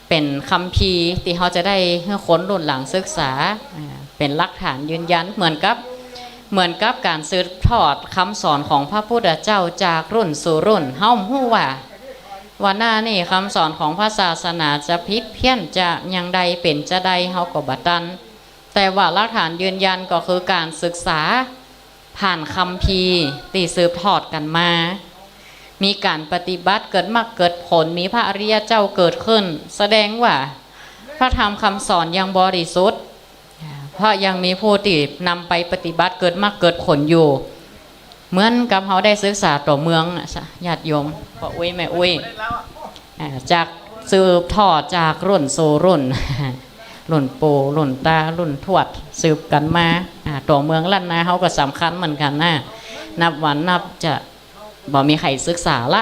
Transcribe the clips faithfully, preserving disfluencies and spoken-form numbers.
เป๋นคัมภีร์ตี้เฮาจะได้หื้อคนรุ่นหลังศึกษา อ่า เป๋นหลักฐานยืนยัน เหมือนกับ เหมือนกับก๋านสืบทอดกำสอนของพระพุทธเจ้าจากรุ่นสู่รุ่น เฮาฮู้ว่า ว่าหน้านี้กำสอนของพระศาสนาจะผิดเพี้ยนจะอย่างใดเป๋นจะใดเฮาก็บ่ตัน แต่ว่าหลักฐานยืนยันก็คือก๋านศึกษา ผ่านคัมภีร์ตี้สืบทอดกั๋นมา มีก๋านปฏิบัติเกิดมรรคเกิดผล มีพระอริยเจ้าเกิดขึ้น แสดงว่าพระธรรมกำสอนยังบริสุทธิ์ เพราะยังมีผู้ตี้นำไปปฏิบัติเกิดมรรคเกิดผลอยู่ เหมือนกับเฮาได้ศึกษาต่อเมืองน่ะ ญาติโยม ป้ออุ๊ยแม่อุ๊ย อ่า จากสืบทอดจากรุ่นสู่รุ่น รุ่นปู่ รุ่นตา รุ่นทวด สืบกั๋นมา อ่า ตั๋วเมืองล้านนาเฮาก็สำคัญเหมือนกั๋นนะ นับวันนับจะบ่มีใผศึกษาละ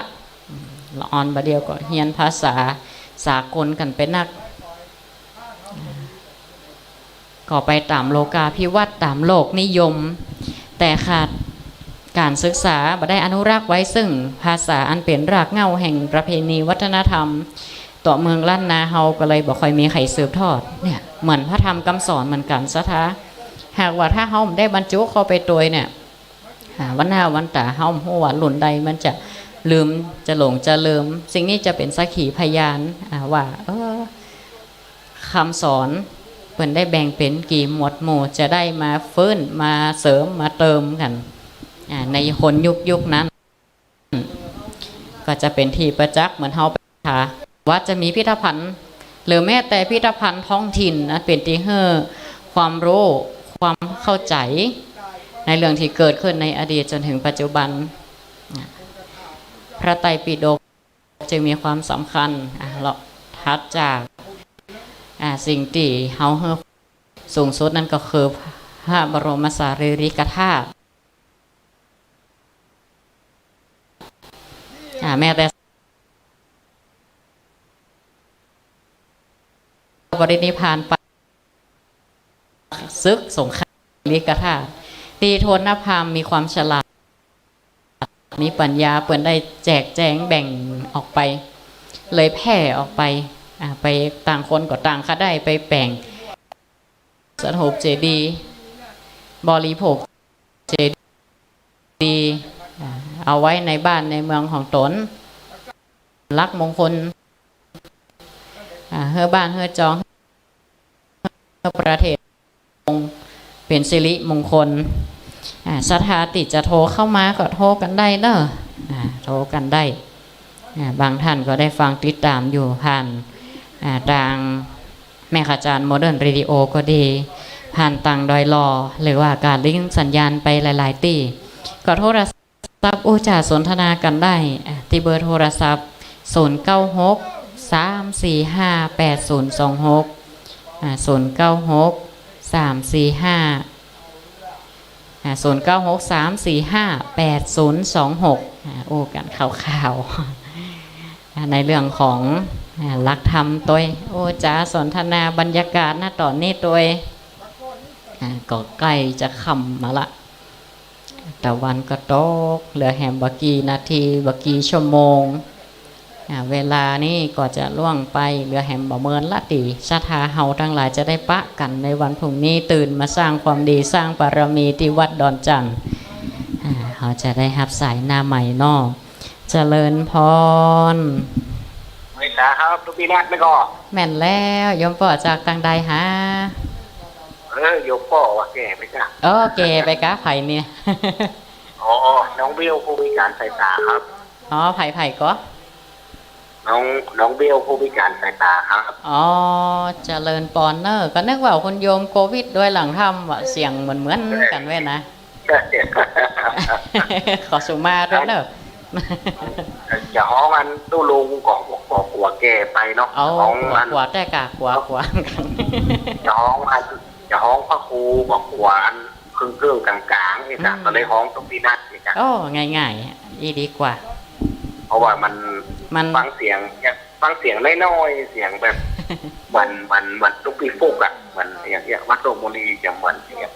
ละอ่อนบ่าเดี่ยวก็เฮียนภาษาสากลกั๋นไปนัก ก็ไปต๋ามโลกาภิวัตน์ ต๋ามโลกนิยม แต่ขาดก๋านศึกษา บ่ได้อนุรักษ์ไว้ซึ่งภาษาอันเป๋นรากเหง้าแห่งประเพณีวัฒนธรรม ตั๋วเมืองล้านนาเฮาก็เลยบ่ค่อยมีใผสืบทอด เนี่ย เหมือนพระธรรมกำสอนเหมือนกั๋น ศรัทธา หากว่าถ้าเฮาบ่ได้บรรจุเข้าไปตวยเนี่ย อ่า วันหน้าวันต๋าเฮาบ่ฮู้ว่ารุ่นใดมันจะลืม จะหลง จะลืม สิ่งนี้จะเป๋นสักขีพยาน อ่า ว่า เออ กำสอนเปิ้นได้แบ่งเป๋นกี่หมวดหมู่ จะได้มาฟื้น มาเสริม มาเติมกั๋น อ่า ในคนยุคๆ นั้น ก็จะเป๋นตี้ประจักษ์เหมือนเฮาไปหา ว่าจะมีพิพิธภัณฑ์ หรือแม้แต่พิพิธภัณฑ์ท้องถิ่นอันเป๋นตี้หื้อความรู้ ความเข้าใจ๋ ในเรื่องตี้เกิดขึ้นในอดีตจ๋นเถิงปัจจุบัน พระไตรปิฎก จึงมีความสำคัญ อ่ะ เลาะถัดจาก อ่ะ สิ่งตี้เฮาหื้อสูงสุดนั้นก็คือพระบรมสารีริกธาตุ อ่ะ แม้แต่ปรินิพพานไป ศึกสงคราม ลิกธาตุ ตี้โทณพราหมณ์มีความฉลาด มีปัญญา เปิ้นได้แจกแจงแบ่งออกไป เลยแผ่ออกไป อ่า ไปต่างคนก็ต่างก็ได้ไปแป๋งสถูปเจดีย์ บริโภคเจดีย์ อ่า เอาไว้ในบ้านในเมืองของต๋น หลักมงคล อ่า หื้อบ้านหื้อจอง หื้อประเทศ เป๋นสิริมงคล อ่า ศรัทธาตี้จะโทรเข้ามาก็โทรกั๋นได้เนาะ อ่า โทรกั๋นได้ อ่า บางท่านก็ได้ฟังติดต๋ามอยู่ผ่าน อ่า ตางแม่ขจารย์โมเดิร์นเรดิโอก็ดี ผ่านตางดอยหล่อ หรือว่าก๋านลิงก์สัญญาณไปหลายๆ ตี้ ก็โทร ศัพท์อู้จ๋าสนทนากั๋นได้ อ่า ตี้เบอร์โทรศัพท์ ศูนย์เก้าหก สามสี่ห้า แปดศูนย์สองหก อ่า ศูนย์เก้าหก สามสี่ห้า อ่า ศูนย์เก้าหก สามสี่ห้า แปดศูนย์สองหก อ่า อู้กั๋นคร่าวๆ อ่า ในเรื่องของ อ่า หลักธรรมตวย อู้จ๋าสนทนาบรรยากาศ ณ ต๋อนนี้ตวย อ่า ก็ใก้จะค่ำมาละ ตะวันก็ตก เหลือแหมบ่กี่นาที บ่กี่ชั่วโมง อ่า เวลานี้ก็จะล่วงไป เหลือแหมบ่เมินละ ตี้ศรัทธาเฮาตังหลายจะได้ปะกั๋นในวันพรุ่งนี้ ตื่นมาสร้างความดี สร้างบารมีตี้วัดดอนจั่น อ่า เฮาจะได้ฮับสายหน้าใหม่เนาะ เจริญพร ไหว้สาครับ ตุ๊กปีนัดไม่ก่อ แม่นแล้ว โยมป้อจากตางใดหา เออ โยมป้อว่าแก่ไปจ้ะ เออ แก่ไปกะใผเนี่ย อ๋อ น้องเบลผู้พิการสายตาครับ อ๋อ ใผ ใผก่อ น้อง น้องเบลผู้พิการสายตาครับ อ๋อ เจริญปอนเนอ ก็นึกว่าคุณโยมโควิดด้วยหลังถ้ำ ว่าเสียงเหมือนๆ กั๋นเว้ยนะ ขอสุมาด้วยเนอะ จะฮ้องอันตู้ลุงก็ ก็กั๋วแก่ไปเนาะ อ๋อ ฮ้องอัน กั๋ว กั๋วแต่กะ กั๋ว กั๋ว จะฮ้องอัน จะฮ้องพระครูก็กั๋วอันครึ่งๆ ก๋างๆ นี่จ้ะ อืม ก็เลยฮ้องตุ๊กปีนัดนี่จ้ะ โอ้ ง่ายๆ อี้ดีกว่า เพราะว่ามัน มัน ฟังเสียงเนี่ย ฟังเสียงน้อยๆ เสียงแบบ เหมือน เหมือน เหมือนตุ๊กปีฟุกอะ เหมือนอย่างเงี้ย วัดโลกบุรีจะเหมือนอย่างเงี้ย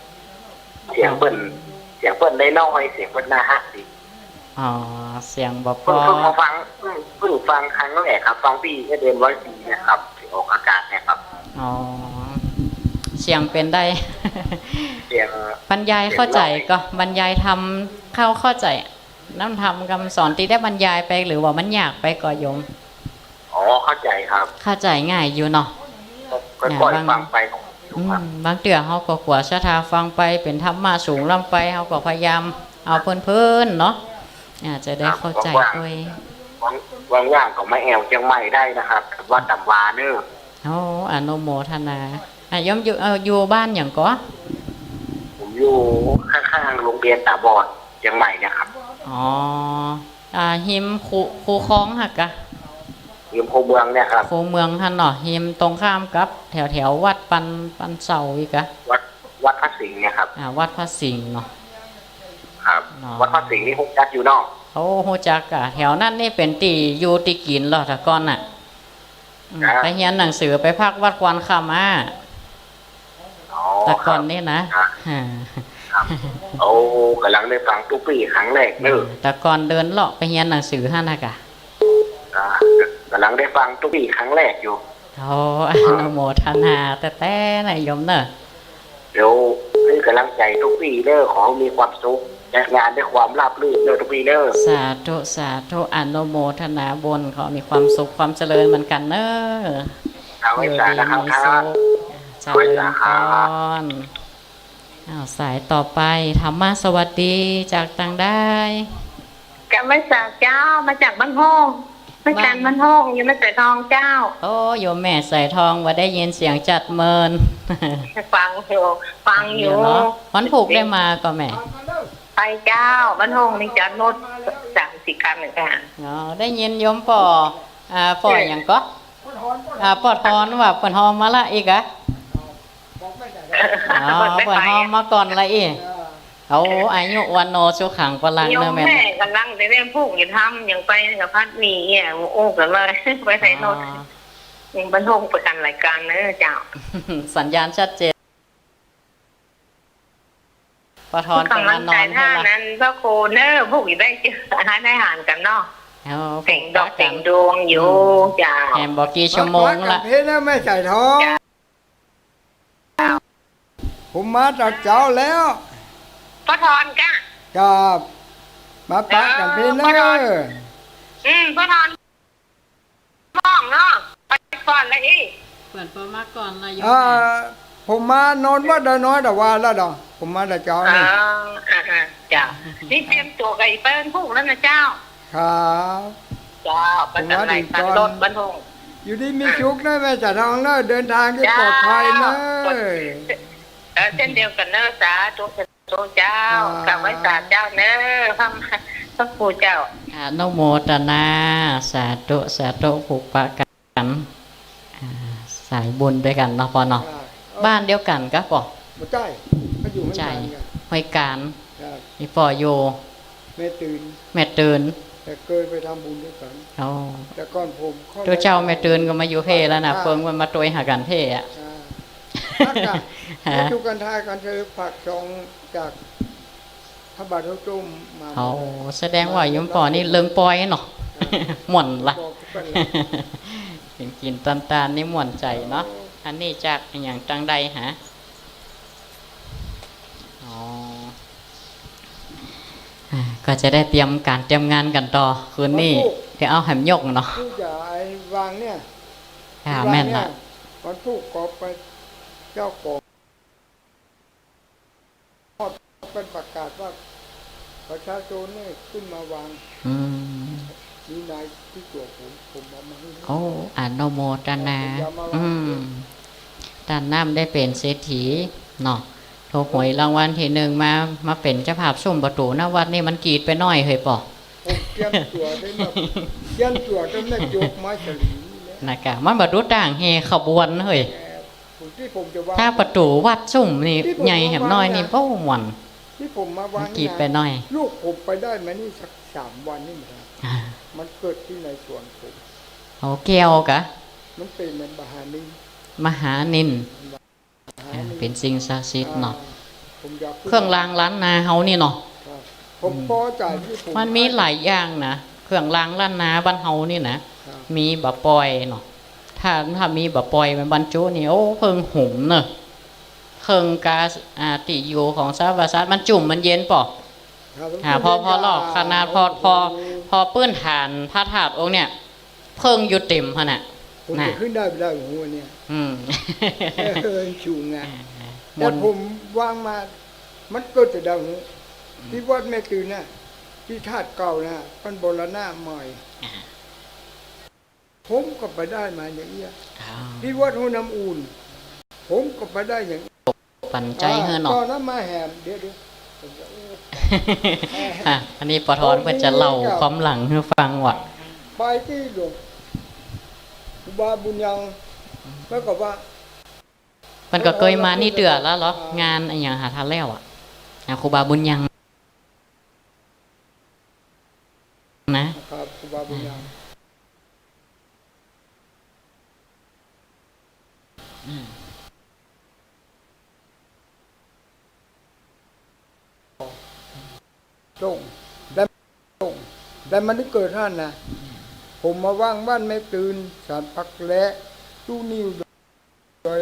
เสียงเปิ้น เสียงเปิ้นน้อยๆ เสียงเปิ้นน่าฮักดี อ๋อ เสียงบ่ เพิ่ง เพิ่งมาฟัง เพิ่ง เพิ่งฟังครั้งแรกครับ ฟังตี้เอสเอ็มร้อยสี่เนี่ยครับ ที่ออกอากาศเนี่ยครับ อ๋อ เสียงเป๋นใด เสียง บรรยายเข้าใจ๋ก่อ เสียงน้อย บรรยายธรรมเข้า เข้าใจ๋ นำธรรมกำสอนตี้ได้บรรยายไป หรือว่ามันยากไปก่อโยม อ๋อ เข้าใจ๋ครับ เข้าใจ๋ง่ายอยู่เนาะ ก็ค่อยๆ อ่า บาง ฟังไป อืม บางเตื้อเฮาก็กั๋วศรัทธาฟังไป เป๋นธรรมะสูงล้ำไป เฮาก็พยายามเอาเพลินๆ เนาะ อ่า จะได้เข้าใจ๋ ครับ ว่างๆ ด้วย ว่างๆ ว่างๆ ก็มาแอ่วเจียงใหม่ได้นะครับ วัดต๋ำวาเน่อ โอ้ อนุโมทนา อ่ะ โยมอยู่ เอ่อ อยู่บ้านหยังก่อ ผมอยู่ข้างๆ โรงเรียนต๋าบอดเจียงใหม่เนี่ยครับ อ๋อ อ่า ฮิมคู คูคลองหั้นกะ ฮิมคูเมืองเนี่ยครับ คูเมืองหั้นเนาะ ฮิมตรงข้ามกับแถวๆ วัดปัน ปันเสาอี้กะ วัด วัดพระสิงห์เนี่ยครับ อ่า วัดพระสิงห์เนาะ ครับ อ๋อ วัดพระสิงห์นี่ฮู้จักอยู่เนาะ โอ้ ฮู้จักกะ แถวนั้นนี่เป๋นตี้อยู่ตี้กิ๋นลอ แต่ก่อนน่ะ อืม ครับ ไปเฮียนหนังสือไปพักวัดควานค่ำอะ อ๋อ แต่ก่อนนี่นะ ครับ อ่า ครับ โอ้ ก่ำลังได้ฟังตุ๊ปี้ครั้งแรกเน่อ อืม แต่ก่อนเดินเลาะไปเฮียนหนังสือหั้นหั้นกะ อ่า ก่ำลังได้ฟังตุ๊ปี้ครั้งแรกอยู่ โอ้ อนุโมทนาแต๊ๆ นะโยมเน่อ เดี๋ยวหื้อก่ำลังใจ๋ตุ๊ปี้เน่อ ขอมีความสุข จัดงานด้วยความราบรื่นเน่อตุ๊ปี้เน่อ สาธุ สาธุ อนุโมทนาบุญ ขอมีความสุขความเจริญเหมือนกั๋นเน่อ เอาไว้ อยู่ดี สาธุครับ มีสุข เจริญพร เอาไว้สาธุครับ อ้าว สายต่อไป ธรรมะสวัสดี จากตางใด กราบไหว้สาเจ้า มาจากบ้านโฮ่ง แม่จันทร์ บ้าน บ้านโฮ่ง อยู่แม่สายทองเจ้า โอ้ โยมแม่สายทอง บ่ได้ยินเสียงจัดเมิน ฟังอยู่ ฟังอยู่ ฟังอยู่เนาะ วันพูกได้มาก่อแม่ ไปเจ้า บ้านโฮ่งนี่จอดรถสามสี่คันเหมือนกั๋น อ๋อ ได้ยินโยมป้อ อ่า ป้อ เออ หยังก่อ อ่า ป้อทอนว่าเปิ้นฮอมาละอี้กะ อ๋อ เปิ้นฮอมาก่อนละอี้ เอา อายุ วัณโณ สุขัง พลัง โยม เน่อแม่ แม่ก่ำลังจะเล่นพูกจะทำ ยังไปสะพัดหนีเนี่ย โอ้ ก็เลยไปใส่รถ อ๋อ ยังบันเทิงประกันรายการเน่อเจ้า สัญญาณชัดเจน ป้อทอน ก๋ำลังใจ๋ กำลังนอน ท่านั้น พระครูเน่อ พูกจะได้เจออาหาร อาหารกั๋นเนาะ เอา เป๋งดอก ปะกั๋น เป๋งดวงอยู่ อืม เจ้า แหมบ่กี่ชั่วโมงละ มาปะกั๋นเพลเน่อแม่สายทอง เจ้า ผมมาแต่เจ๊าแล้ว ป้อทอนกะ ครับ มาปะกั๋นเพลเน่อ เออ ป้อทอน อืม ป้อทอน ห้องเนาะ ไปก่อนละอี้ เปิ้นป้อมาก่อนละโยม อ่า แม่ ผมมานอนวัดดอยน้อยตะวาแล้วดอก ผมมาแต่เจ๊านี่ อ๋อ อ่าๆ เจ้า นี่เตรียมตั๋วกั๋นไปพูกแล้วนะเจ้า ครับ เจ้า ผมมาถึงก่อน ประกันรายการรถบันเทิง อยู่ดีมีสุขเน่อแม่สายทองเน่อ เดินทางให้ปลอดภัยเน่อ เจ้า เออ เช่นเดียวกั๋นเน่อ สาธุ สาธุเจ้า ครับ กราบไหว้สาเจ้าเน่อ พระ พระครูเจ้า อนุโมทนา สาธุ สาธุ ผูกปะกั๋น อ่า สายบุญตวยกั๋นเนาะป้อเนาะ ครับ บ้านเดียวกั๋นกะป้อ บ่ใจ้ เขาอยู่ห้วยก๋านกั๋น ใจ้ ห้วยก๋าน ครับ นี่ป้ออยู่ แม่ตื่น แม่ตื่น แต่เกยไปทำบุญตวยกั๋น อ๋อ แต่ก่อนผมเข้า เจ้า เจ้าแม่ตื่นก็มาอยู่เพลแล้วนะ อ่า เปิ้งมันมาตวยหากั๋นเพลอะ อ่า ฮักกั๋น ฮะ มาอยู่กั๋นทายกั๋นเถอะ ฝากซองจาก พระบาทเฮาโจ้มา โอ้ แสดงว่าโยมป้อนี่เลิงปอยเนาะ ครับ ม่วนละ บอกกันเลย กิ๋นๆ ตานๆ นี่ม่วนใจ๋เนาะ โอ้ อันนี้จากอะหยังตางใดฮะ อ๋อ อ่า ก็จะได้เตรียมก๋านเตรียมงานกั๋นต่อ คืนนี้ วันพูก เดี๋ยวเอาแหมยกเนาะ พูกอย่าไอ้วางเนี่ย อ่า ที่วางเนี่ย แม่นละ วันพูกก็ไปเจ้าของ เปิ้นประกาศว่าประชาชนเนี่ยขึ้นมาวาง อืม มีนายที่ตั๋วผม ผมเอามาหื้อ โอ้ อนุโมทนา ผมจะมาวาง อืม ต้านน้ำได้เป๋นเศรษฐีเนาะ ถูกหวยรางวัลตี้นึ่งมา มาเป๋นเจ้าภาพซุมประตู๋หน้าวัดนี่มันกีดไปหน้อยเหยป้อ ผมเตรียมตั๋วได้มา เตรียมตั๋วได้มาจกไม้สลีนี่แหละ นะกะ มันบ่ดูต่างแห่ขบวนเหย เอ่อ ผม ตี้ผมจะวาง ถ้าประตู๋วัดซุมนี่ ตี้ผม ใหญ่แหมน้อยนี่ วางนะ โอ้ ม่วน ตี้ผมมาวาง มันกีดไปหน้อย ลูกผมไปได้มานี่สักสามวันนี่นะ อ่า มันเกิดตี้ในสวนผม โอ้ แก้วกะ มันเป๋นเหมือนมหานิน มหานิน มหานิน อ่า เป๋นสิ่งศักดิ์สิทธิ์เนาะ อ่า ผมอยาก เครื่องรางล้านนาเฮานี่เนาะ ครับ ผมปอจ๋ารย์นี่ผม มันมีหลายอย่างนะ เครื่องรางล้านนาบ้านเฮานี่นะ ครับ มีบ่าป่อยเนาะ ถ้า ถ้ามีบ่าป่อยมาบรรจุนี่ โอ้ เพิ่งหุมเนอะ เพิ่งกา อ่า ตี้อยู่ของสรรพสัตว์ มันจุ่มมันเย็นป่อ ครับ อ่า พอ พอลอกขนาด พอ พอ พอปื้นฐานพระธาตุองค์เนี่ย เพิ่งอยู่เต็มหั้นน่ะ ผมจะ นะ ขึ้นได้บ่ได้ ผมว่าเนี่ย อืม เออ สูงอะ อ่า แต่ มัน ผมวางมา มันเกิดแต่ดาวหัว อืม ตี้วัดแม่ตื่นน่ะ ตี้ธาตุเก่าน่ะ มันบูรณะใหม่ อ่า ผมก็ไปได้มาอย่างเอี้ย อ้าว ตี้วัดหัวน้ำอุ่น ผมก็ไปได้อย่าง ปันใจ๋หื้อเนาะ ต๋อนนั้นมาแหม เดี๋ยว เดี๋ยว ผมจะ อ่ะ อันนี้ปอทอนเปิ้นจะเล่าความหลังหื้อฟังว่ะ ไปตี้หลวง ครูบาบุญยัง แล้วก็ว่า เปิ้นก็เกยมานี่เตื้อแล้วเหรอ งานอะหยังหาทานแล้วอะ อ่ะ ครูบาบุญยัง นะ ครับ ครูบาบุญยัง อืม ตรง ได้ตรง ได้มาได้เกิดหั้นนะ ผมมาว่างบ้านแม่ตื่น ศาลปักและ ตู้นิว โดย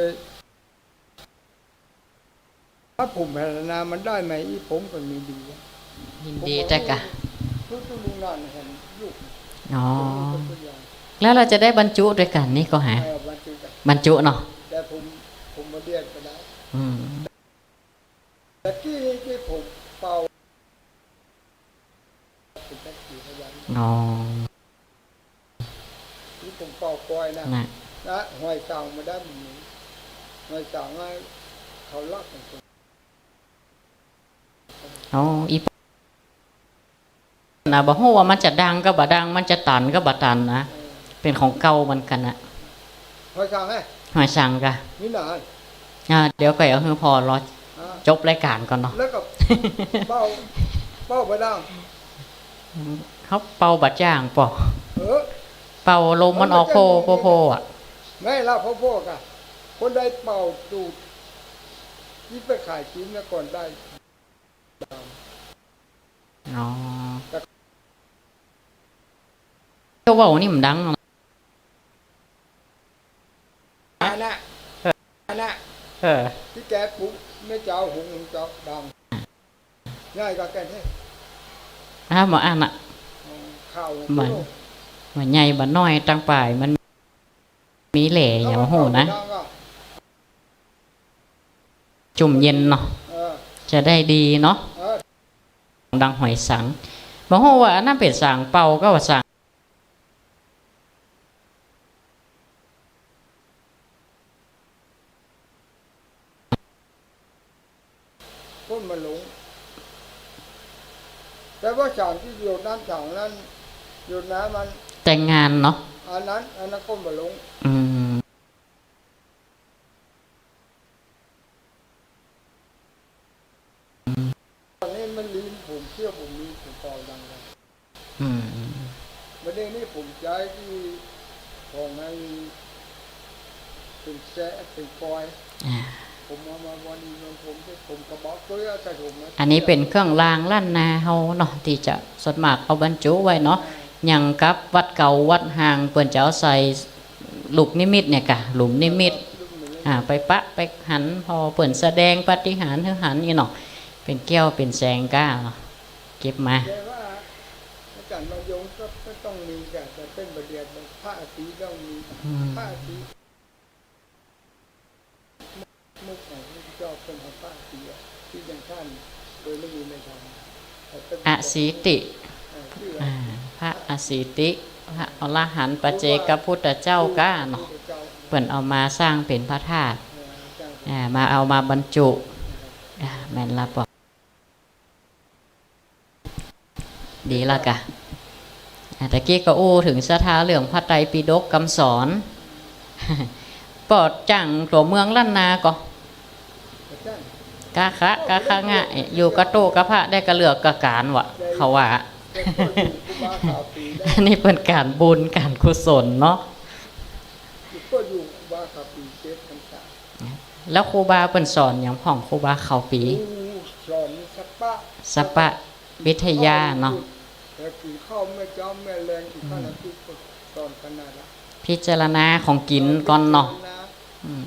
ถ้าผมพัฒนามันได้ไหม อีผมก็มีดีอะ ยินดีเจ้าก่ะ ผมก็รู้ รู้ตู้รู้งานเห็นลูก อ๋อ ผมก็เป็นตัวอย่าง แล้วเฮาจะได้บรรจุตวยกั๋นนี่ก่อหา เออ บรรจุกั๋น บรรจุเนาะ แต่ผม ผมบ่เรียนก็ได้ อืม ตะกี้นี่ตี้ผมเป่า อ๋อ ตี้ผมเป่าปอยนะ น่ะ นะ หอยสังมาได้มันมี หอยสังอะ เขาลักกัน อ๋อ อี นะ บ่ฮู้ว่ามันจะดังก็บ่ดัง มันจะตันก็บ่ตันนะ เออ เป๋นของเก่าเหมือนกั๋นนะ หอยสังไง หอยสังก่ะ นี่หนา อ่า เดี๋ยวก่อน เอาหื้อผ่อรอ อ่า จบรายก๋านก่อนเนาะ แล้วก็เป่า เป่าบ่ดัง เฮาเป่าบ่จ้างป่อ เออ เป่าลมมันออกโพ โพ โพอะ แม่นละ โพ โพกะ คนใดเป่าตูด ตี้ไปขายจีนนะก่อนได้ อ๋อ เจ้าเว้านี่มันดังเนาะ อันน่ะ เออ อันน่ะ เออ ตี้แกปลุกแม่เจ้าหงส์เจ้าดัง ใหญ่กว่าแกนี่ อ่ะ บ่อั้นน่ะ อืม ข่าว บ่ บ่ใหญ่บ่น้อย ตังป๋ายมัน มีแหล่ อย่ามาฮู้นะ จุ่มเย็นเนาะ เออ จะได้ดีเนาะ เออ ดังหอยสัง บ่ฮู้ว่าอันนั้นเป๋นสังเป่าก็ว่าสัง ก้นมันหลง แต่ว่าสังตี้หยดน้ำสังนั้น หยดน้ำมัน แต่งงานเนาะ อันนั้น อันนั้นก้นมันหลง อืม อันนี้มันลิ้นผมเขี้ยวผมมีผมเป่าดังเลย อืม บัดนี้นี่ผมใจ๊ตี้ของไอ้เป๋นแจ๊ะเป๋นฟอยล์ อ่า ผมเอามาวันนี้มันผมจะ ผมกระบอกตัวใส่ผมนะ อันนี้เป๋นเครื่องรางล้านนาเฮาเนาะ ตี้จะส่วนมากเอาบรรจุไว้เนาะ อ่า อย่างกับวัดเก่าวัดฮ้างเปิ้นจะเอาใส่ลูกนิมิตเนี่ยก่ะ หลุมนิมิต ลูกนิมิต อ่า ไปปะไปหัน ผ่อเปิ้นแสดงปาฏิหาริย์หื้อหันนี่เนาะ เป๋นแก้วเป๋นแสงก้าเนาะ เก็บมา แต่ว่าอาจ๋ารย์มายงก็ ก็ต้องมี แต่ แต่เปิ้นบ่เรียก พระอาทิตย์ต้องมี อืม พระอาทิตย์ มุกของพระพุทธเจ้าเปิ้นเอาพระอาทิตย์อะ ตี้อย่างต้านโดยไม่มีในธรรม แต่เปิ้น อสีติ เออ ชื่อ อ่า พระอสีติ พระอรหันต์ปัจเจกพุทธเจ้าก้าเนาะ เปิ้นเอามาสร้างเป๋นพระธาตุ เออ สร้างเป๋น อ่า มาเอามาบรรจุ อ่า แม่นละปอ ดีละก่ะ อ่ะ ตะกี้ก็อู้เถิงศรัทธาเรื่องพระไตรปิฎกกำสอน ปอดจั่งตั๋วเมืองล้านนาก่อ กะคะ กะคะงะ อยู่กะตู้กะพระได้กะเหลือกะก๋านวะ เขาว่า อันนี้เปิ้นก๋านบุญก๋านกุศลเนาะ แล้วครูบาเปิ้นสอนหยังพ่อง ครูบาขาวปี ครูสอนสัปปะ สัปปะ วิทยาเนาะ แต่กิ๋นข้าวเมื่อเจ๊าเมื่อแลง กิ๋นข้าวน้ำซุปต๋อนขนาดละ พิจารณาของกิ๋นก่อนเนาะ พิจารณา อืม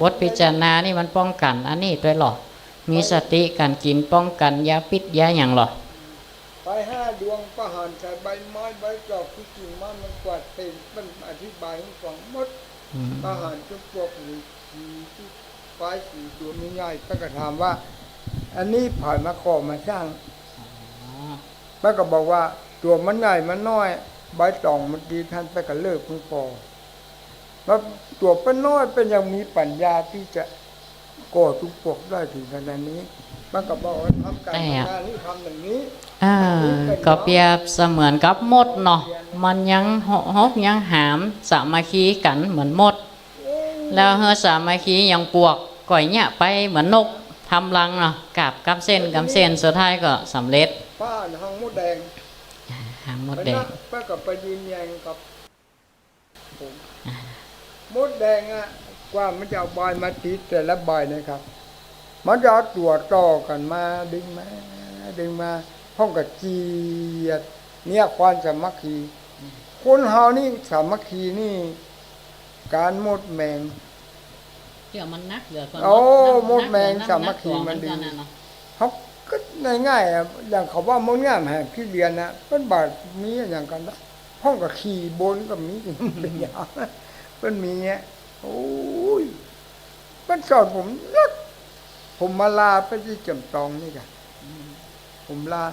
บทพิจารณานี่มันป้องกั๋นอันนี้ตวยเหรอ มีสติก๋านกิ๋น ป้องกั๋นยาพิษยาหยังเหรอ ไปห้าดวง ประหารใส่ใบไม้ใบตอก คือกิ่งไม้มันกวาดเต็ม มันอธิบายหื้อฟังหมด อืม ประหารจำปวกหวีสี สีฟ้าสี ตั๋วมันใหญ่ เปิ้นก็ถามว่า อันนี้ใผมาก่อมาสร้าง อ๋อ เปิ้นก็บอกว่าตั๋วมันใหญ่มันน้อย ใบตองมันดี ต้านเปิ้นก็เลิกมันก่อ แล้วตั๋วเปิ้นน้อย เปิ้นยังมีปัญญาตี้จะก่อจำปวกได้เถิงขนาดนี้ เปิ้นก็บอกว่าทำก๋าน แต่ ทำงานนี่ทำอย่างนี้ อ่า อย่างนี้เปิ้น ก็เปรียบเสมือนกับมดเนาะ มันยังหก หกยังหาม สามัคคีกั๋นเหมือนมด แล้วหื้อสามัคคีอย่างปวก ก่อยเยียะไปเหมือนนกทำรังเนาะ กาบกำเส้นกำเส้น สุดท้ายก็สำเร็จ ป้าหางมดแดง อ่า หางมดแดง ไปนัก ป้าก็ไปยืนยันกับผม อ่า มดแดงอะ กว่ามันจะเอาใบมาติดแต่ละใบนะครับ มันจะเอาตั๋วต่อกั๋นมา ดึงมา ดึงมา พ่องก็เจียด เนี่ยความสามัคคี คนเฮานี่สามัคคีนี่ ก๋านมดแมง เดี๋ยวมันนักเหลือเกิน โอ้ เนาะ มดแมง นักเหลือ สามัคคีมันดี นักเหลือ มันก็นั่นน่ะ เฮาก็ง่ายๆอะ อย่างเขาว่ามดง่ามแหมขี้เดียนน่ะ เปิ้นบ่มีอะหยังกั๋นนะ พ่องก็ขี่บนก็มี เปิ้นมีอะ โอ้ย เปิ้นสอนผมนัก ผมมาลาเปิ้นตี้แจ่มตองนี่ก่ะ อืม ผมลา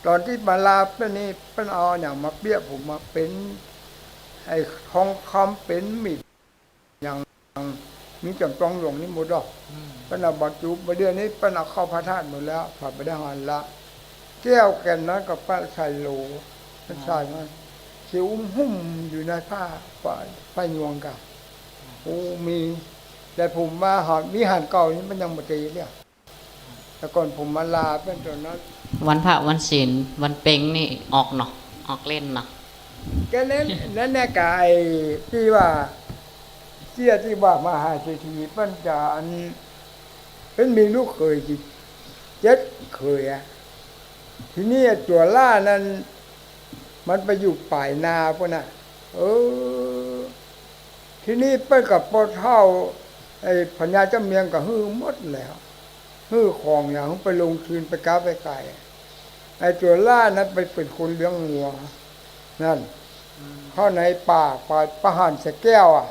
ต๋อนตี้มาลาเปิ้นนี่ เปิ้นเอาอะหยังมาเปียะผม มาเป๋นไอ้ทองคำ เป๋นมีด อย่างมีแจ่มตองหลวงนี่หมดดอก อืม เปิ้นเอาบรรจุ บ่าเดี่ยวนี้เปิ้นเอาเข้าพระธาตุหมดแล้ว ผ่านไปได้หันละ แก้วแก่นนั้นก็เปิ้นใส่โหล เปิ้นใส่มา เขียวอุ้มหุ้มอยู่ในผ้า ผ้า ผ้ายวงก่ะ โอ้ มี แต่ผมมาหัน มีหันเก่านี่มันยังบ่ตีเลย แต่ก่อนผมมาลาเปิ้นต๋อนนั้น วันพระวันศีลวันเป็งนี่ออกเนาะ ออกเล่นเนาะ แก่นั้น นั้นแหละกะ ไอ้ตี้ว่า เสี้ยตี้ว่ามหาเศรษฐีเปิ้นจะอัน เปิ้นมีลูกเขยสิบเจ็ดเขยอะ ทีนี้ตั๋วหล้านั้น มันไปอยู่ป๋ายนาปู๊นน่ะ เออ ทีนี้เปิ้นก็ปอเฒ่า ไอ้พญาเจ้าเมียงก็หื้อหมดแล้ว หื้อของอย่างไปลงทุนไปก๊าไปขาย ไอ้ตั๋วหล้านั้นไปเป๋นคนเลี้ยงงัว นั่น อืม เข้าในป่าไป ประหารสะแก้วอะ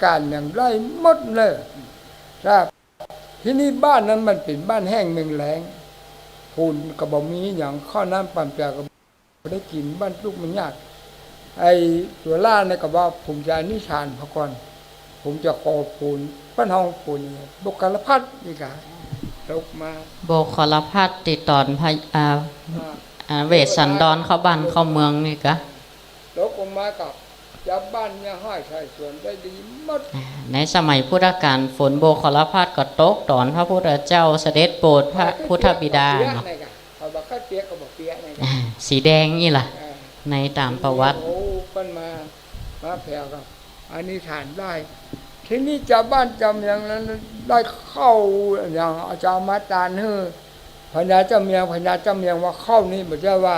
ก๋านอย่างได้หมดเลย ครับ ทีนี้บ้านนั้นมันเป๋นบ้านแห้งแล้ง ฝนก็บ่มีหยัง ข้าวน้ำปามปลาก็บ่ได้กิ๋น บ้านตุ๊กข์มันยาก ไอ้ตั๋วหล้านั้นก็ว่า ผมจะอธิษฐานเป๋าก่อน ผมจะขอฝน เปิ้นฮ้องฝน บกรพัดนี่ก่ะ ตกมา บกรพัดตี้ต๋อนพะ อ่า อ่า อ่า เวสสันดรเข้าบ้านเข้าเมืองนี่ก่ะ ตกลงมากับชาวบ้านเนี่ยไฮ่ไถ่สวนได้ดีหมด อ่า ในสมัยพุทธกาลฝนบกรพัดก็ตกต๋อนพระพุทธเจ้าเสด็จโปรดพระพุทธบิดาเนาะ เขาบอกข้าวเปียกก็บอกเปียกไง อ่า สีแดงนี่ล่ะ อ่า ในต๋ามประวัติ โอ้ เปิ้นมา มาแผ่ก็อธิษฐานได้ ทีนี้ชาวบ้านชาวเมืองนั้นได้ข้าวอย่างอาจารย์มาตานหื้อ พญาเจ้าเมียง พญาเจ้าเมียงว่าข้าวนี่บ่ใจ้ว่า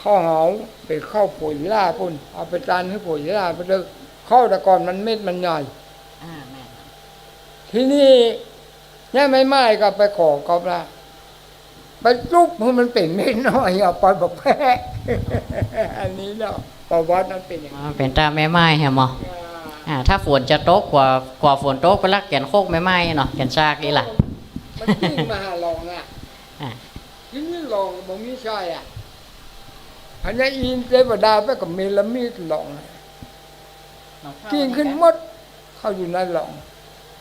ข้าวเหา เป๋นข้าวผวยหล้าปู๊น เอาไปตันหื้อผวยหล้าไปเต๊อะ ข้าวแต่ก่อนมันเม็ดมันใหญ่ อ่า แม่น ทีนี้ เนี่ยไม้ไม้ก็ไปขอก๊อปละ ไปตุ๊บหื้อมันเป๋นเม็ดน้อย เอาไปบักแป๊ะ อันนี้เนาะ ประวัติมันเป๋นอย่างนี้ อ๋อ เป๋นต๋ามไม้ไม้แหมหมอ อ่า อ่า ถ้าฝนจะตก กั๋ว กั๋วฝนตกไปลักแก่นโคกไม้ไม้เนาะ แก่นซากอี้ล่ะ มันกิ่งมาหาหลองอ่ะ อ่า ทีนี้หลองบ่มีใช้อ่ะ พญาอินทร์เทวดาไปกับเนรมิตหลอง กิ่งขึ้นหมด เข้าอยู่ในหลอง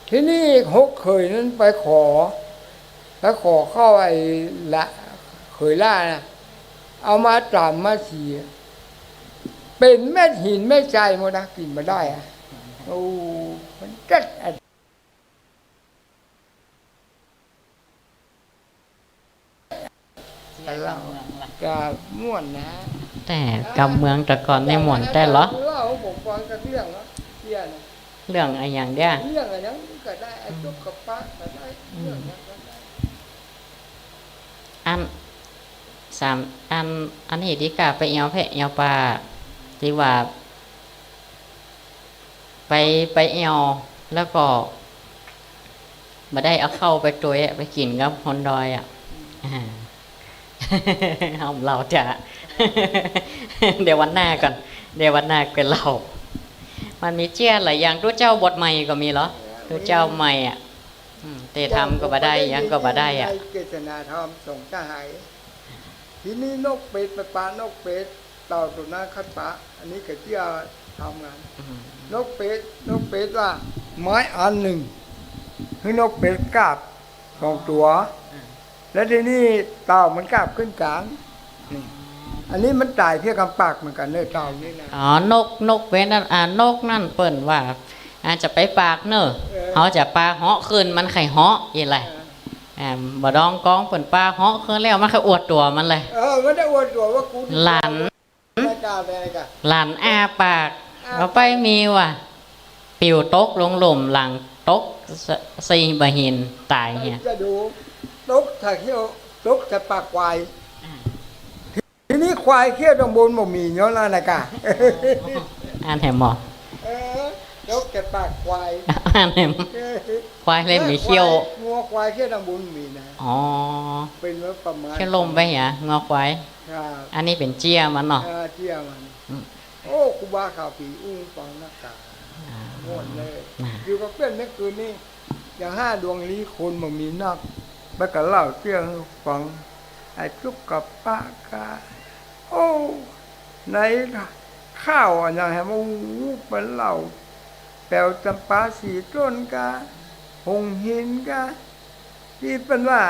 ทีนี้หกเขยนั้นไปขอ ไปขอข้าวไอ้ละ เขยหล้านะ เอามาต๋ามมาสี เป๋นเม็ดหินเม็ดทรายหมดนะ กิ๋นบ่ได้อะ โอ้ มันเจ็ดอะ เสียกำเมืองละ ก็ม่วนนะ แต่กำเมืองแต่ก่อนนี่ม่วนแต๊เหรอ เล่าให้ผมฟังสักเรื่องนะ เสียนะ เรื่องอะหยังเดี๋ยว เรื่องอะหยังก็ได้ ไอ้ตุ๊กกะปะก็ได้ อืม เรื่องอะหยังก็ได้ อัน สาม อัน อันนี้ดีกาไปแอ่วแพะแอ่วปลา ตี้ว่า ไป ไปแอ่ว แล้วก็บ่ได้เอาข้าวไปตวยอะ ไปกิ๋นกับคนดอยอะ อ่า ห้ามเล่าจ้ะ เดี๋ยววันหน้าก่อน เดี๋ยววันหน้าไปเล่า มันมีเจี้ยหลายอย่าง ตุ๊เจ้าบวชใหม่ก็มีเหรอ ตุ๊เจ้าใหม่อะ อืม เตทำก็บ่ได้ หยังก็บ่ได้อะ ในเกสนาธรรมสงฆ์จะหาย ทีนี้นกเปรตไปปะนกเปรต เต่าตั๋วนั้นคัดปะ อันนี้ก็เจี้ยทำงาน อืม นกเปรต นกเปรตว่า ไม้อันนึ่ง หื้อนกเปรตกาบสองตั๋ว อ่า แล้วทีนี้เต่ามันกาบขึ้นกลาง นี่ อันนี้มันต๋ายเพียงกำปากเหมือนกั๋นเน่อ เต่านี่นะ อ๋อ นก นกเปรตนั้น อ่า นกนั้นเปิ้นว่า อ่า จะไปปากเน่อ เออ เฮาจะปากเหาะขึ้น มันใค่เหาะอี้แหละ เออ อ่า บ่ดองกองเปิ้นปากเหาะขึ้นแล้ว มันใค่อวดตั๋วมันเลย เออ มันได้อวดตั๋วว่ากู หลาน ไม่กล้าไปกะ หลานอ้าปาก อ้าปาก เอาไปมีว่ะ ปิวตกลงหลุม หลังตก ส- สี่บ่าหิน ต๋ายเหีย จะดู ตกถ้าเขี้ยว ตกถ้าปากควาย อ่า ทีนี้ควายเขี้ยวตังบนบ่มีย้อนอันนั้นกะ อันแหมหมอ เออ ตกถ้าปากควาย อันแหม เออ ควายเลยมีเขี้ยว งัวควายเขี้ยวตังบนมีนะ อ๋อ เป๋นว่าประมาณ เขี้ยวลมไปเหีย งัวควาย ครับ อันนี้เป๋นเจี้ยมันเนาะ อ่า เจี้ยมัน อืม โอ้ ครูบาข่าวผีอู้ฟังนักกา อ่า ม่วนเลย น่ะ อยู่กับเปิ้นเมื่อคืนนี้ อย่างห้าดวงลี้คนบ่มีนัก ไปกะเล่าเตี้ยหื้อฟัง ไอ้ตุ๊กกะปะกะ โอ้ ในข้าวอะนะ แหม โอ้ เปิ้นเล่า แป๋วจ๋ำปาสีต้นกะ หงส์หินกะ ตี้เปิ้นว่า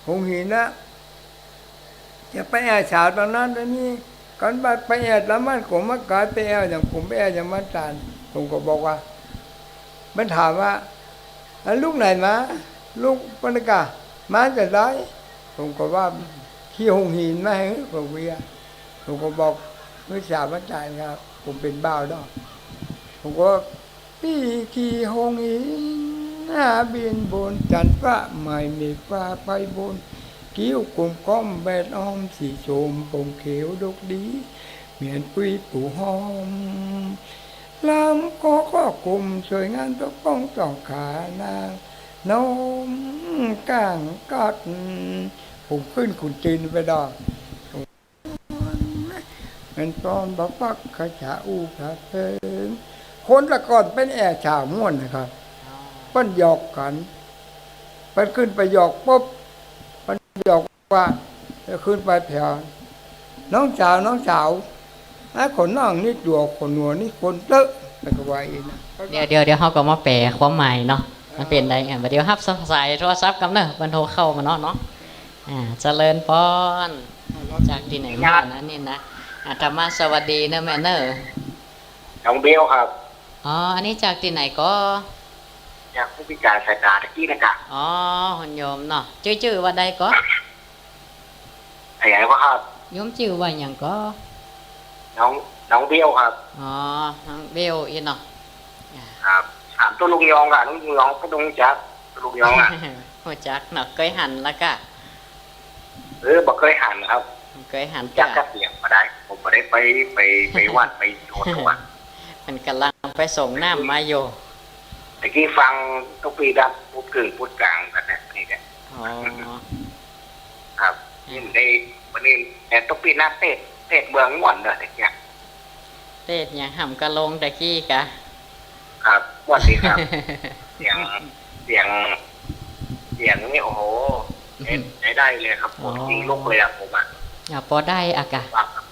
หงส์หินนะ จะไปแอ่วสาวตางนั้นตางนี้ กั๋นบ่าไปแอ่วตางบ้านโขงบ้านก๋าย ไปแอ่วอย่างโขง ไปแอ่วอย่างบ้านตาด ผมก็บอกว่า มันถามว่า "อ่ะ ลูกไหนมา ลูกปานกะ มาจากไหน" ผมก็ว่า "ขี้หงส์หินมา" หื้อ ผมเวีย ผมก็บอก หื้อสาวบ้านตาดครับ ผมเป๋นบ่าวเนาะ ผมก็ ตี้ขี้หงส์หิน หาบินบนจันทร์ฟ้า ไม่มีฟ้าไปบน กิ้วกลมก้อมแวดอ้อม สีโสมผมเขียวดกดี เหมือนปุ้ยปูหอม ลำคอก็กลมสวยงาม ตะก้องต้องขานางนมก้างกัด ผมขึ้นขุนตีนไปดอก มันตอนบ่ปักขะฉะอู้ผะเพิง คนแต่ก่อนเปิ้นแอ่วสาวม่วนนะครับ เปิ้นหยอกกั๋น เปิ้นขึ้นไปหยอกปุ๊บ เปิ้นหยอกว่า ขึ้นไปแผว "น้องสาว น้องสาว ไอ้ขนน่องนี่ตั๋ว ขนหัวนี่ขนเต๊อะ" เปิ้นก็ว่าอี้นะ เดี๋ยว เดี๋ยว เดี๋ยวเฮาก็มาแป๋ความหมายเนาะ มันเป๋นได อ่ะ บ่าเดี๋ยวฮับสายโทรศัพท์ก่อนเนาะ เปิ้นโทรเข้ามาเนาะ เนาะ อ่า เจริญพร จากตี้ไหนมานะนี่นะ อ่า ธรรมะสวัสดีเนาะแม่เนาะ น้องเบลครับ อ๋อ อันนี้จากตี้ไหนก็ จากผู้พิการสายตาตะกี้นะกะ อ๋อ คุณโยมเนาะ จื้อ จื้อว่าใดก็ อะไรวะครับ โยมจื้อว่าหยังก็ น้อง น้องเบลครับ อ๋อ น้องเบลอี้เนาะ ครับ ถามตุ๊ลุงยองกะ ตุ๊ลุงยอง ตุ๊ลุงจัก ตุ๊ลุงยองอะ ฮู้จักเนาะ เกยหันละกะ เออ บ่เกยหันครับ เกยหัน จัก กั๊กเสียงบ่ได้ ผมบ่ได้ไป ไป ไปวัดไปโยนตัว มันก่ำลังไปส่งน้ำมาอยู่ ตะกี้ฟังตุ๊ปี้ดับปุ๊บกึ่งปุ๊บกลางกั๋นนะ นี่แหละ อ๋อ ครับ อ่า นี่ได้ วันนี้ แต่ตุ๊ปี้นัดเตศน์ เตศน์เมืองม่วนเนาะตะกี้ เตศน์หยัง หำกะโลงตะกี้กะ ครับ ม่วนดีครับ เสียง เสียง เสียงนี่ โอ้โห เอ๊ะ ใช้ได้เลยครับ อ๋อ ขนคิงลุกเลยอะผมอะ อ่ะ ปอได้อะกะ ฟังครับ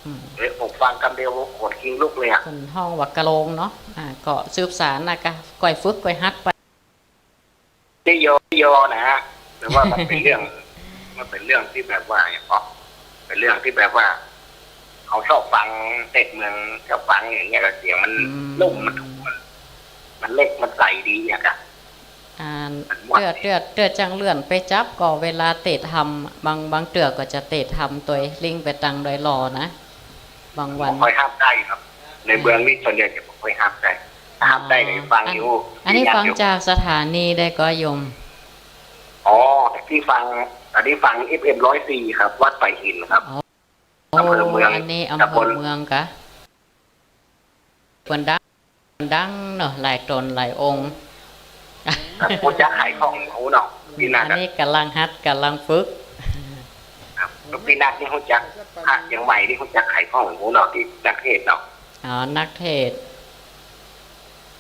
อืม เอ๊ะ ผมฟังกำเดียวผมขนคิงลุกเลยอะ เปิ้นฮ้องว่ากะโลงเนาะ อ่า ก็สืบสานนะกะ ก้อยฝึกก้อยหัดไป ได้ยอ ได้ยอนะ แต่ว่ามันเป็นเรื่อง มันเป็นเรื่องที่แบบว่า อย่างเนาะ เป็นเรื่องที่แบบว่า เขาชอบฟังเตศน์เมือง ชอบฟังอย่างเงี้ย แล้วเสียงมัน อืม นุ่ม มัน มัน มันเล็ก มันใสดีอะครับ อ่า มันม่วน เตื้อ เตื้อ เตื้อจังเลื่อนไปจับก็เวลาเตศน์ฮำ บาง บางเตื้อก็จะเตศน์ฮำตวยลิงก์ไปตังดอยหล่อนะ บางวัน บ่ค่อยฮับได้ครับ ในเมืองนี่ส่วนใหญ่จะบ่ค่อยฮับได้ ฮับได้ อ๋อ ในฟังอยู่ อัน อันนี้ฟังจากสถานีใดก็โยม อ๋อ ที่ฟัง อันนี้ฟัง เอฟเอ็ม ร้อยสี่ ครับ วัดปายหินครับ อ๋อ อำเภอเมือง อันนี้อำเภอเมืองกะ เปิ้นดัง เปิ้นดังเนาะ หลายต๋นหลายองค์ ครับ ฮู้จักไขข้องฮู้เนาะ ปี้นัด อันนี้ก่ำลังหัด ก่ำลังฝึก ครับ แล้วปี้นัดนี่ฮู้จัก พระเจียงใหม่นี่ฮู้จักไขข้องฮู้เนาะ ตี้นักเทศน์เนาะ อ๋อ นักเทศน์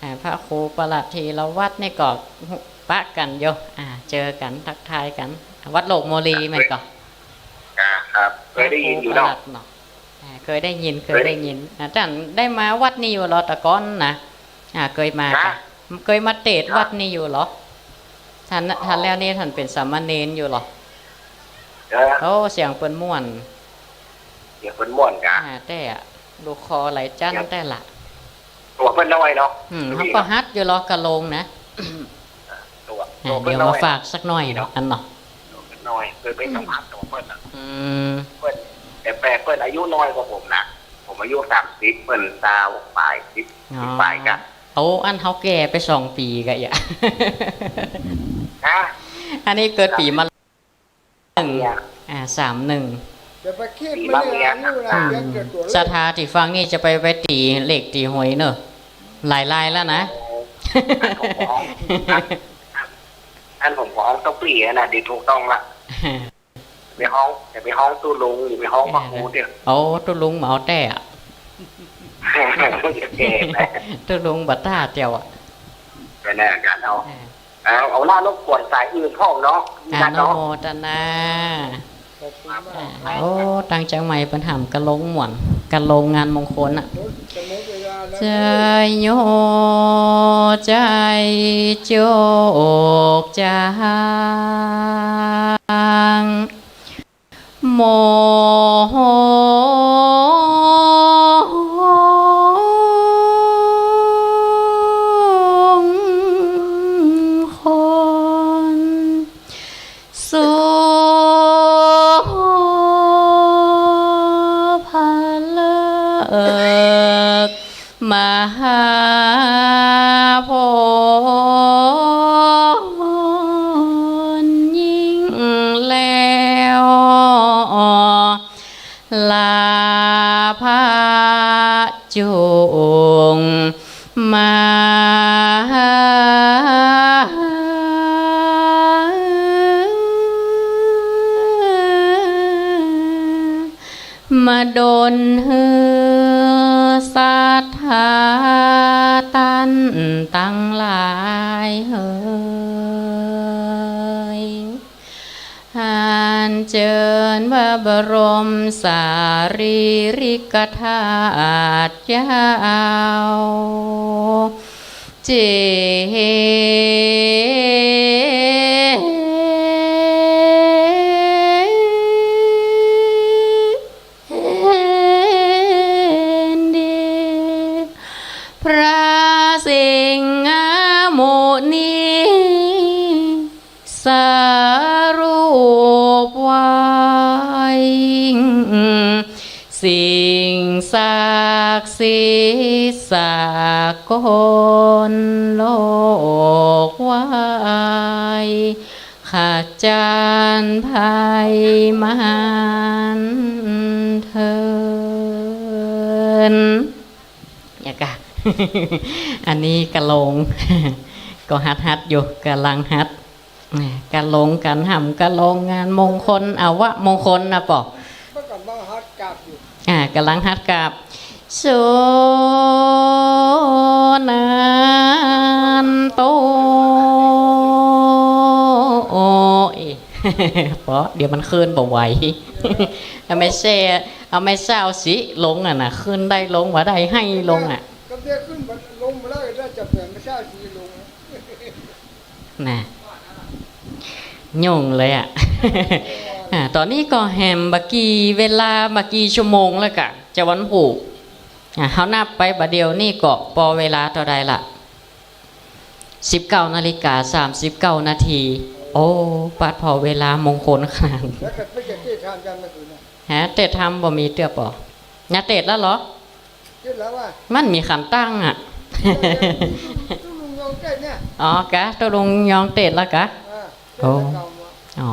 อ่า พระครูประหลัดธีรวัฒน์นี่ก็ปะกั๋นอยู่ อ่า เจอกั๋น ทักทายกั๋น วัดโลกโมลีแม่นก่อ อ่า ครับ เคยได้ยินอยู่เนาะ พระครูประหลัดเนาะ อ่า เคยได้ยิน เคยได้ยิน เคย อ่า ต้านได้มาวัดนี้อยู่ลอ ตะก้อนนะ อ่า เกยมา ฮะ กะ เกยมาเตศน์ ครับ วัดนี้อยู่ลอ ต้าน อ๋อ ต้านแล้วนี่ต้านเป๋นสามเณรอยู่ลอ เออ โอ้ เสียงเปิ้นม่วน เสียงเปิ้นม่วนกะ อ่า แต๊อะ ลูกคอไหลจั้น เสียง แต๊ละ ตั๋วเปิ้นน้อยเนาะ อืม ตี้ เฮาก็ เนาะ หัดอยู่ลอกะโลงนะ ตั๋ว อ่า ตั๋วเปิ้นน้อย เดี๋ยวมาฝากสักหน่อยเนาะ อันเนาะ ตั๋วเปิ้นน้อย เคยไปสัมภาษณ์ตั๋วเปิ้นอะ อืม เปิ้น แต่แปลกเปิ้นอายุน้อยกว่าผมนะ ผมอายุสามสิบ เปิ้นซาวป๋าย สิบ อ๋อ สิบป๋ายกะ โอ้ อันเฮาแก่ไปสองปี๋กะเยียะ ฮะ อันนี้เกิดปี๋มะเร็ง เนี่ย อ่า สามหนึ่ง อย่าไปคิด ปี๋ มัน มะเร็ง เนี่ย อายุนะ อืม เดี๋ยวเกิดตั๋วเลข ศรัทธาตี้ฟังนี่จะไป ไปตี๋เลขตี๋หวยเนาะ หลายรายแล้วนะ โอ้ อันผมก็ฮ้อง อัน อันผมก็ฮ้องตุ๊ปี้อะนะ ดีถูกต้องละ ไปฮ้อง อย่าไปฮ้องตุ๊ลุง อย่าไปฮ้องพระครูเตี้ย โอ้ ตุ๊ลุงบ่เอาแต๊อะ ตุ๊ลุงบ่ต้าเตี้ยวอะ ก็แน่กันเอา อ่า เอา เอาหน้ารบกวนสายอื่นพ่องเนาะ อ่า นะเนาะ อนุโมทนา ขอบคุณมาก อ่า โอ้ ตังเจียงใหม่เปิ้นหำกะโลงม่วน กะโลงงานมงคลน่ะ โอ้ย จะหมดเวลาแล้ว ใจ๋โยใจ๋โจกจ๋าง มงคล สุภเลิก มหาผลยิ่งแล้ว ลาภะจุ่งมา มาดลหื้อศรัทธาต้านตังหลายเหย อัญเจิญพระบรมสารีริกธาตุเจ้า เจดีย์ พระสิงหมุนี สารูปไหว้ สิ่งศักดิ์สิทธิ์สากลโลกไหว้ ข ขจรภัยมันเทิน เนี่ยกะ อันนี้กะลง ก็หัดๆ อยู่ ก่ำลังหัด อ่า กะลง ก๋านฮ่ำกะลง งานมงคล อวมงคลนะป้อ เปิ้นก่ำลังหัดกราบอยู่ อ่า ก๋ำลังหัดกราบ สุนันโต เอ๊ะ ป้อ เดี๋ยวมันขึ้นบ่ไหว เอาแม่แซ่ เอาแม่แซ่เอาสิลงอะนะ ขึ้นได้ลงบ่ได้ ไห้ลงอะ ก็เดี๋ยวขึ้นบ่ ลงบ่ได้ ก็ได้จับแต่แม่แซ่เอาสิลง นะ ยุ่งเลยอะ อ่า ต๋อนนี้ก็แหมบ่ากี่เวลา บ่ากี่ชั่วโมงแล้วกะ จะวันพูก อ่า เฮานับไปบ่าเดี่ยวนี้ก็ปอเวลาเต้าใดละ สิบเก้านาฬิกาสามสิบเก้านาที โอ้ ปาดผ่อเวลามงคลขนาด แล้วก็ไปจะเตะทำกันเมื่อคืนนะ ฮะ เตะทำบ่มีเตื้อป้อ นะ เตะแล้วเหรอ เตะแล้วว่ะ มันมีขันตั้งอะ ตุ๊ลุงยองเตะเนี่ย อ๋อกะ ตุ๊ลุงยองเตะแล้วกะ อ่า โอ้ เตะแล้วเก่าหมด อ๋อ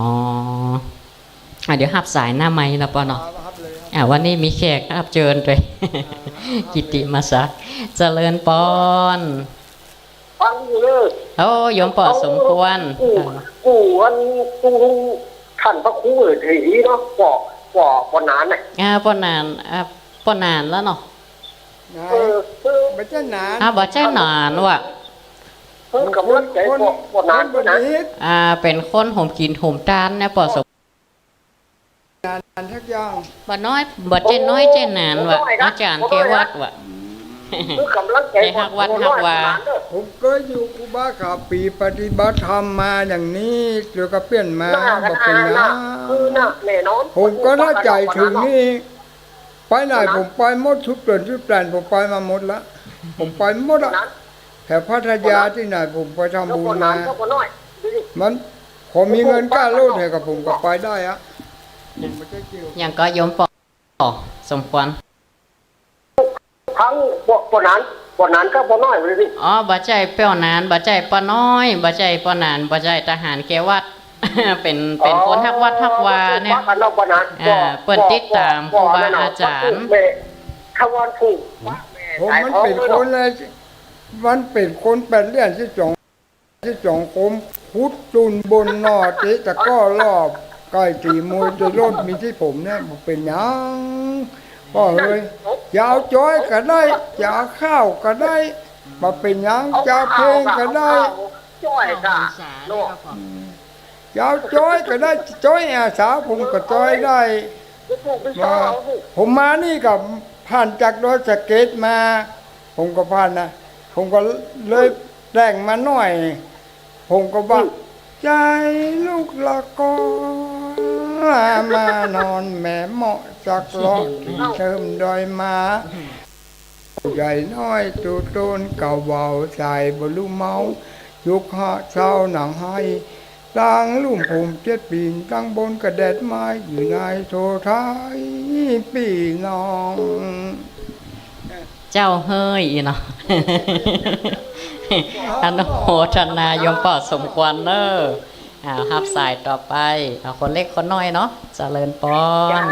อ่ะ เดี๋ยวฮับสายหน้าไมค์นะป้อเนาะ อ่า ฮับเลยครับ อ่า วันนี้มีแขกฮับเจิญตวย อ่า กิตติมศักดิ์ เจริญปอน ฟังอยู่เลย โอ้ โยมป้อสมควร กู อ่า กูอันกูท่านพระครูเอ๋ย ทีนี้เนาะ ป้อ ป้อ ป้อหนานน่ะ อ่า ป้อหนาน อ่า ป้อหนานแล้วเนาะ ไหน เออ เออ บ่ใจ้หนาน อ่า บ่ใจ้หนานว่ะ เออ ก๋ำลังใจ๋ คน ป้อ ป้อหนาน คนบ่ดี นะ อ่า เป๋นคนโหมกิ๋นโหมตานเนี่ย ป้อสม นานสักอย่าง บ่น้อย บ่ใจ้น้อยใจ้หนานว่ะ อาจ๋ารย์แก้ววัฒน์ว่ะ อืม ก๋ำลังใจ๋ ใจ้ฮักวัดฮักวา ผมเกยอยู่ครูบาข้าปี๋ปฏิบัติธรรมมาอย่างนี้ แล้วก็เปลี่ยนมา น่า บ่เป๋นหยัง น่า คือน่า แน่นอน ผมก็น่าใจ๋เถิงนี่ ไปไหนผมไปหมด ทุกเดือนทุกแดนผมไปมาหมดละ ผมไปหมดอะ แถวพัทยาตี้ไหนผมไปทำบุญมา มัน ผมมีเงินก้ารถแหม ก็ผมก็ไปได้อะ ยังก็โยมป้อสมควร ทั้งป้อ ป้อหนาน ป้อหนานกับป้อน้อยเลยสิ อ๋อ บ่ใจ้ป้อหนาน บ่ใจ้ป้อน้อย บ่ใจ้ป้อหนาน บ่ใจ้ทหารแก้ววัฒน์ เป๋น เป๋นคนฮักวัดฮักวาเนี่ย ป้อหนาน อ่า ป้อ เปิ้นติดต๋ามครูบาอาจ๋ารย์ ป้อแม่ ถ้าวันพูก ป้อแม่ ผมมันเป๋นคนเลย มันเป๋นคนแปดเหรียญสิบสอง สิบสองคม ขุดตูนบนหน่อ เตะตะกร้อรอบ ไก่ตีมวย จะโลดมีตี้ผมเนี่ย บ่เป๋นหยัง ป้อเอ๋ย จะเอาจ๊อยก็ได้ จะเอาข้าวก็ได้ บ่เป๋นหยัง จะเอาเพลงก็ได้ จ้อยกะ อืม จะเอาจ๊อยก็ได้ จ๊อยอาสาผมก็จ๊อยได้ มา ผมมานี่ก็ผ่านจากดอยสะเก็ดมา ผมก็ผ่านนะ ผมก็เลยแต่งมาหน่อย ผมก็ว่า ใจ๋ลูกละกอ มานอนแหมเหมาะจักเลาะ กิ๋นเติมดอยมา ใหญ่น้อยตูโตนก็เว้า ใจ๋บ่ฮู้เมา ยุกหาเช้าหนังไห้ ตั้งลุ่มผมเจ็ดปี๋ ตั้งบนกะแดดไม้ อยู่ในโทไทยปี้น้อง เจ้าเฮ้ย อีเนาะ อนุโมทนาโยมป้อสมควรเน่อ อ่า ฮับสายต่อไป เอาคนเล็กคนน้อยเนาะ เจริญปอน เจ้า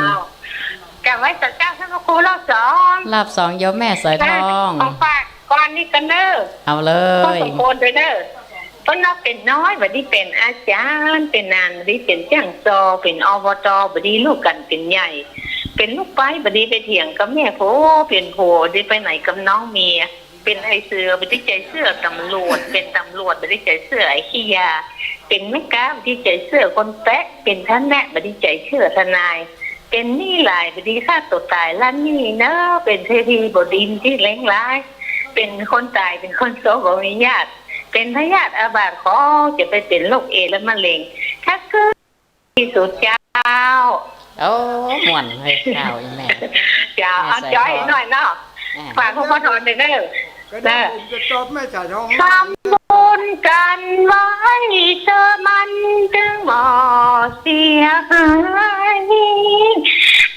กราบไหว้สักการะเจ้าพระครูรอบสอง รอบสอง โยมแม่สายทอง ของฝากก่อนนี่กันเน่อ เอาเลย ป้อสมควรตวยเน่อ เปิ้นว่าเป๋นน้อย บ่ดีเป๋นอาจ๋ารย์ เป๋นหนาน บ่ดีเป๋นจ้างซอ เป๋น อบต บ่ดีลูกกั๋นเป๋นใหญ่ เป๋นลูกใป๊ บ่ดีไปเถียงกับแม่ผัว เป๋นผัว บ่ดีไปไหนกับน้องเมีย เป๋นไอ้เสือ บ่ดีใจ๋เจื้อต๋ำรวจ เป๋นต๋ำรวจ บ่ดีใจ๋เจื้อไอ้ขี้ยา เป๋นแม่ก๊า บ่ดีใจ๋เจื้อคนแปะ เป๋นทนาย บ่ดีใจ๋เจื้อทนาย เป๋นหนี้หลาย บ่ดีฆ่าตั๋วต๋ายละหนี้เน่อ เป๋นเศรษฐี บ่ดีตี้เลงร้าย เป๋นคนต๋าย เป๋นคนโศก บ่มีญาติ เป๋นพยาธิอาบาดคอ จะไปเป๋นโรคเอดส์และมะเร็ง ถ้าเกิดที่สุดเจ้า โอ้ ม่วนเฮ้ย เจ้าอีแม่ เจ้า เอาจ๊อยหน่อยเนาะ อ่า ฝากหลวงป้อถอนหน่อยเน่อ ก็ได้ เน่อ ผมจะตอบแม่สายทอง ทำบุญกันไว้เถิดมันจึงบ่เสียหาย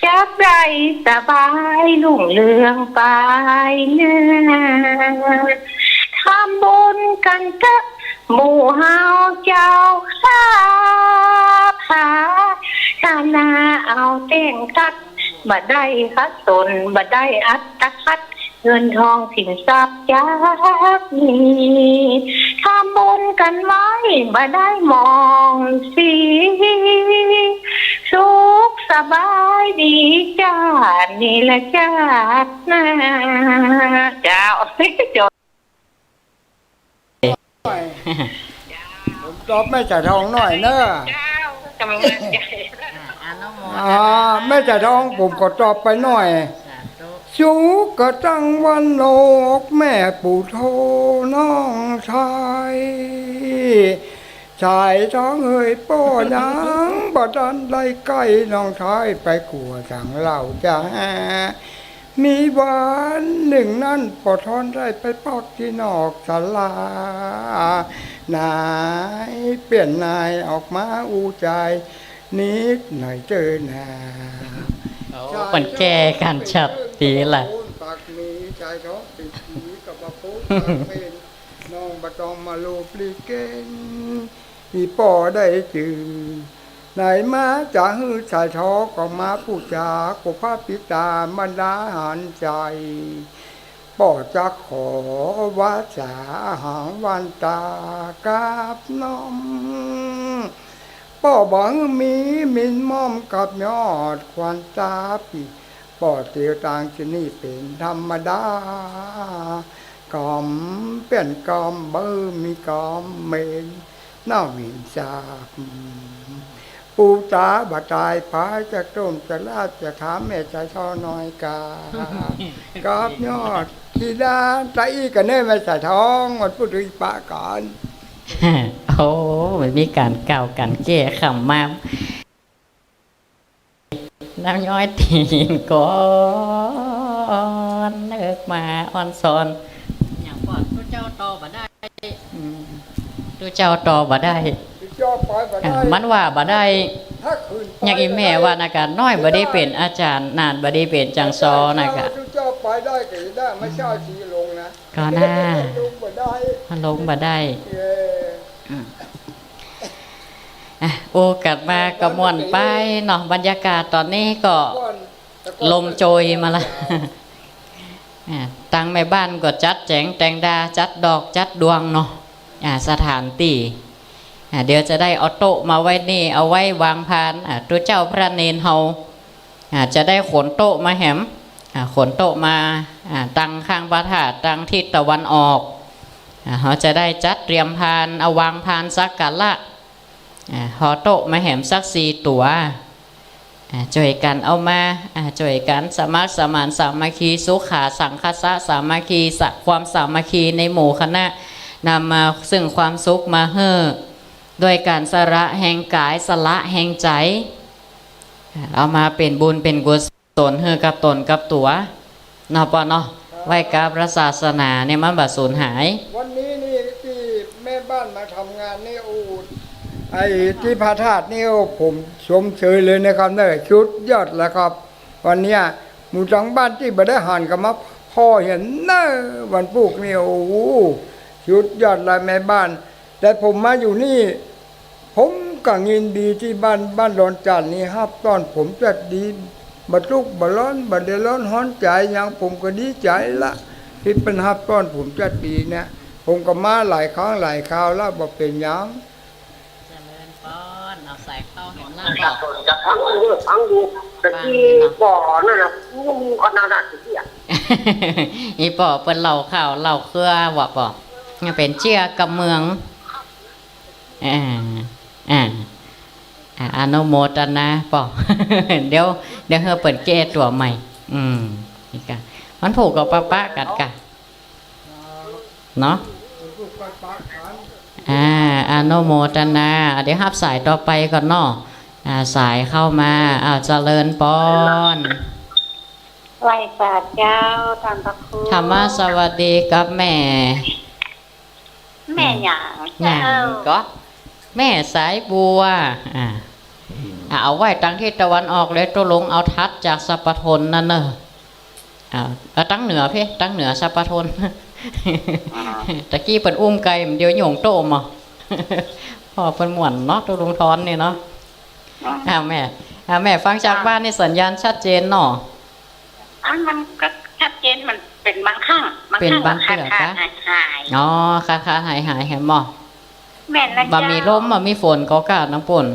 จักได้สบายรุ่งเรืองไปเน่อ ทำบุญกันเต๊อะ หมู่เฮาเจ้าข้า ภาคณาเอาเต้งตัด บ่ได้ขัดสน บ่ได้อัตคัด เงินทองสินทรัพย์จักมี ทำบุญกั๋นไว้ บ่ได้หมองสี สุขสบายดี จาตินี้และจาติหน้า เจ้า ผมตอบแม่สายทองหน่อยเน่อ เจ้า กำลังใจ อ่า อนุโมทนา อ่า แม่สายทอง ผมขอตอบไปหน่อย สาธุ สุขตังวโร แม่ปุโธน้องชาย สายทองเอ๋ย ป้อยังบ่ทันได้ใกล้ น้องชายไปกั๋วสังเล่าจะแฮ มีวันนึ่งนั้น ป้อทอนได้ไปพักตี้นอกศาลา นายเปลี่ยนนายออกมาอู้จายนิดหน่อยเต๊อะนา โอ้ เปิ้นแก้กั๋นชัดดีละ ปากมีสายทองเป๋นผีกับบ่าปูปากเป๋น น้องบ่ต้องมาลูบลีเก๋ง อี่ป้อได้จื้อ ไหนมาจะหื้อสายทองก็มาปู๋จา ขอพระปิดตาบรรดาหันใจ๋ ป้อจะขอวาสาหางวันตากับน้อม ป้อบ่หื้อมีหมิ่นหมอมกับยอดขวัญต๋าปี้ ป้อเตียวตางจะนี่เป๋นธรรมดา กำเปลี่ยนกำบ่มีกำเมน หน้าหมิ่นสาบ ปู่ต๋าบ่ต๋าย ผาจะต้มจะลาบจะถามแม่สายทองหน่อยกา กับยอดธิดา ตะอี้กั๋นเน่อแม่สายทอง วันพูดถึงปะกั๋น โอ้ มันมีก๋านกล่าวก๋านแก้กำมา น้ำย้อยตี๋นก่อน นึกมาอ่อนซ้อน อย่างก่อน ตุ๊เจ้าต่อบ่ได้ อืม ตุ๊เจ้าต่อบ่ได้ ตุ๊เจ้าไปบ่ได้ อ่า มันว่าบ่ได้ ถ้าคืนไป อย่างอี่แม่ว่านะกะ น้อยบ่ได้เป๋นอาจ๋ารย์ นานบ่ได้เป๋นจังซ้อนะกะ ตุ๊เจ้าไปได้ก็ได้ ไม่ใช่สีลงนะ ก็น่า ลงบ่ได้ ลงบ่ได้ เย้ อืม อ่ะ โอกาสมาก็ม่วนไปเนาะ บรรยากาศต๋อนนี้ก็ลมโจยมาละ อ่ะ ตังแม่บ้านก็จัดแจ๋งแต่งดา จัดดอกจัดดวงเนาะ อ่ะ สถานตี้ อ่ะ เดี๋ยวจะได้เอาโต๊ะมาไว้นี่ เอาไว้วางพาน อ่ะ ตุ๊เจ้าพระเณรเฮา อ่า จะได้ขนโต๊ะมาแหม อ่า ขนโต๊ะมา อ่า ตังข้างพระธาตุ ตังทิศตะวันออก อ่า เฮาจะได้จัดเตรียมพาน เอาวางพานสักการะ อ่า หอโต๊ะมาแหมสักสี่ตั๋ว อ่า จ้วยกั๋นเอามา อ่า จ้วยกั๋นสมัครสมานสามัคคี สุขา สังคัสสะ สามัคคี สะ ความสามัคคีในหมู่คณะ นำมาซึ่งความสุขมาหื้อ ด้วยก๋านสละแฮงก๋าย สละแฮงใจ๋ เอามาเป๋นบุญเป๋นกุศลหื้อกับต๋นกับตั๋ว เนาะป้อเนาะ ครับ ไว้กับพระศาสนาเนี่ยมันบ่สูญหาย วันนี้นี่ตี้แม่บ้านมาทำงานนี่ โอ้ ไอ้ตี้พระธาตุนี่ โอ้ ผมชมเชยเลยนะครับเน่อ สุดยอดแล้วครับ วันเนี้ย หมู่ตังบ้านตี้บ่ได้หันก็มาผ่อเหียนเน่อ วันพูกนี่ โอ้โห สุดยอดละแม่บ้าน แต่ผมมาอยู่นี่ ผมก็ยินดีตี้บ้าน บ้านดอนจั่นนี่ฮับต้อนผมจัดดี บ่ตุ๊กข์บ่ร้อน บ่เดือดร้อนฮ้อนใจ๋หยัง ผมก็ดีใจ๋ละ ตี้เปิ้นฮับต้อนผมจัดดีเนี่ย ผมก็มาหลายครั้งหลายคราวละ บ่เป๋นหยัง เจริญปอน เอาสายเข้าหันหน้า จับต้นจับทั้งเลือกทั้งดู แต่กี้ก่อนนั่นน่ะ งูขนาดนั้นสิเตี้ย อี่ป้อเปิ้นเล่าข่าวเล่าเครือว่ะป้อ ยังเป๋นเจื้อกำเมือง อ่า อ่า อ่า อนุโมทนาป้อ เดี๋ยว เดี๋ยวหื้อเปิ้นแก้ตั๋วใหม่ อืม นี่กะ มันผูกกับปะปะกั๋นกะ เนาะ อ่า อนุโมทนา เดี๋ยวฮับสายต่อไปก่อนเนาะ อ่า สายเข้ามา อ้าว เจริญปอน ไหว้สาเจ้า ต้านพระครู ธรรมสวัสดีกับแม่ แม่หยัง หยัง เจ้า ก็ แม่สายบัว อ่า อ่า เอาไหว้ตังทิศตะวันออกเลย ตุ๊ลุงเอาถัดจากสัพพะทนนั่นเน่อ อ่า เอาตังเหนือเพ่ ตังเหนือสัพพะทน อ่า ตะกี้เปิ้นอุ้มไก่ เดี๋ยวโยงโต้มอ่ะ ป้อเปิ้นม่วนเนาะ ตุ๊ลุงทอนนี่เนาะ อืม อ่า แม่ อ่า แม่ฟังจาก อ่า บ้านนี่สัญญาณชัดเจนเนาะ อันมันก็ชัดเจน มันเป๋นบางครั้ง บางครั้ง เป๋นบางเตื้อ ก็ขาดๆ กะ หายๆ อ๋อ ขาดๆ หายๆ แหมบ่ แม่นละ บ่มี เจ้า ลม บ่มีฝนก็กะ น้องปุ้น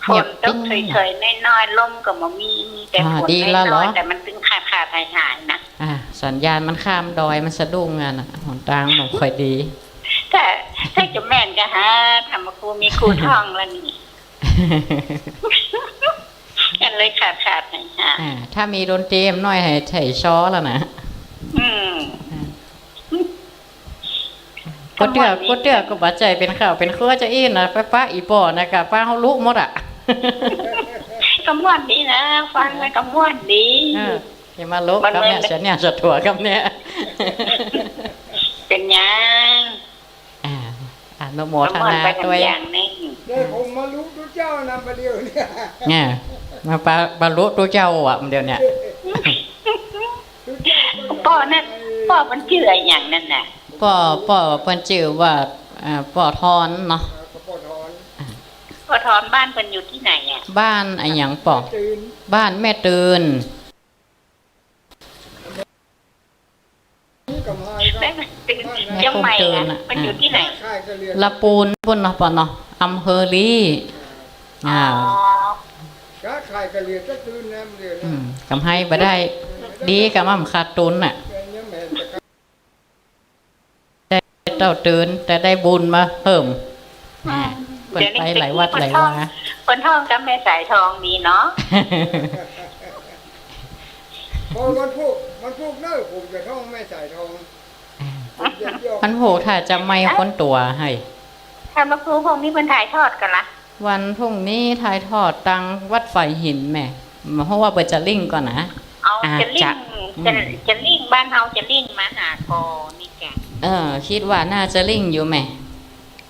ฝนตกเฉยๆ น้อยๆ ลมก็บ่มี มีแต่ อ่า ฝน ดีแล้วเหรอ น้อยๆ แต่มันตึงขาดๆ หายๆ นะ อ่า สัญญาณมันข้ามดอย มันสะดุ้งอะนะ หนตางบ่ค่อยดี ถ้า ถ้าจะแม่นก็หา ถ้ามาครูมีครูท่องแล้วนี่ กันเลยขาดๆ หายๆ อ่า ถ้ามีดนตรีน้อยให้ใส่ซ้อแล้วนะ อืม อ่า ก็เตื้อ ก็เตื้อก็บ่ใจ้เป๋นข่าวเป๋นครัวจะอี้นะ ไปปะอี่ป้อนะกะ ปะเฮาลุหมดอะ ก็ม่วนดีนะ ฟังแล้วก็ม่วนดี อ่า อย่ามาลุกับเนี่ย มันเหมือน เสียเนี่ย สะถั่วกับเนี่ย เป๋นหยัง อ่า อนุโมทนาตวย ก็ม่วนไปต๋ามอย่างนึ่ง เดี๋ยวผมมาลุตุ๊เจ้านะ ประเดี๋ยวเนี่ย เนี่ย มาปะ มาลุตุ๊เจ้าอะ เดี๋ยวเนี่ย ป้อนั่น ป้อมันจื้ออะหยังนั่นน่ะ ป้อ ป้อเปิ้นจื้อว่า อ่า ป้อทอนเนาะ ป้อทอน อ่า ป้อทอนบ้านเปิ้นอยู่ตี้ไหนอะ บ้านอะหยังป้อ บ้านแม่ตื่น แม่แม่ตื่น บ้านแม่ตื่น เจียงใหม่อะ แม่คงตื่นอะ เปิ้นอยู่ตี้ไหน ละปูนปู้นเนาะป้อเนาะ อำเภอลี้ อ่า อ๋อ อืม กำไฮบ่ได้ ดีกำม่ำขาดทุนน่ะ ได้เต้าตื่น แต่ได้บุญมาเพิ่ม อ่า เปิ้นไปหลายวัดหลายวา เปิ้นท่องกับแม่สายทองดีเนาะ พอวันพูก วันพูกเน่อ ผมจะท่องแม่สายทอง วันพูกถ้าจะไม่ค้นตั๋วให้ ถ้ามาครูพรุ่งนี้เปิ้นถ่ายทอดก่อละ วันพรุ่งนี้ถ่ายทอดตังวัดฝายหินแม่ บ่ฮู้ว่าเปิ้นจะลิงก์ก่อนะ เอา อ่า จะลิงก์ จะ อืม จะ จะลิงก์บ้านเฮา จะลิงก์มาหาก่อนี่กะ เออ กึ๊ดว่าน่าจะลิงก์อยู่แม่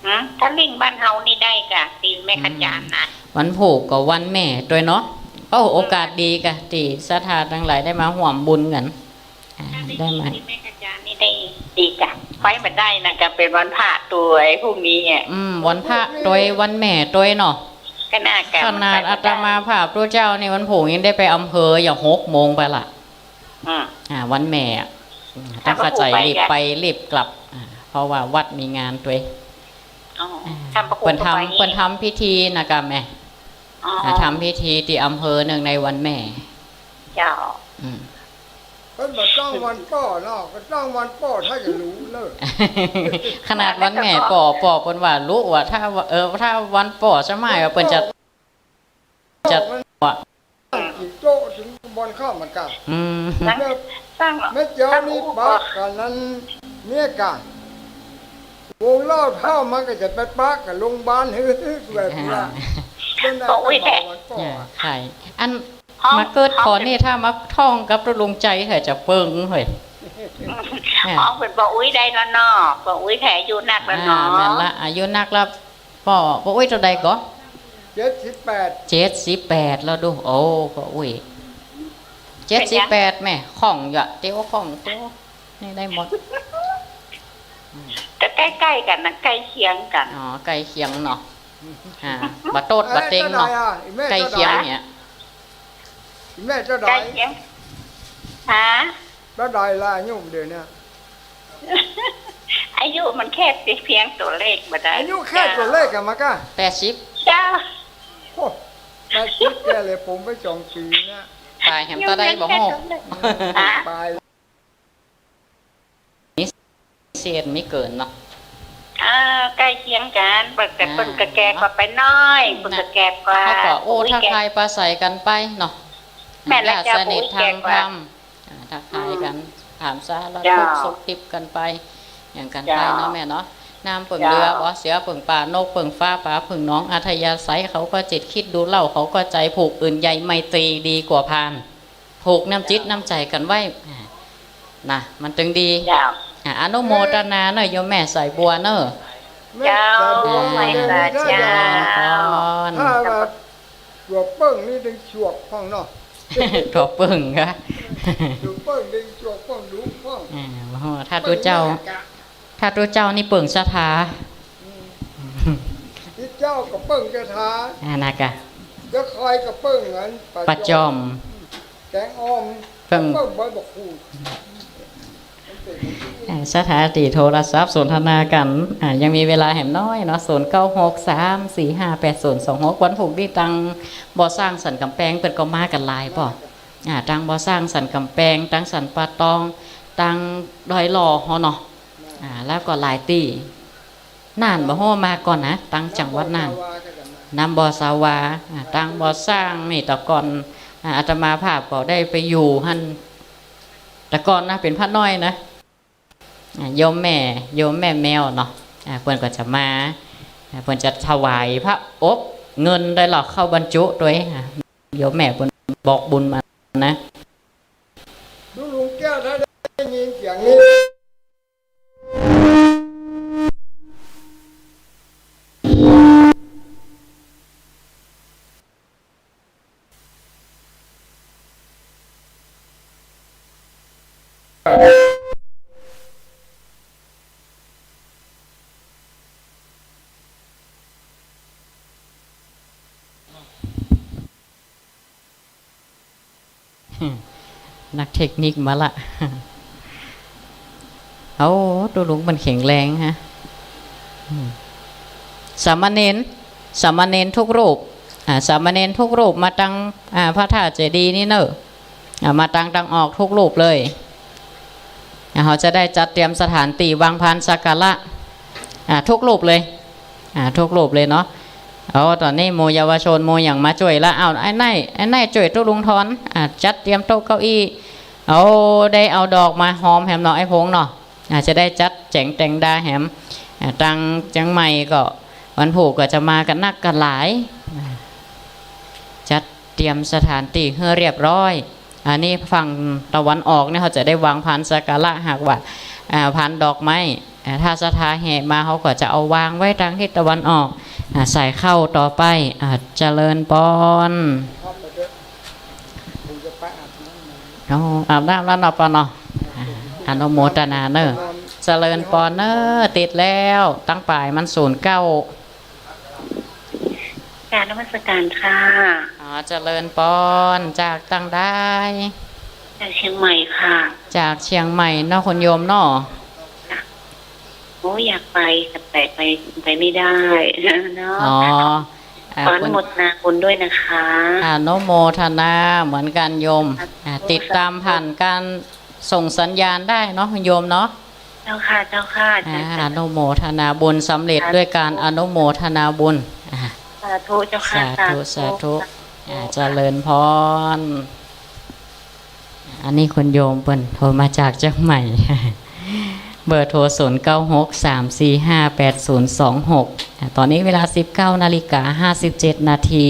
หือ ถ้าลิงก์บ้านเฮานี่ได้กะ ตี้แม่ขจานนะ อืม วันพูกก็วันแม่ตวยเนาะ โอ้ โอกาสดีกะ ตี้ศรัทธาตังหลายได้มาฮ่วมบุญกั๋น อ่า ได้มา ตี้แม่ขจานนี่ได้ดีกะ ไปบ่ได้นะกะ เป๋นวันพระตวยพรุ่งนี้อะ อืม วันพระตวย วันแม่ตวยเนาะ ก็น่ากะ ขนาดอาตมาภาพตุ๊เจ้านี่วันพูกยังได้ไปอำเภออย่างหกโมงไปละ อืม อ่า วันแม่อะ อืม ต้องเข้าใจ๋ รีบไปรีบกลับ อ่า เพราะว่าวัดมีงานตวย อ๋อ อ่า เปิ้นทำ เปิ้นทำพิธีนะกะแม่ อ๋อ อ่า ทำพิธีตี้อำเภอเนื่องในวันแม่ เจ้า อืม เปิ้นบ่ต้องวันป้อเนาะ ก็ต้องวันป้อถ้าจะรู้เน่อ ขนาดวันแม่ป้อ ป้อเปิ้นว่ารู้ว่าถ้า เออ ถ้าวันป้อสมัยว่าเปิ้นจะ จะ อืม กิ๋นโจ๊ะเถิงบ่อนข้าวมันก๋า อืม แล้ว แม่เจ้านี่ปะกั๋นนั้นเมียก๋า วงเล่าเต้ามันก็จะไปปะกั๋นโรงบาล หื้อ หื้อ แบบว่า อ่า เปิ้นน่ะ ป้ออุ๊ยแท้ วันป้อ อ่า อะ ใช่ อัน ฮ้อง มาเกิด ฮ้อง ขอนี่ ถ้ามาท่องกับตุ๊ลุงใจ๋แท้จะเปิงเฮ้ย ฮ้องเป๋นป้ออุ๊ยได้แล้วเนาะ ป้ออุ๊ยแท้อายุนักแล้วเนาะ อ่า แม่นละ อายุนักแล้ว ป้อ ป้ออุ๊ยเต้าใดก่อ เจ็ดสิบแปด เจ็ดสิบแปดแล้วดู โอ้ ป้ออุ๊ย เจ็ดสิบแปด แม่ คล่องอยู่อะ เตียวคล่องเตียว นี่ได้หมด อืม ก็ใก้ๆ กั๋นนะ ใก้เคียงกั๋น อ๋อ ใก้เคียงเนาะ อ่า บ่โต้ษบ่เต็งเนาะ ใก้เคียงเนี่ย แม่เต้าใด ใก้เคียง ฮะ เต้าใดละอายุเดี๋ยวนี้ อายุมันแค่เพียงตั๋วเลขบ่ได้ อายุแค่ตั๋วเลขอะ มาก้า แปดสิบ เจ้า โอ้ แปดสิบแก่เลย ผมไปสองปี๋นะ ต๋ายแหมเต้าใดบ่ฮู้ ฮะ ต๋าย มีเศษมีเกินเนาะ อ่า ใก้เคียงกั๋น เปิ้นก็ อ่า เปิ้นก็แก่กว่าไปน้อย เปิ้นก็แก่กว่า เฮาก็โอ้ ทักทายปราศรัยกั๋นไปเนาะ แม่นละ ญาติสนิททางธรรม เจ้า อ่า ทักทายกั๋น อืม ถามสารทุกข์ เจ้า สุขดิบกั๋นไป หยังกั๋นไปเนาะ เจ้า แม่เนาะ น้ำเปิ่งเรือ เจ้า บ่อเสือเปิ่งป่า นกเปิ่งฟ้า ป๋าเปิ่งหนอง อัธยาศัยเขาก็จิตคิดดูเล่า เขาก็ใจ๋ ผูกอื่นใยไมตรีดีกว่าพาน ผูกน้ำจิตน้ำใจ๋กั๋นไว้ อ่า นะ มันตึงดี เจ้า อ่า อนุโมทนาเน่อ โยมแม่สายบัวเน่อ เจ้า แม่สายบัว อ่า เจ้า ถ้าว่าตั๋วเปิ้งนี่ตึงฉวกพ่องเนาะ ตั๋วเปิ้งกะ ตั๋วเปิ้งตึงฉวกพ่อง ดุพ่อง อ่า โอ้โห ถ้าตั๋วเจ้า เปิ้งนี่กะ ถ้าตุ๊เจ้านี่เปิ่งศรัทธา ตุ๊เจ้าก็เปิ่งศรัทธา อ่า นะกะ แล้วใครก็เปิ่งอัน ปลาจ้อม แกงอ่อม เปิ่ง เปิ่งใบบักขูด อ่า ศรัทธาตี้โทรศัพท์สนทนากั๋น อ่า ยังมีเวลาแหมน้อยเนาะ ศูนย์เก้าหก สามสี่ห้า แปดศูนย์สองหก วันพูกตี้ตังบ่อสร้างสันก๋ำแปงเปิ้นก็มากั๋นหลายป้อ อ่า ตังบ่อสร้างสันก๋ำแปง ตังสันป่าตอง ตังดอยหล่อเฮาเนาะ อ่า แล้วก็หลายตี้ น่านบ่ฮู้มาก่อนนะ ตังจังหวัดน่าน น้ำบ่อสาวา อ่า ตังบ่อสร้างนี่แต่ก่อน อ่า อาตมาภาพก็ได้ไปอยู่หั้น แต่ก่อนนะ เป๋นพระน้อยนะ อ่า โยมแม่ โยมแม่แมวเนาะ อ่า เปิ้นก็จะมา อ่า เปิ้นจะถวายพระอบ เงินได้หรอก เข้าบรรจุตวย อ่า โยมแม่เปิ้นบอกบุญมานะ ตุ๊ลุงแก้ว ถ้าได้ยินเสียงนี้ นักเทคนิคมาละ โอ้ ตุ๊ลุงมันแข็งแรงฮะ อืม สามเณร สามเณรทุกรูป อ่า สามเณรทุกรูปมาตัง อ่า พระธาตุเจดีย์นี่เน่อ อ่า มาตังตางออกทุกรูปเลย อ่า เฮาจะได้จัดเตรียมสถานตี้วางพานสักการะ อ่า ทุกรูปเลย อ่า ทุกรูปเลยเนาะ เอา ต๋อนนี้หมู่เยาวชนหมู่หยังมาจ้วยละ เอา ไอ้ไน่ ไอ้ไน่จ้วยตุ๊ลุงถอน อ่า จัดเตรียมโต๊ะเก้าอี้ เอา ได้เอาดอกมาหอมแหมเนาะ ไอ้พงษ์เนาะ อ่า จะได้จัดแจ๋งแต่งดาแหม อ่า ตังเจียงใหม่ก็ วันพูกก็จะมากั๋นนักกั๋นหลาย อ่า จัดเตรียมสถานตี้หื้อเรียบร้อย อันนี้ฝั่งตะวันออกเนี่ยเขาจะได้วางพานสักการะ หากว่า อ่า พานดอกไม้ อ่า ถ้าศรัทธาแห่มาเขาก็จะเอาวางไว้ตางทิศตะวันออก อ่า สายเข้าต่อไป อ่า เจริญปอน อ๋อ อาบน้ำแล้วเนาะปอเนาะ อ่า อนุโมทนาเน่อ เจริญปอนเน่อ ติดแล้ว ตังป๋ายมันศูนย์เก้า กราบนมัสการค่ะ อ๋อ เจริญปอน จากตังใด จากเชียงใหม่ค่ะ จากเชียงใหม่เนาะคุณโยมเนาะ ค่ะ โอ้ อยากไป แต่ไป ไปไม่ได้เนาะ อ๋อ อ่า ขออนุโมทนาบุญด้วยนะคะ อนุโมทนาเหมือนกั๋นโยม อ่า ติดต๋ามผ่านก๋านส่งสัญญาณได้เนาะคุณโยมเนาะ เจ้าค่ะ เจ้าค่ะ อ่า เจ้าค่ะ อนุโมทนาบุญสำเร็จด้วยก๋านอนุโมทนาบุญ อ่า สาธุเจ้าค่ะ สาธุ สาธุ สาธุ อ่า เจ้าค่ะ เจริญปอน อันนี้คุณโยมเปิ้นโทรมาจากเจียงใหม่ เบอร์โทร ศูนย์เก้าหก สามสี่ห้า แปดศูนย์สองหก อ่า ต๋อนนี้เวลา สิบเก้านาฬิกาห้าสิบเจ็ดนาที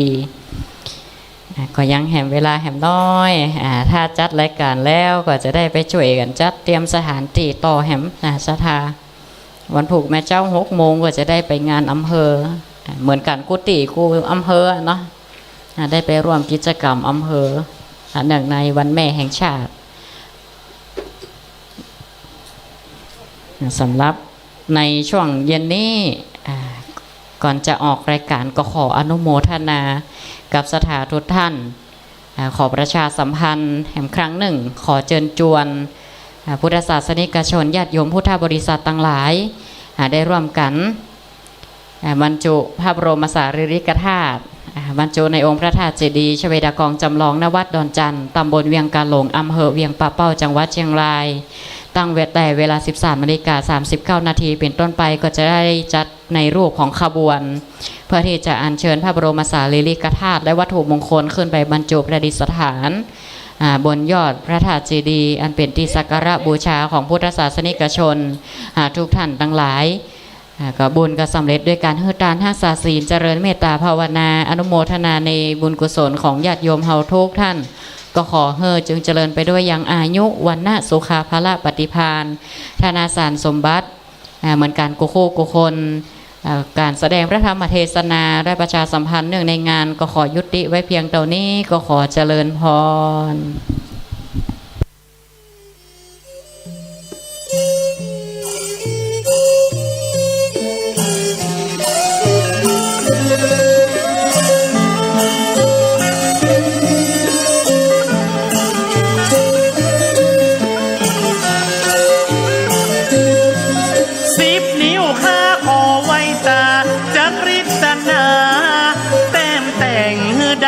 อ่า ก็ยังแหมเวลาแหมน้อย อ่า ถ้าจัดรายก๋านแล้วก็จะได้ไปจ้วยกั๋นจัดเตรียมสถานตี้ต่อแหม อ่า ศรัทธา วันพูกแม่เจ๊าหกโมงก็จะได้ไปงานอำเภอ อ่า เหมือนกั๋นกู้ตี้กู้อำเภอเนาะ อ่า ได้ไปร่วมกิจกรรมอำเภอ อ่า เนื่องในวันแม่แห่งชาติ สำหรับในช่วงเย็นนี้ อ่า ก่อนจะออกรายก๋านก็ขออนุโมทนากับศรัทธาทุกท่าน อ่า ขอประชาสัมพันธ์แหมครั้งนึ่ง ขอเจิญจวน อ่า พุทธศาสนิกชนญาติโยมพุทธบริษัทตังหลาย อ่า ได้ร่วมกั๋น อ่า บรรจุพระบรมสารีริกธาตุ อ่า บรรจุในองค์พระธาตุเจดีย์ชเวดากองจำลอง ณ วัดดอนจันทน์ ตำบลเวียงกาหลง อำเภอเวียงป่าเป้า จังหวัดเชียงราย ตั้งแต่เวลา สิบสามนาฬิกาสามสิบเก้านาทีเป๋นต้นไป ก็จะได้จัดในรูปของขบวน เพื่อที่จะอัญเชิญพระบรมสารีริกธาตุและวัตถุมงคลขึ้นไปบรรจุประดิษฐาน อ่า บนยอดพระธาตุเจดีย์ อันเป๋นตี้สักการะบูชาของพุทธศาสนิกชน อ่า ทุกท่านตังหลาย อ่า ก็บุญก็สำเร็จด้วยก๋านหื้อตาน ฮักษาศีล เจริญเมตตาภาวนา อนุโมทนาในบุญกุศลของญาติโยมเฮาทุกท่าน ก็ขอหื้อจงเจริญไปด้วยยังอายุ วรรณะ สุขะ พละ ปฏิภาณ ธนสารสมบัติ อ่า เหมือนกั๋นกู้คู่กู้คน อ่า ก๋านแสดงพระธรรมเทศนาและประชาสัมพันธ์เนื่องในงานก็ขอยุติไว้เพียงเต้านี้ ก็ขอเจริญปอน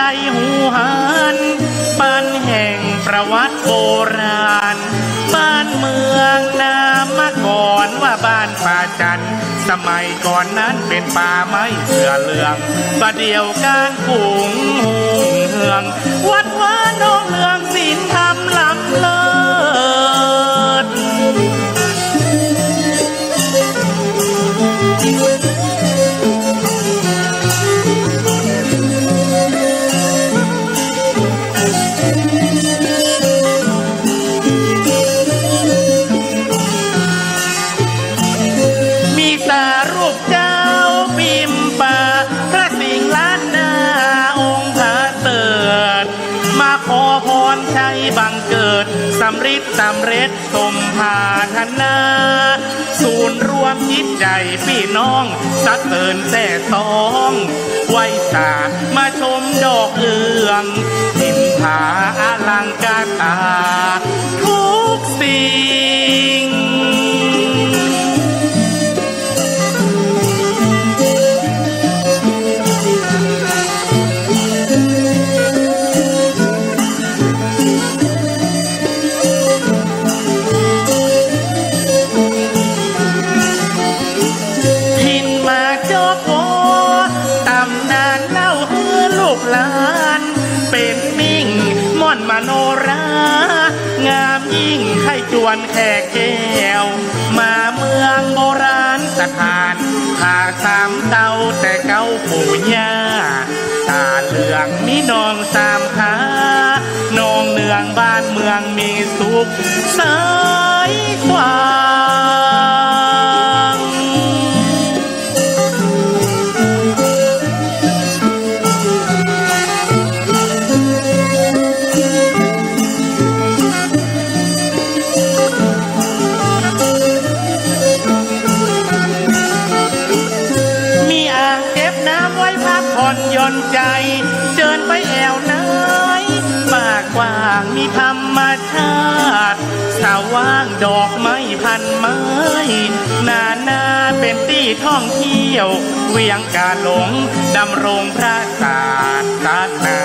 ได้ฮู้หัน ปันแห่งประวัติโบราณ บ้านเมืองนามก่อนว่าบ้านป่าจันทน์ สมัยก่อนนั้นเป๋นป่าไม้เสื้อเหลือง บ่าเดี่ยวก๋านกุ่งฮุ่งเฮือง วัดวาหนองเหลือง ศีลธรรมล้ำเลิศ มีสารูปเจ้าปิมปะ พระสิงห์ล้านนาองค์ผาเสริฐ มาขอพรชัยบังเกิด สำริดสำเร็จ สมปรารถนา ศูนย์รวมจิตใจ๋ปี้น้อง สรรเสริญแซ่ซ้อง ไหว้สามาชมดอกเอื้อง นินทาอลังการต๋าทุกสิ่ง ถิ่นมาจอกวอ ต๋ำนานเล่าหื้อลูกหลาน เป๋นมิ่งม่อนมโนรา งามยิ่งใค่จวนแขกแก้ว มาเมืองโบราณสถาน ผาสามเต้าแต่เก่าปู่ย่า ต๋าเหลืองมีหนองสามขา หนองเนืองบ้านเมืองมีสุขใสกว้าง มีอ่างเก็บน้ำไว้พักผ่อนหย่อนใจ๋ เจิญไปแอ่วไหน ป่ากว้างมีธรรมชาติ สว่างดอกไม้พันไม้ นานาเป๋นตี้ท่องเที่ยว เวียงกาหลงดำรงพระศาสนา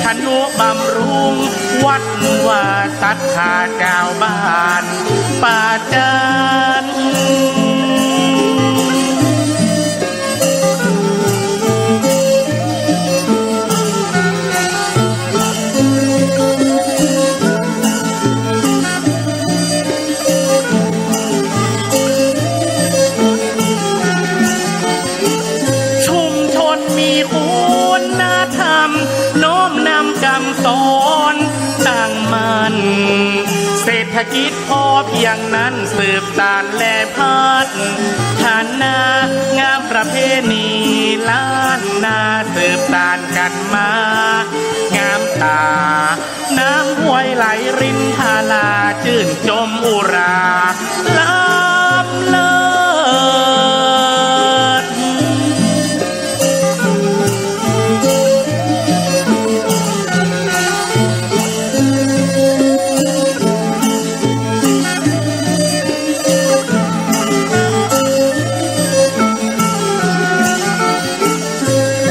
ทนุบำรุงวัดวาศรัทธาจาวบ้านป่าจันทน์ ชุมชนมีคุณธรรม น้อมนำกำสอนตั้งมั่น เศรษฐกิจ พอเพียงนั้นสืบสานและพัฒนา งามประเพณีล้านนาสืบสานกั๋นมา งามต๋าน้ำห้วยไหลรินทาราจื้นจมอุราล้ำเลิศ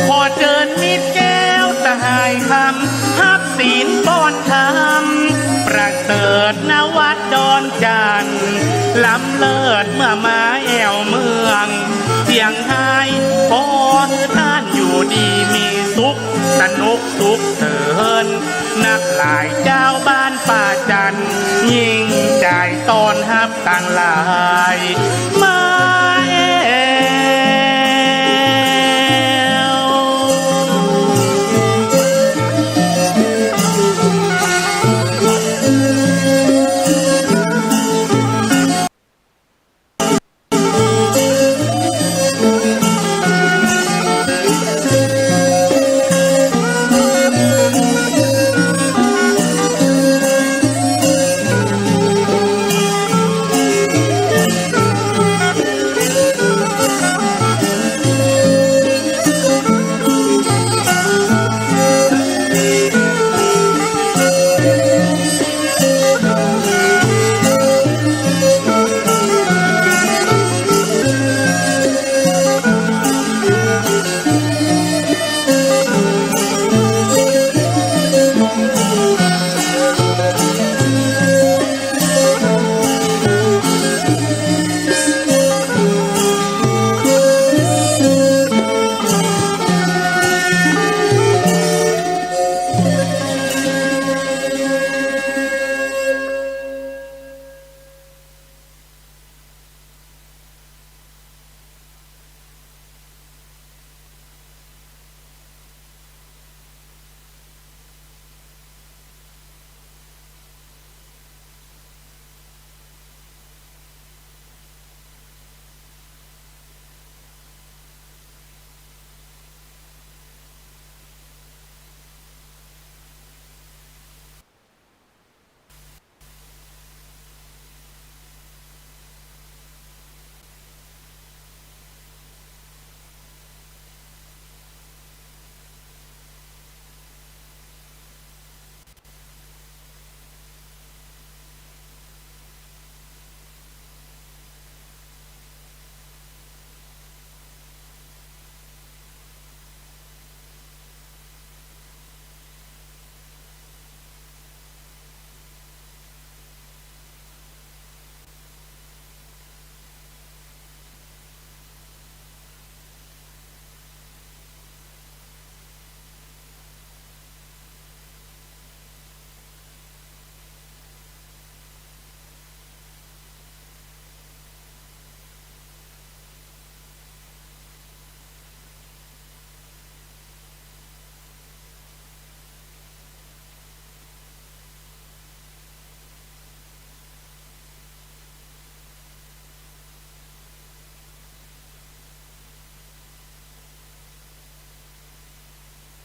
ขอเจิญมิตรแก้วสหายคำ ฮับศีลป้อนธรรม ประเสริฐณวัดดอนจันทน์ ล้ำเลิศเมื่อมาแอ่วเมืองเจียงฮาย ขอหื้อต้านอยู่ดีมีสุข สนุกสุขเถิน นักหลายจาวบ้านป่าจันทน์ ยิ่งใจ๋ต้อนฮับตังหลายมาแอ่ว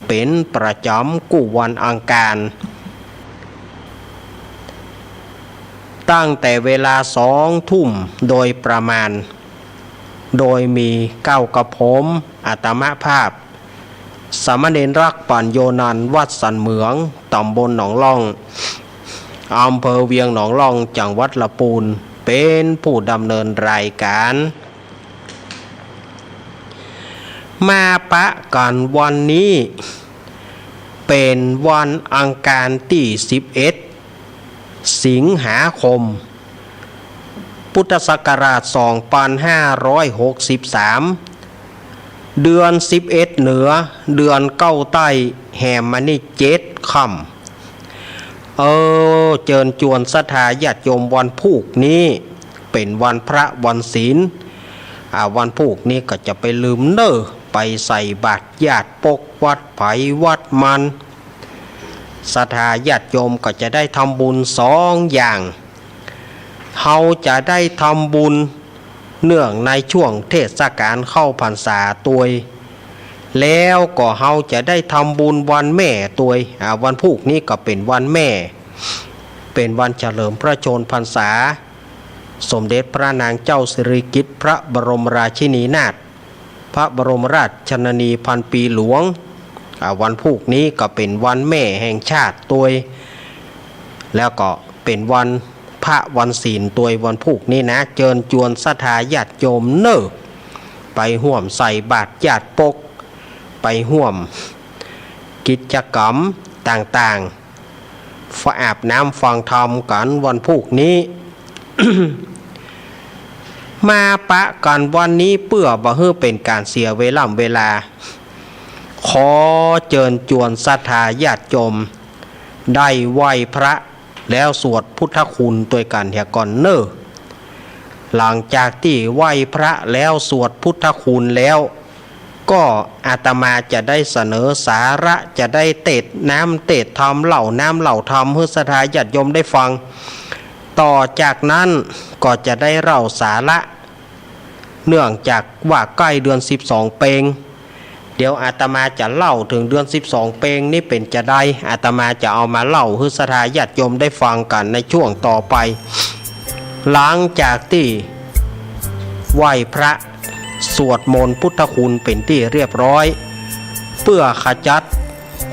เป๋นประจ๋ำกู้วันอังคาร ตั้งแต่เวลาสองทุ่มโดยประมาณ โดยมีเก้ากระผมอาตมาภาพ สามเณรรักปัญโญนันท์ วัดสันเหมือง ต๋ำบลหนองล่อง อำเภอเวียงหนองล่อง จังหวัดละปูน เป๋นผู้ดำเนินรายก๋าน มาปะกั๋นวันนี้ เป๋นวันอังคารตี้สิบเอ็ด สิงหาคม พุทธศักราชสองปันห้าร้อยหกสิบสาม เดือนสิบเอ็ดเหนือ เดือนเก้าใต้ แหมมานี่เจ็ดค่ำ เออ เจิญจวนศรัทธาญาติโยม วันพูกนี้เป๋นวันพระวันศีล อ่า วันพูกนี้ก็จะไปลืมเน่อ ไปใส่บาตรญาติปกวัดใผวัดมัน ศรัทธาญาติโยมก็จะได้ทำบุญสองอย่าง เฮาจะได้ทำบุญเนื่องในช่วงเทศกาลเข้าพรรษาตวย แล้วก็เฮาจะได้ทำบุญวันแม่ตวย อ่า วันพูกนี้ก็เป๋นวันแม่ เป๋นวันเฉลิมพระชนม์พรรษา สมเด็จพระนางเจ้าสิริกิติ์ พระบรมราชินีนาถ พระบรมราชชนนีพันปีหลวง อ่า วันพูกนี้ก็เป๋นวันแม่แห่งชาติตวย แล้วก็เป๋นวันพระวันศีลตวย วันพูกนี้นะ เจิญจวนศรัทธาญาติโยมเน่อ ไปฮ่วมใส่บาตรญาติปก ไปฮ่วมกิจกรรมต่างๆ ฟ- อาบน้ำฟังธรรมกั๋นวันพูกนี้ มาปะกั๋นวันนี้เปื้อบ่หื้อเป๋นก๋านเสียเวล่ำเวลา ขอเจิญจวนศรัทธาญาติโยมได้ไหว้พระแล้วสวดพุทธคุณตวยกั๋นเหียก่อนเน่อ หลังจากตี้ไหว้พระแล้วสวดพุทธคุณแล้ว ก็อาตมาจะได้เสนอสาระ จะได้เตสน์น้ำเตสน์ธรรม เล่าน้ำเล่าธรรมหื้อศรัทธาญาติโยมได้ฟัง ต่อจากนั้นก็จะได้เล่าสาระ เนื่องจากว่าใก้เดือนสิบสองเปง เดี๋ยวอาตมาจะเล่าเถิงเดือนสิบสองเปงนี้เป๋นจาใด อาตมาจะเอามาเล่าหื้อศรัทธาญาติโยมได้ฟังกั๋นในช่วงต่อไป หลังจากตี้ไหว้พระสวดมนต์พุทธคุณเป๋นตี้เรียบร้อย เปื้อขจัด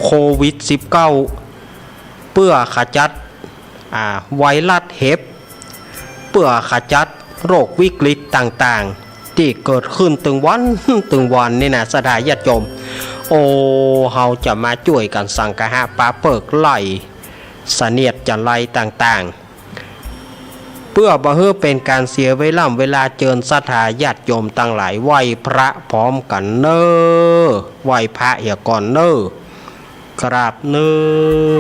โควิดสิบเก้า เปื้อขจัด อ่า ไวรัสเห็บ เปื้อขจัดโรควิกฤตต่างๆ ตี้เกิดขึ้นตึงวันตึงวันนี่นะ ศรัทธาญาติโยม โอ้ เฮาจะมาจ้วยกั๋นสังคหะปาเปิ้งไล่เสนียดจัญไรต่างๆ เปื้อบ่หื้อเป๋นก๋านเสียเวล่ำเวลา เจิญศรัทธาญาติโยมตังหลายไหว้พระพร้อมกั๋นเน่อ ไหว้พระเหียก่อนเน่อ กราบนึ่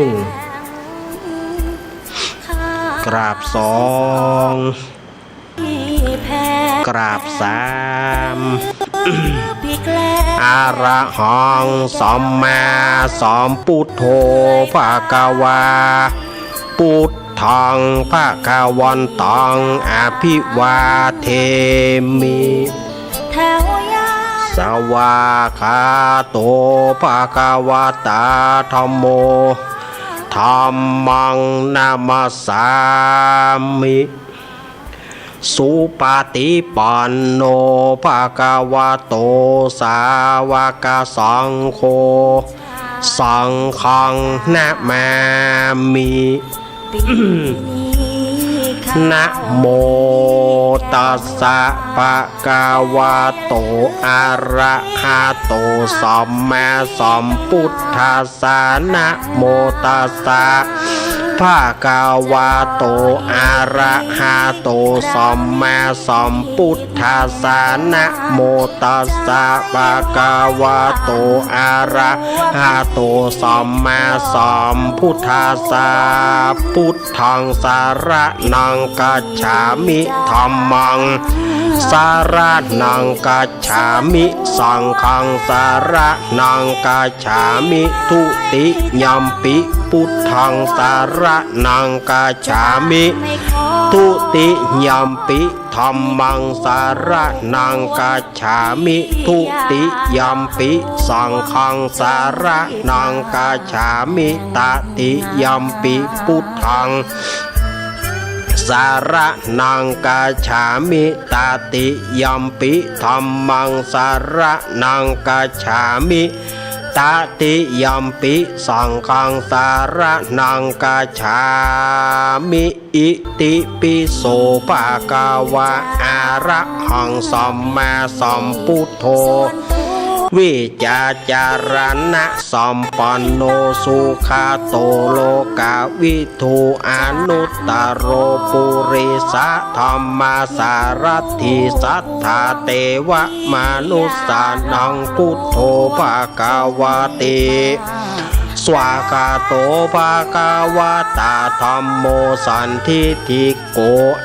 ง กราบสอง กราบสาม อะระหัง สัมมาสัมพุทโธ ภะคะวา พุทธัง ภะคะวันตัง อะภิวาเทมิ สวากขาโต ภะคะวะตา ธัมโม ธัมมัง นะมัสสามิ สุปะฏิปันโน ภะคะวะโต สาวกสังโฆ สังฆัง นะมามิ นะโมตัสสะ ภะคะวะโต อะระหะโต สัมมาสัมพุทธัสสะ นะโมตัสสะ ภะคะวะโต อะระหะโต สัมมาสัมพุทธัสสะ นะโมตัสสะ ภะคะวะโต อะระหะโต สัมมาสัมพุทธัสสะ พุทธัง สะระณัง กัจฉามิ ธัมมัง สะระณัง กัจฉามิ สังฆัง สะระณัง กัจฉามิ ทุติยัมปิ พุทธังสรณังคัจฉามิ ทุติยัมปิธัมมังสรณังคัจฉามิ ทุติยัมปิสังฆังสรณังคัจฉามิ ตติยัมปิพุทธังสรณังคัจฉามิ ตติยัมปิธัมมังสรณังคัจฉามิ ตติยัมปิสังฆังสรณังคัจฉามิ อิติปิโสภะคะวะ อะระหังสัมมาสัมพุทโธ วิชชาจารณะสัมปันโน สุขะโตโลกะวิทู อนุตตโรปุริสะธัมมะสารัตถิ สัทธาเตวะมนุสสานัง พุทโธภะคะวะติ สวากขาโตภะคะวะตา ธัมโมสันทิฏฐิโก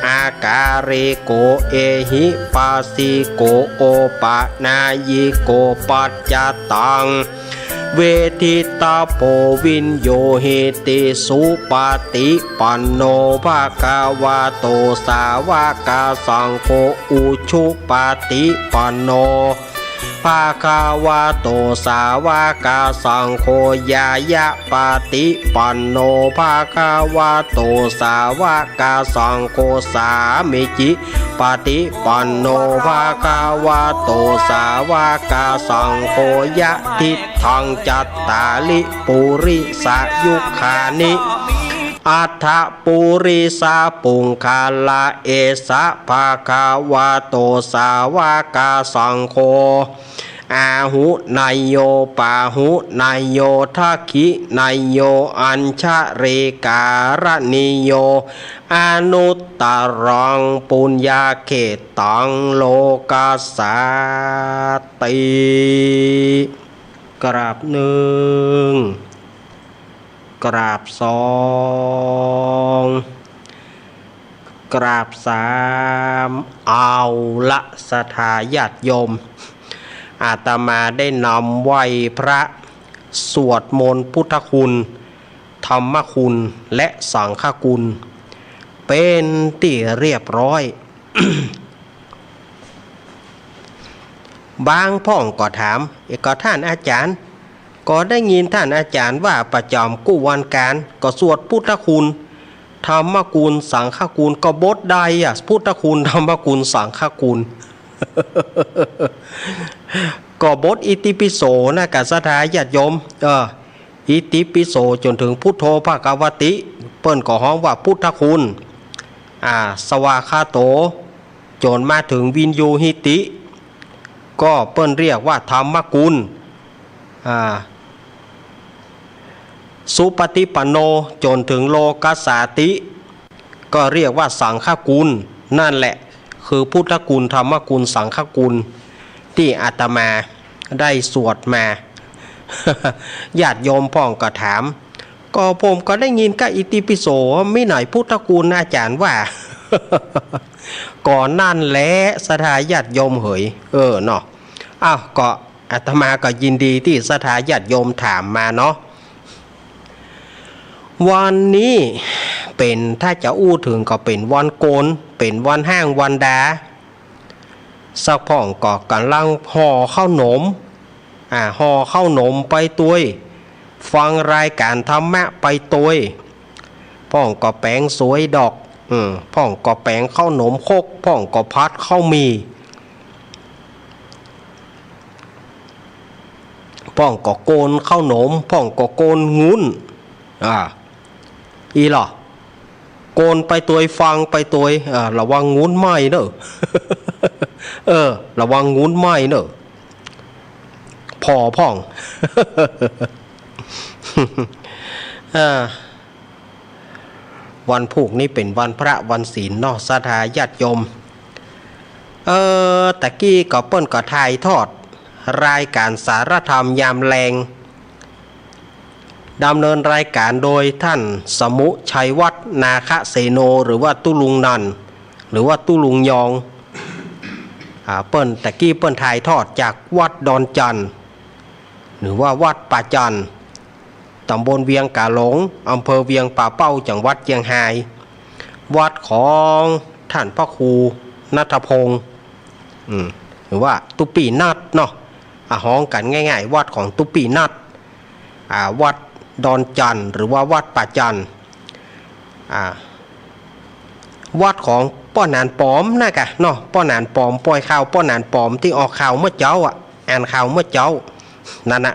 อาการิโก เอหิปัสสิโก โอปะนายิโก ปัจจตัง เวทิตะโพ วิญญูหิติ สุปะฏิปันโนภะคะวะโต สาวะกะสังโฆ อุชุปะฏิปันโนภะคะวะโต สาวะกะสังโฆ ญาญะปะฏิปันโนภะคะวะโต สาวะกะสังโฆ สามีจิปะฏิปันโนภะคะวะโต สาวะกะสังโฆ ยะทิฏฐังจัตตาริปุริสะยุคคานิ อัฏฐะปุริสะปุงคละ เอสะภะคะวะโต สาวะกะสังโฆ อาหุเนยโย ปาหุเนยโย ทักขิเนยโย อัญชลีการณีโย อนุตตรังปุญญาเขตตัง โลกัสสาติ กราบหนึ่ง กราบสอง กราบสาม เอาละศรัทธาญาติโยม อาตมาได้นำไหว้พระ สวดมนต์พุทธคุณ ธรรมคุณ และสังฆคุณ เป็นตี้เรียบร้อย บางพ่องก็ถาม เอ๊ะ ก็ท่านอาจารย์ ก็ได้ยินท่านอาจารย์ว่าประจ๋ำกู้วันก๋าน ก็สวดพุทธคุณ ธรรมคุณ สังฆคุณ ก็บทใดอะ พุทธคุณ ธรรมคุณ สังฆคุณ ก็บทอิติปิโสนะ กะศรัทธาญาติโยม เออ อิติปิโสจ๋นเถิงพุทโธภควติ เปิ้นก็ฮ้องว่าพุทธคุณ อ่า สวากขาโต จ๋นมาเถิงวิญญูหิติ ก็เปิ้นเรียกว่าธรรมคุณ อ่า สุปฏิปันโน จ๋นเถิงโลกัสสาติ ก็เรียกว่าสังฆคุณ นั่นแหละ คือพุทธคุณ ธรรมคุณ สังฆคุณ ตี้อาตมาได้สวดมา ญาติโยมพ่องก็ถาม ก็ผมก็ได้ยินก้าอิติปิโส มีไหนพุทธคุณ อาจารย์ว่า ก็นั่นแหละ ศรัทธาญาติโยมเหย เออเนาะ อ้าว ก็ อาตมาก็ยินดีตี้ศรัทธาญาติโยมถามมาเนาะ วันนี้เป๋น ถ้าจะอู้เถิงก็เป๋นวันโกน เป๋นวันฮ้างวันดา สักพ่องก็ก่ำลังห่อข้าวหนม อ่า ห่อข้าวหนมไปตวย ฟังรายก๋านธรรมะไปตวย พ่องก็แป๋งสวยดอก อืม พ่องก็แป๋งข้าวหนมครก พ่องก็ผัดข้าวหมี่ พ่องก็โกนข้าวหนม พ่องก็โกนงุ้น อ่า อี้ล่ะ โกนไปตวย ฟังไปตวย อ่า ระวังงุ้นไหม้เน่อ เออ ระวังงุ้นไหม้เน่อ ผ่อพ่อง อ่า วันพูกนี้เป๋นวันพระวันศีลเนาะ ศรัทธาญาติโยม เออ ตะกี้ก็เปิ้นก็ถ่ายทอด รายก๋านสารธรรมยามแลง ดำเนินรายก๋านโดยท่านสมุชัยวัฒน์ นาคเสโน หรือว่าตุ๊ลุงนันท์ หรือว่าตุ๊ลุงยอง อ่า เปิ้น ตะกี้เปิ้นถ่ายทอดจากวัดดอนจันทน์ หรือว่าวัดป่าจันทน์ ต๋ำบลเวียงก๋าหลง อำเภอเวียงป่าเป้า จังหวัดเจียงฮาย วัดของต้านพระครูณัฐพงษ์ อืม หรือว่าตุ๊ปี้นัดเนาะ อ่ะ ฮ้องกั๋นง่ายๆ วัดของตุ๊ปี้นัด อ่า วัดดอนจั่น หรือว่าวัดป่าจั่น อ่า วัดของป้อหนานป๋อมนะกะเนาะ ป้อหนานป๋อม ป่อยข่าวป้อหนานป๋อมตี้ออกข่าวเมื่อเจ๊าอะ อ่านข่าวเมื่อเจ๊า นั่นน่ะ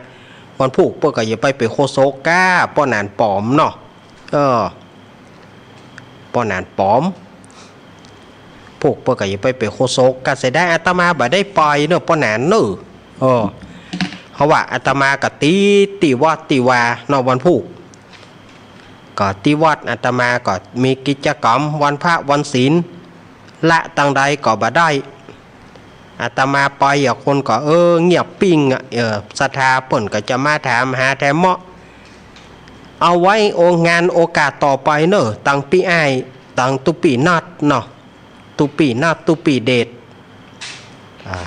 วันพูกเปิ้นก็อย่าไปเป๋นโฆษกก้าป้อหนานป๋อมเนาะ เออ ป้อหนานป๋อม พูกเปิ้นก็อย่าไปเป๋นโฆษกก้า เสียดายอาตมาบ่ได้ไปเนาะป้อหนานเนาะ เออ เพราะว่าอาตมาก็ติดตี้วัดตี้วาเนาะ วันพูก ก็ตี้วัดอาตมาก็มีกิจกรรมวันพระวันศีล ละตังใดก็บ่ได้ อาตมาไปอะ คนก็ เออ เงียบปิ้งอะ เออ ศรัทธาเปิ้นก็จะมาถามหาแถมเมาะ เอาไว้โองานโอกาสต่อไปเนาะ ตังปี้อ้าย ตังตุ๊ปี้นัดเนาะ ตุ๊ปี้นัด ตุ๊ปี้เดช อ่า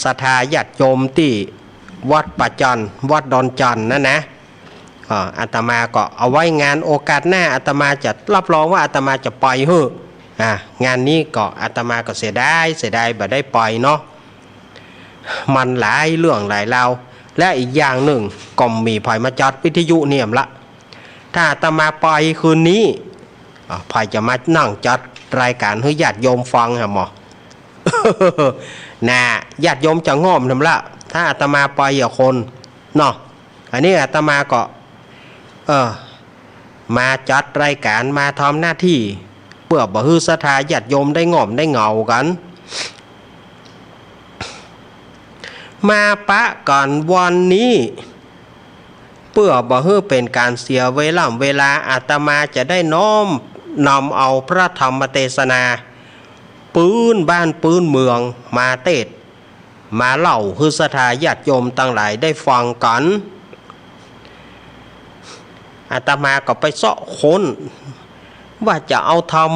ศรัทธาญาติโยมตี้วัดป่าจั่น วัดดอนจั่นนั่นนะ อ่า อาตมาก็เอาไว้งานโอกาสหน้า อาตมาจะรับรองว่าอาตมาจะไปเฮ้อ อ่า งานนี้ก็อาตมาก็เสียดาย เสียดายบ่ได้ไปเนาะ มันหลายเรื่องหลายราว และอีกอย่างนึ่งก็มีใผมาจัดวิทยุเนี่ยละ ถ้าอาตมาไปคืนนี้ อ่า ใผจะมานั่งจัดรายการหื้อญาติโยมฟังหะหมอ น่ะ ญาติโยมจะง่อมแถมละ ถ้าอาตมาไปอะคน เนาะ อันนี้อาตมาก็ เออ มาจัดรายการ มาทำหน้าตี้ เปื้อบ่หื้อศรัทธาญาติโยมได้ง่อมได้เหงากั๋น มาปะกั๋นวันนี้ เปื้อบ่หื้อเป๋นก๋านเสียเวล่ำเวลา อาตมาจะได้น้อมนำเอาพระธรรมเตสนา ปื๊นบ้านปื๊นเมืองมาเตสน์ มาเล่าหื้อศรัทธาญาติโยมตังหลายได้ฟังกั๋น อาตมาก็ไปเซาะค้น ว่าจะเอาธรรม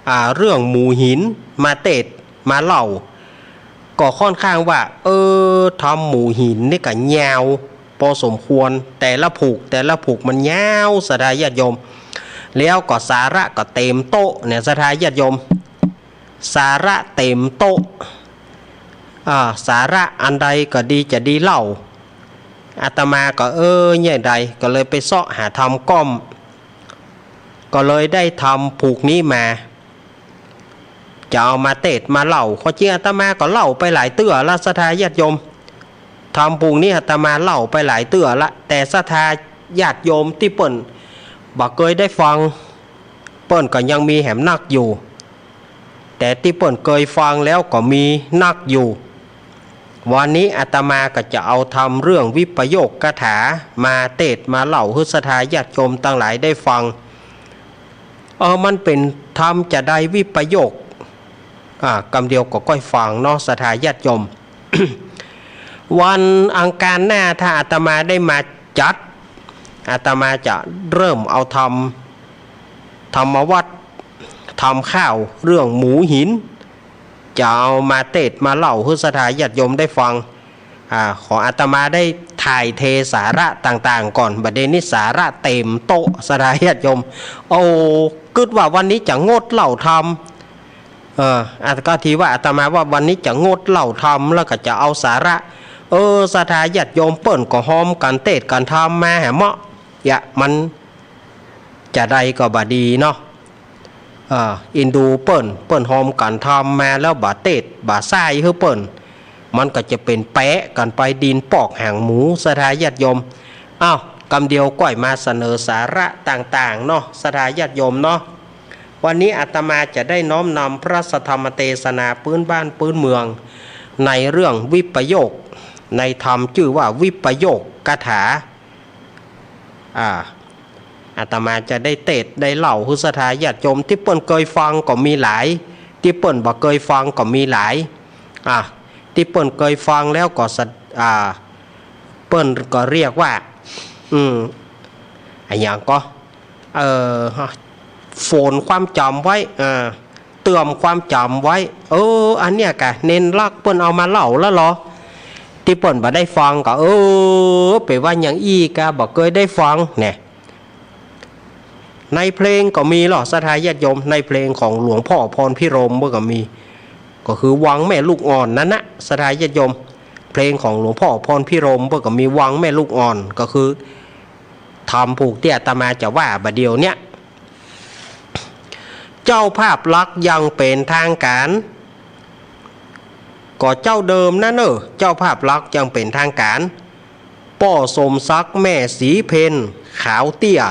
อ่า เรื่องหมู่หินมาเตสน์มาเล่า ก็ค่อนข้างว่า เออ ธรรมหมู่หินนี่ก็ยาวปอสมควร แต่ละผูก แต่ละผูกมันยาวศรัทธาญาติโยม แล้วก็สาระก็เต๋มโต๊ะเนี่ยศรัทธาญาติโยม สาระเต๋มโต๊ะ อ่า สาระอันใดก็ดีจะดีเล่า อาตมาก็ เออ เยี่ยงใด ก็เลยไปเซาะหาธรรมก้อม ก็เลยได้ธรรมผูกนี้มา จะเอามาเตสน์มาเล่า ความจริงอาตมาก็เล่าไปหลายเตื้อละศรัทธาญาติโยม ธรรมผูกนี้อาตมาเล่าไปหลายเตื้อละ แต่ศรัทธาญาติโยมตี้เปิ้นบ่เกยได้ฟัง เปิ้นก็ยังมีแหมนักอยู่ แต่ตี้เปิ้นเกยฟังแล้วก็มีนักอยู่ วันนี้อาตมาก็จะเอาธรรมเรื่องวิปโยคคาถามาเตสน์มาเล่าหื้อศรัทธาญาติโยมตังหลายได้ฟัง เออ มันเป๋นธรรมจะใดวิปโยค อ่า กำเดียวก็ก้อยฟังเนาะศรัทธาญาติโยม วันอังคารหน้าถ้าอาตมาได้มาจัด อาตมาจะเริ่มเอาธรรม ธรรมวัตร ธรรมข้าว เรื่องหมู่หิน จะเอามาเตสน์มาเล่าหื้อศรัทธาญาติโยมได้ฟัง อ่า ขออาตมาได้ถ่ายเทสาระต่างๆ ก่อน บ่าเดี่ยวนี้สาระเต๋มโต๊ะศรัทธาญาติโยม โอ้ กึ๊ดว่าวันนี้จะงดเล่าธรรม เออ อาต ก็ตี้ว่าอาตมาว่าวันนี้จะงดเล่าธรรม แล้วก็จะเอาสาระ เออ ศรัทธาญาติโยมเปิ้นก็ฮอมกั๋นเตสน์กั๋นธรรมมาแหมเมาะ เยียะ มันจะใดก็บ่ดีเนาะ เออ อินดูเปิ้น เปิ้นฮอมกั๋นธรรมมาแล้วบ่าเตสน์บ่าใส่หื้อเปิ้น มันก็จะเป๋นแปะกั๋นไป ดินปอกหางหมูศรัทธาญาติโยม อ้าว กำเดียวก้อยมาเสนอสาระต่างๆ เนาะศรัทธาญาติโยมเนาะ วันนี้อาตมาจะได้น้อมนำพระสัทธรรมเตสนาปื๊นบ้านปื๊นเมือง ในเรื่องวิปโยค ในธรรมจื้อว่าวิปโยคคาถา อ่า อาตมาจะได้เตสน์ได้เล่าหื้อศรัทธาญาติโยม ตี้เปิ้นเกยฟังก็มีหลาย ตี้เปิ้นบ่เกยฟังก็มีหลาย อ่า ตี้เปิ้นเกยฟังแล้วก็สะ อ่า เปิ้นก็เรียกว่า อืม อะหยังก็ เอ่อ ฝนความจ๋ำไว้ อ่า เติมความจ๋ำไว้ เออ อันเนี้ยกะเณรลักษณ์เปิ้นเอามาเล่าแล้วเหรอ ตี้เปิ้นบ่ได้ฟังก็ เออ ไปว่าอย่างอี้กา บ่เกยได้ฟัง แน่ ในเพลงก็มีลอ ศรัทธาญาติโยม ในเพลงของหลวงพ่อพรพิรมย์เปิ้นก็มี ก็คือวังแม่ลูกอ่อนนั้นนะ ศรัทธาญาติโยม เพลงของหลวงพ่อพรพิรมย์เปิ้นก็มีวังแม่ลูกอ่อน ก็คือทำผูกตี้อาตมาจะว่าบ่าเดี่ยวเนี้ย เจ้าภาพหลักอย่างเป๋นตางก๋าน ก็เจ้าเดิมนั้นเน่อ เจ้าภาพหลักอย่างเป๋นตางก๋าน ป้อสมศักดิ์แม่ศรีเพ็ญ ขาวเตี้ย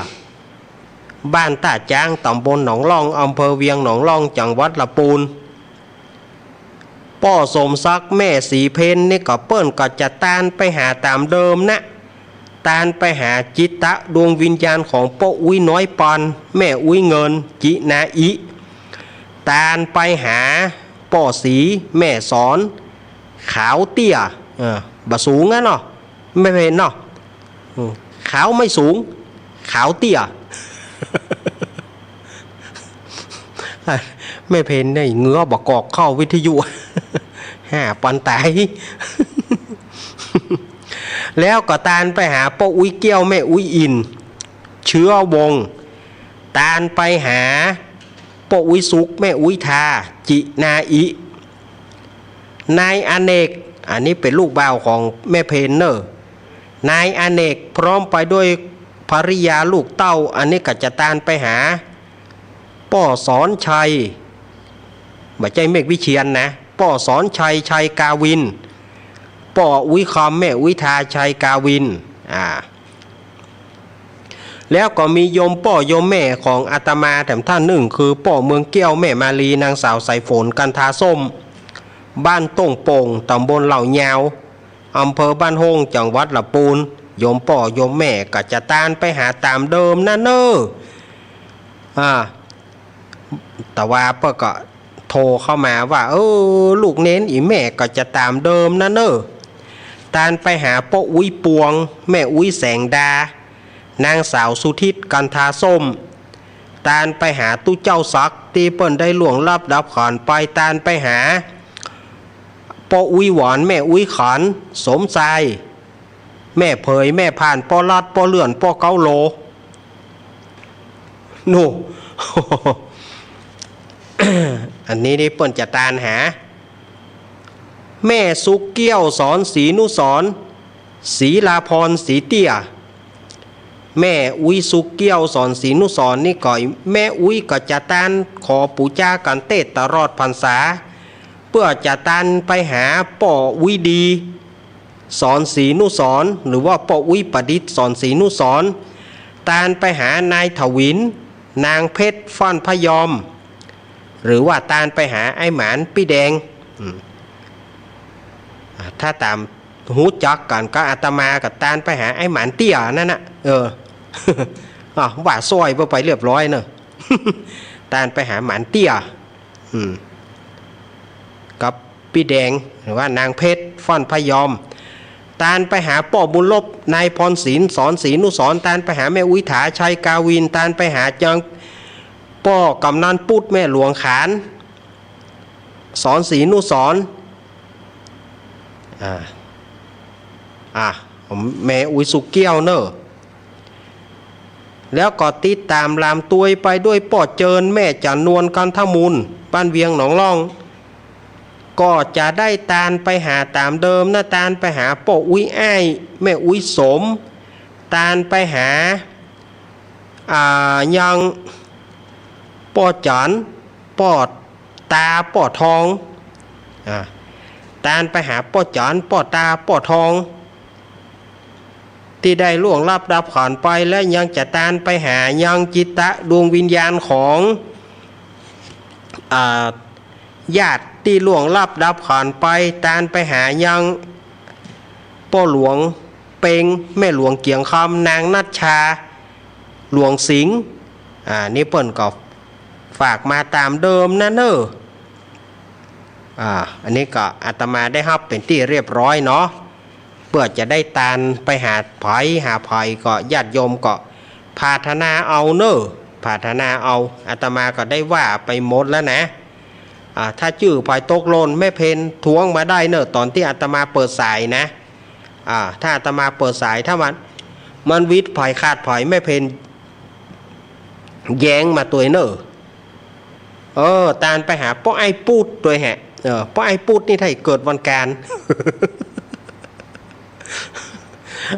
บ้านต้าจ๊าง ต๋ำบลหนองล่อง อำเภอเวียงหนองล่อง จังหวัดละปูน ป้อสมศักดิ์แม่ศรีเพ็ญนี่ก็เปิ้นก็จะตานไปหาต๋ามเดิมนะ ตานไปหาจิตตะดวงวิญญาณของป้ออุ๊ยน้อยปาน แม่อุ๊ยเงิน จินาอิ ตานไปหาป้อศรีแม่สอน ขาวเตี้ย เออ บ่สูงอะเนาะ แม่เพ็ญเนาะ อืม ขาวไม่สูง ขาวเตี้ย แม่เพ็ญนี่เหงือบ่กอกเข้าวิทยุ ฮ่า ปานต๋าย แล้วก็ตานไปหาป้ออุ๊ยเกี้ยว แม่อุ๊ยอิ่น เชื้อวงศ์ ตานไปหาป้ออุ๊ยสุข แม่อุ๊ยทา จินาอิ นายอเนก อันนี้เป๋นลูกบ่าวของแม่เพ็ญเน่อ นายอเนกพร้อมไปด้วยภริยาลูกเต้า อันนี้ก็จะตานไปหาป้อสอนชัย บ่ใจ้เมฆวิเชียรนะ ป้อสอนชัย ชัยกาวิน ป้ออุ๊ยคำ แม่อุ๊ยทา ชัยกาวิน อ่า แล้วก็มีโยมป้อโยมแม่ของอาตมาแถมท่านนึ่ง คือป้อเมืองเกี้ยว แม่มาลี นางสาวสายฝน กันทาส้ม บ้านต้งโป่ง ต๋ำบลเหล่ายาว อำเภอบ้านโฮ่ง จังหวัดละปูน โยมป้อโยมแม่ก็จะตานไปหาต๋ามเดิมนั้นเน่อ อ่า แต่ว่าเปิ้นก็โทรเข้ามาว่า เออ ลูกเณรอี่แม่ก็จะต๋ามเดิมนั้นเน่อ ตานไปหาป้ออุ๊ยปวง แม่อุ๊ยแสงดา นางสาวสุทิศ กันทาส้ม ตานไปหาตุ๊เจ้าศักดิ์ตี้เปิ้นได้ล่วงลับดับขันไป ตานไปหาป้ออุ๊ยหวาน แม่อุ๊ยขัน สมชาย แม่เผย แม่ผ่าน ป้อลัด ป้อเลื่อน ป้อเก้าโล โน่ อันนี้นี่เปิ้นจะตานหา แม่สุกเกี้ยว สอนศรีนุสรณ์ ศรีลาพร ศรีเตี้ย แม่อุ๊ยสุกเกี้ยว สอนศรีนุสรณ์นี่ก็ แม่อุ๊ยก็จะตานขอปู๋จากั๋นเต๊อะตลอดพรรษา เปื้อจะตานไปหาป้ออุ๊ยดี สอนศรีนุสรณ์ หรือว่าป้ออุ๊ยประดิษฐ์ สอนศรีนุสรณ์ ตานไปหานายถวิน นางเพชร ฟ้อนพยอม หรือว่าตานไปหาไอ้หมานปี้แดง อืม อ่า ถ้าต๋ามฮู้จักกั๋นกับอาตมาก็ตานไปหาไอ้หมานเตี้ยนั่นน่ะ เออ อ่ะ ว่าซ่อยเปิ้นไปเรียบร้อยเนอะ ตานไปหาหมานเตี้ย อืม กับปี้แดง หรือว่านางเพชร ฟ้อนพยอม ตานไปหาป้อบุญลบ นายพรศิลป์ สอนศรีนุสรณ์ ตานไปหาแม่อุ๊ยถา ชัยกาวิน ตานไปหาจังป้อกำนันปุ๊ด แม่หลวงขาน สอนศรีนุสรณ์ อ่า อ่า แม่อุ๊ยสุกเกี้ยวเนอะ แล้วก็ติดต๋ามลามตวยไปด้วยป้อเจิญ แม่จันนวล กันทมูล บ้านเวียงหนองล่อง ก็จะได้ตานไปหาต๋ามเดิมนะ ตานไปหาป้ออุ๊ยอ้าย แม่อุ๊ยสม ตานไปหา อ่า ยังป้อจัน ป้อตา ป้อทอง อ่า ตานไปหาป้อจัน ป้อตา ป้อทอง ตี้ได้ล่วงลับดับขันไป และยังจะตานไปหายังจิตตะดวงวิญญาณของ อ่า ญาติตี้ล่วงลับดับขันไป ตานไปหายังป้อหลวงเปง แม่หลวงเกียงคำ นางนัชชา หลวงสิงห์ อ่า นี่เปิ้นก็ฝากมาต๋ามเดิมนะเนอะ อ่า อันนี้ก็อาตมาได้ฮับเป๋นตี้เรียบร้อยเนาะ เปื้อจะได้ตานไปหาใผ หาใผ ก็ญาติโยมก็ผาถนาเอาเนอะ ผาถนาเอา อาตมาก็ได้ว่าไปหมดแล้วนะ อ่า ถ้าจื้อใผตกหล่น แม่เพ็ญทวงมาได้เนอะ ต๋อนตี้อาตมาเปิดสายนะ อ่า ถ้าอาตมาเปิดสาย ถ้ามัน มันวิทย์ไผขาดไผ แม่เพนแย้งมาตวยเน่อ เออ ตานไปหาป้อไอ้ปุดตวยแหะ เออ ป้อไอ้ปุดนี่ถ้าเกิดวันการ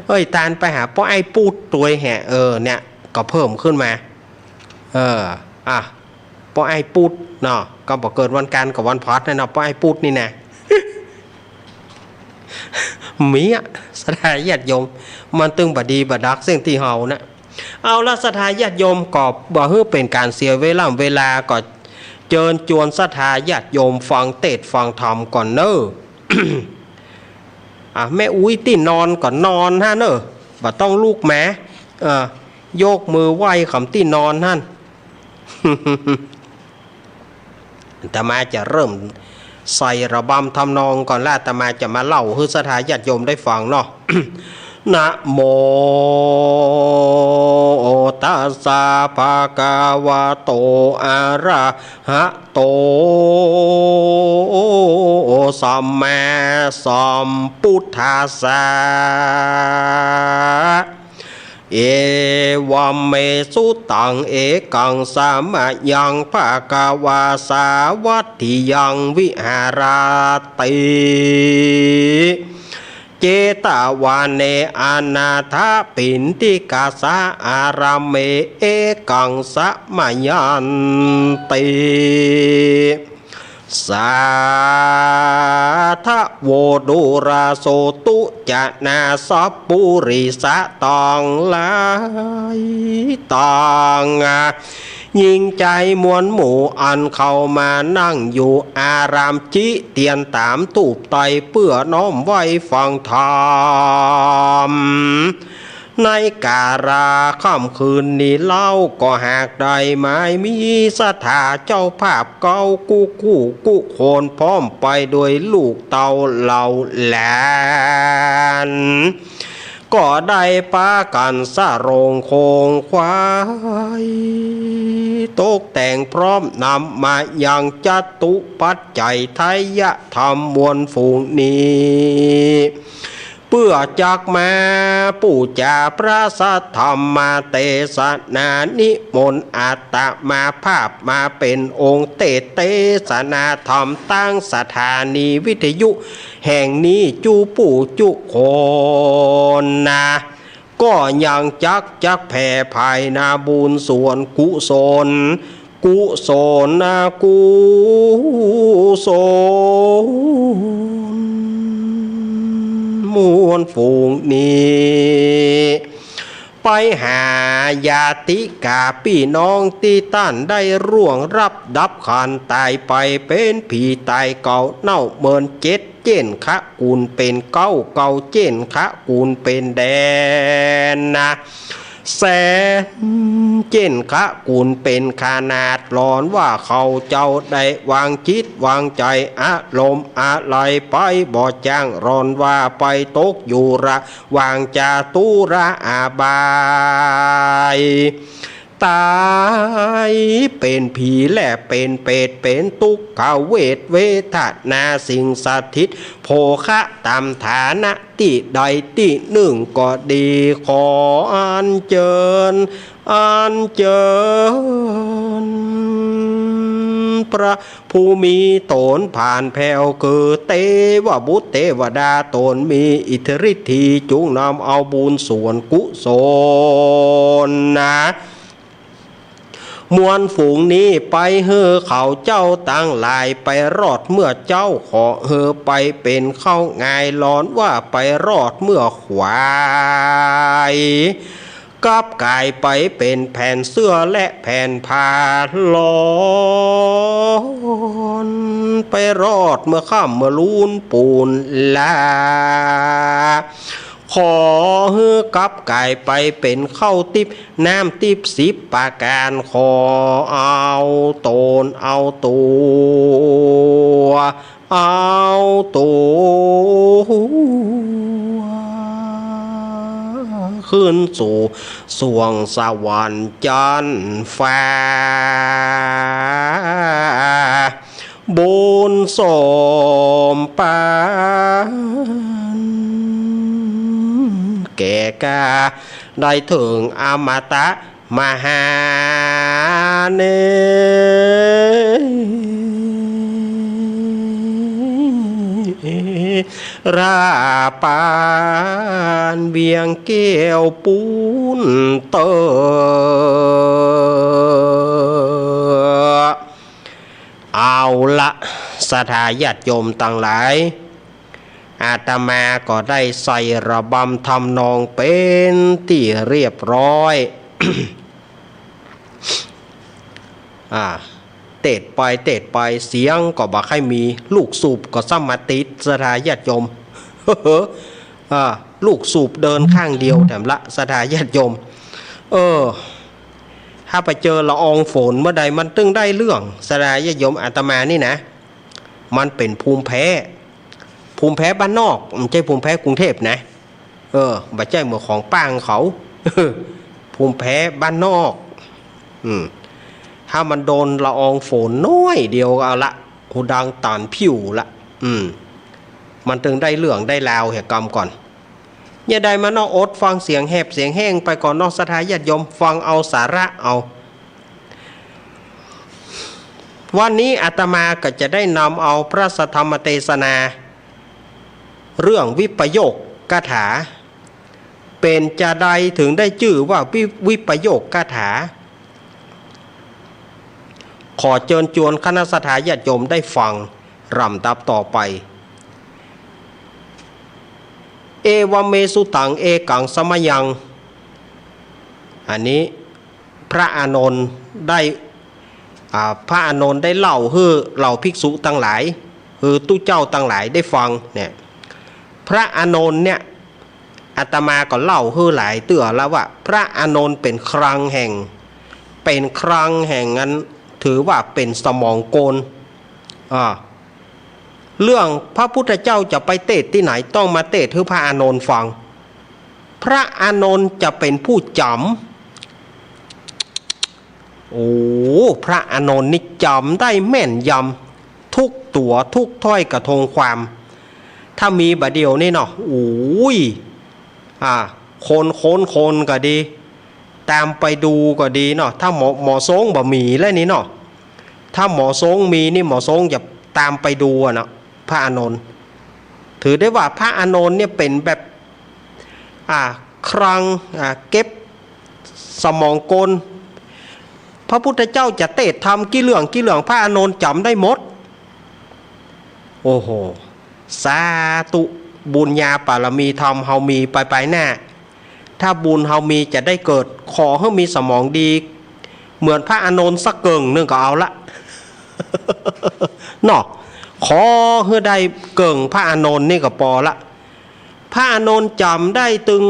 เอ้ย ตานไปหาป้อไอ้ปุดตวยแหะ เออ เนี่ย ก็เพิ่มขึ้นมา เออ อ่ะ ป้อไอ้ปุดเนาะ ก็บ่เกิดวันการกับวันพฤหัสนะเนาะ ป้อไอ้ปุดนี่นะ เมีย ศรัทธาญาติโยม มันตึงบ่ดีบ่ดักเสี้ยงตี้เฮานะ เอาละ ศรัทธาญาติโยม ก็บ่หื้อเป๋นก๋านเสียเวลา เวลา ก็เจิญจวนศรัทธาญาติโยมฟังเตสน์ฟังธรรมก่อนเน่อ อ่ะ แม่อุ๊ยตี้นอนก็นอนฮะเน่อ บ่ต้องลุกมา เออ ยกมือไหว้กำตี้นอนหั้น อาตมาจะเริ่มใส่ระบำทำนองก่อนละ อาตมาจะมาเล่าหื้อศรัทธาญาติโยมได้ฟังเนาะ นะโมตัสสะ ภะคะวะโต อะระหะโต สัมมาสัมพุทธัสสะ เอวะเม สุตัง เอกัง สะมะยัง ภะคะวา สาวัตถิยัง วิหะระติ เจตะวะเน อะนาถะปิณฑิกะสะ อารามเม เอกัง สะมะยันติ สาธะโว ดูราโสตุ จะนา สัปปุริสะตังหลาย ตัง ญิงจายมวลหมู่ อันเข้ามานั่งอยู่อาราม จิเตียนต๋ามตูปไตร เปื้อน้อมไหว้ฟังธรรม ในกาลาค่ำคืนนี้เล่า ก็หากได้หมายมีศรัทธาเจ้าภาพเก๊ากู้กู้กู้คน พร้อมไปด้วยลูกเต้าเหล่าหลาน ก็ได้ปากั๋นสะโรงโคงขวาย ตกแต่งพร้อมนำมายังจตุปัจจัยไทยธรรมมวลฝูงนี้ เปื้อจักมาปู๋จาพระสัทธรรมเตสนา นิมนต์อาตมาภาพมาเป๋นองค์เตสน์เตสนาธรรม ตางสถานีวิทยุแห่งนี้จุผู้จุคนนะ ก็ยังจักจักแผ่ภายนาบุญส่วนกุศล กุศลนะกุศล มวลฝูงนี้ ไปหาญาติกาปี้น้องตี้ต้านได้ร่วงลับดับขันต๋ายไป เป๋นผีต๋ายเก่าเน่าเมินเจ็ด เจ้นคะกู๋นเป๋นเก๊า เก่าเจ้นคะกู๋นเป๋นแดนนะ แสนเจ้นคะกู๋นเป๋นขนาด หล่อนว่าเขาเจ้าได้วางจิตวางใจ๋ อารมณ์อะไรไปบ่จ้าง หล่อนว่าไปตกอยู่ระหว่างจตุระอาบาย ต๋ายเป๋นผีและเป๋นเปรต เป๋นตุ๊กขเวท เวทนาสิ่งสถิต โภคะต๋ามฐานะตี้ใดตี้นึ่งก็ดี ขออัญเจิญ อัญเจิญ พระผู้มีต๋นผ่านแผ้ว คือเตวบุตรเตวดาต๋นมีอิทธิฤทธี จุ่งนำเอาบุญส่วนกุศลนะ มวลฝูงนี้ไปหื้อเขาเจ้าตังหลายไปรอดเมื่อเจ้า ขอหื้อไปเป๋นข้าวงาย หล่อนว่าไปรอดเมื่อขวาย กลับก๋ายไปเป๋นแผ่นเสื้อและแผ่นผ้า หล่อนไปรอดเมื่อค่ำเมื่อลูนปูนลา ขอหื้อกลับก๋ายไปเป๋นข้าวติ๊บ น้ำติ๊บสิบประก๋าน ขอเอาต๋นเอาตั๋ว เอาตั๋ว ขึ้นสู่สวงสวรรค์จั๊นฟ้า บุญสมปาน แก่กล้า ได้เถิงอมตะมหาเนร ราปานเวียงแก้วปูนเตอ เอาละ ศรัทธาญาติโยมตังหลาย อาตมาก็ได้ใส่ระบำทำนองเป๋นตี้เรียบร้อย อ่า เตสน์ไปเตสน์ไป เสียงก็บ่ใค่มี ลูกสูบก็ซ้ำมาติด ศรัทธาญาติโยม อ่า ลูกสูบเดินข้างเดียวแถมละ ศรัทธาญาติโยม เออ ถ้าไปเจอละอองฝนเมื่อใดมันตึงได้เรื่อง ศรัทธาญาติโยม อาตมานี่นะ มันเป๋นภูมิแพ้ ภูมิแพ้บ้านนอก บ่ใจ้ภูมิแพ้กรุงเทพฯนะ เออ บ่ใจ้เหมือนของป้างเขา ภูมิแพ้บ้านนอก อืม ถ้ามันโดนละอองฝนน้อยเดียวก็เอาละ หูดังตันผิวละ อืม มันตึงได้เรื่องได้ราวเหียกำก่อน เยียะใดมาเนาะ อดฟังเสียงแหบเสียงแห้งไปก่อนเนาะ ศรัทธาญาติโยม ฟังเอาสาระเอา วันนี้อาตมาก็จะได้นำเอาพระสัทธรรมเตสนา เรื่องวิปโยคคาถา เป๋นจาใดถึงได้จื้อว่าวิ- วิปโยคคาถา ขอเจิญจวนคณะศรัทธาญาติโยมได้ฟังลำดับต่อไป เอวัมเม สุตัง เอกัง สะมะยัง อันนี้พระอานนท์ได้ อ่า พระอานนท์ได้เล่าหื้อเหล่าภิกษุตังหลาย หื้อตุ๊เจ้าตังหลายได้ฟังเนี่ย พระอานนท์เนี่ย อาตมาก็เล่าหื้อหลายเตื้อแล้วว่า พระอานนท์เป๋นคลังแห่ง เป๋นคลังแห่งอันถือว่าเป๋นสมองกล อ่า เรื่องพระพุทธเจ้าจะไปเตสน์ตี้ไหน ต้องมาเตสน์หื้อพระอานนท์ฟัง พระอานนท์จะเป๋นผู้จ๋ำ โอ้ พระอานนท์นี่จ๋ำได้แม่นยำ ทุกตั๋วทุกถ้อยกระทงความ ถ้ามีบ่าเดี่ยวนี่เนาะ โอ้ย อ่า คน คน คนก็ดี ต๋ามไปดูก็ดีเนาะ ถ้าหมอ หมอทรงบ่มีแล้วนี่เนาะ ถ้าหมอทรงมีนี่ หมอทรงจะต๋ามไปดูอะเนาะ พระอานนท์ ถือได้ว่าพระอานนท์เนี่ยเป๋นแบบ อ่า คลัง อ่า เก็บสมองกล พระพุทธเจ้าจะเตสน์ธรรมกี่เรื่องกี่เรื่อง พระอานนท์จ๋ำได้หมด โอ้โห สาธุ บุญญาบารมีธรรมเฮามีไปไปหน้า ถ้าบุญเฮามีจะได้เกิด ขอหื้อมีสมองดี เหมือนพระอานนท์สักเกิ่งนึ่งก็เอาละ เนาะ ขอหื้อได้เกิ่งพระอานนท์นี่ก็ปอละ พระอานนท์จ๋ำได้ตึง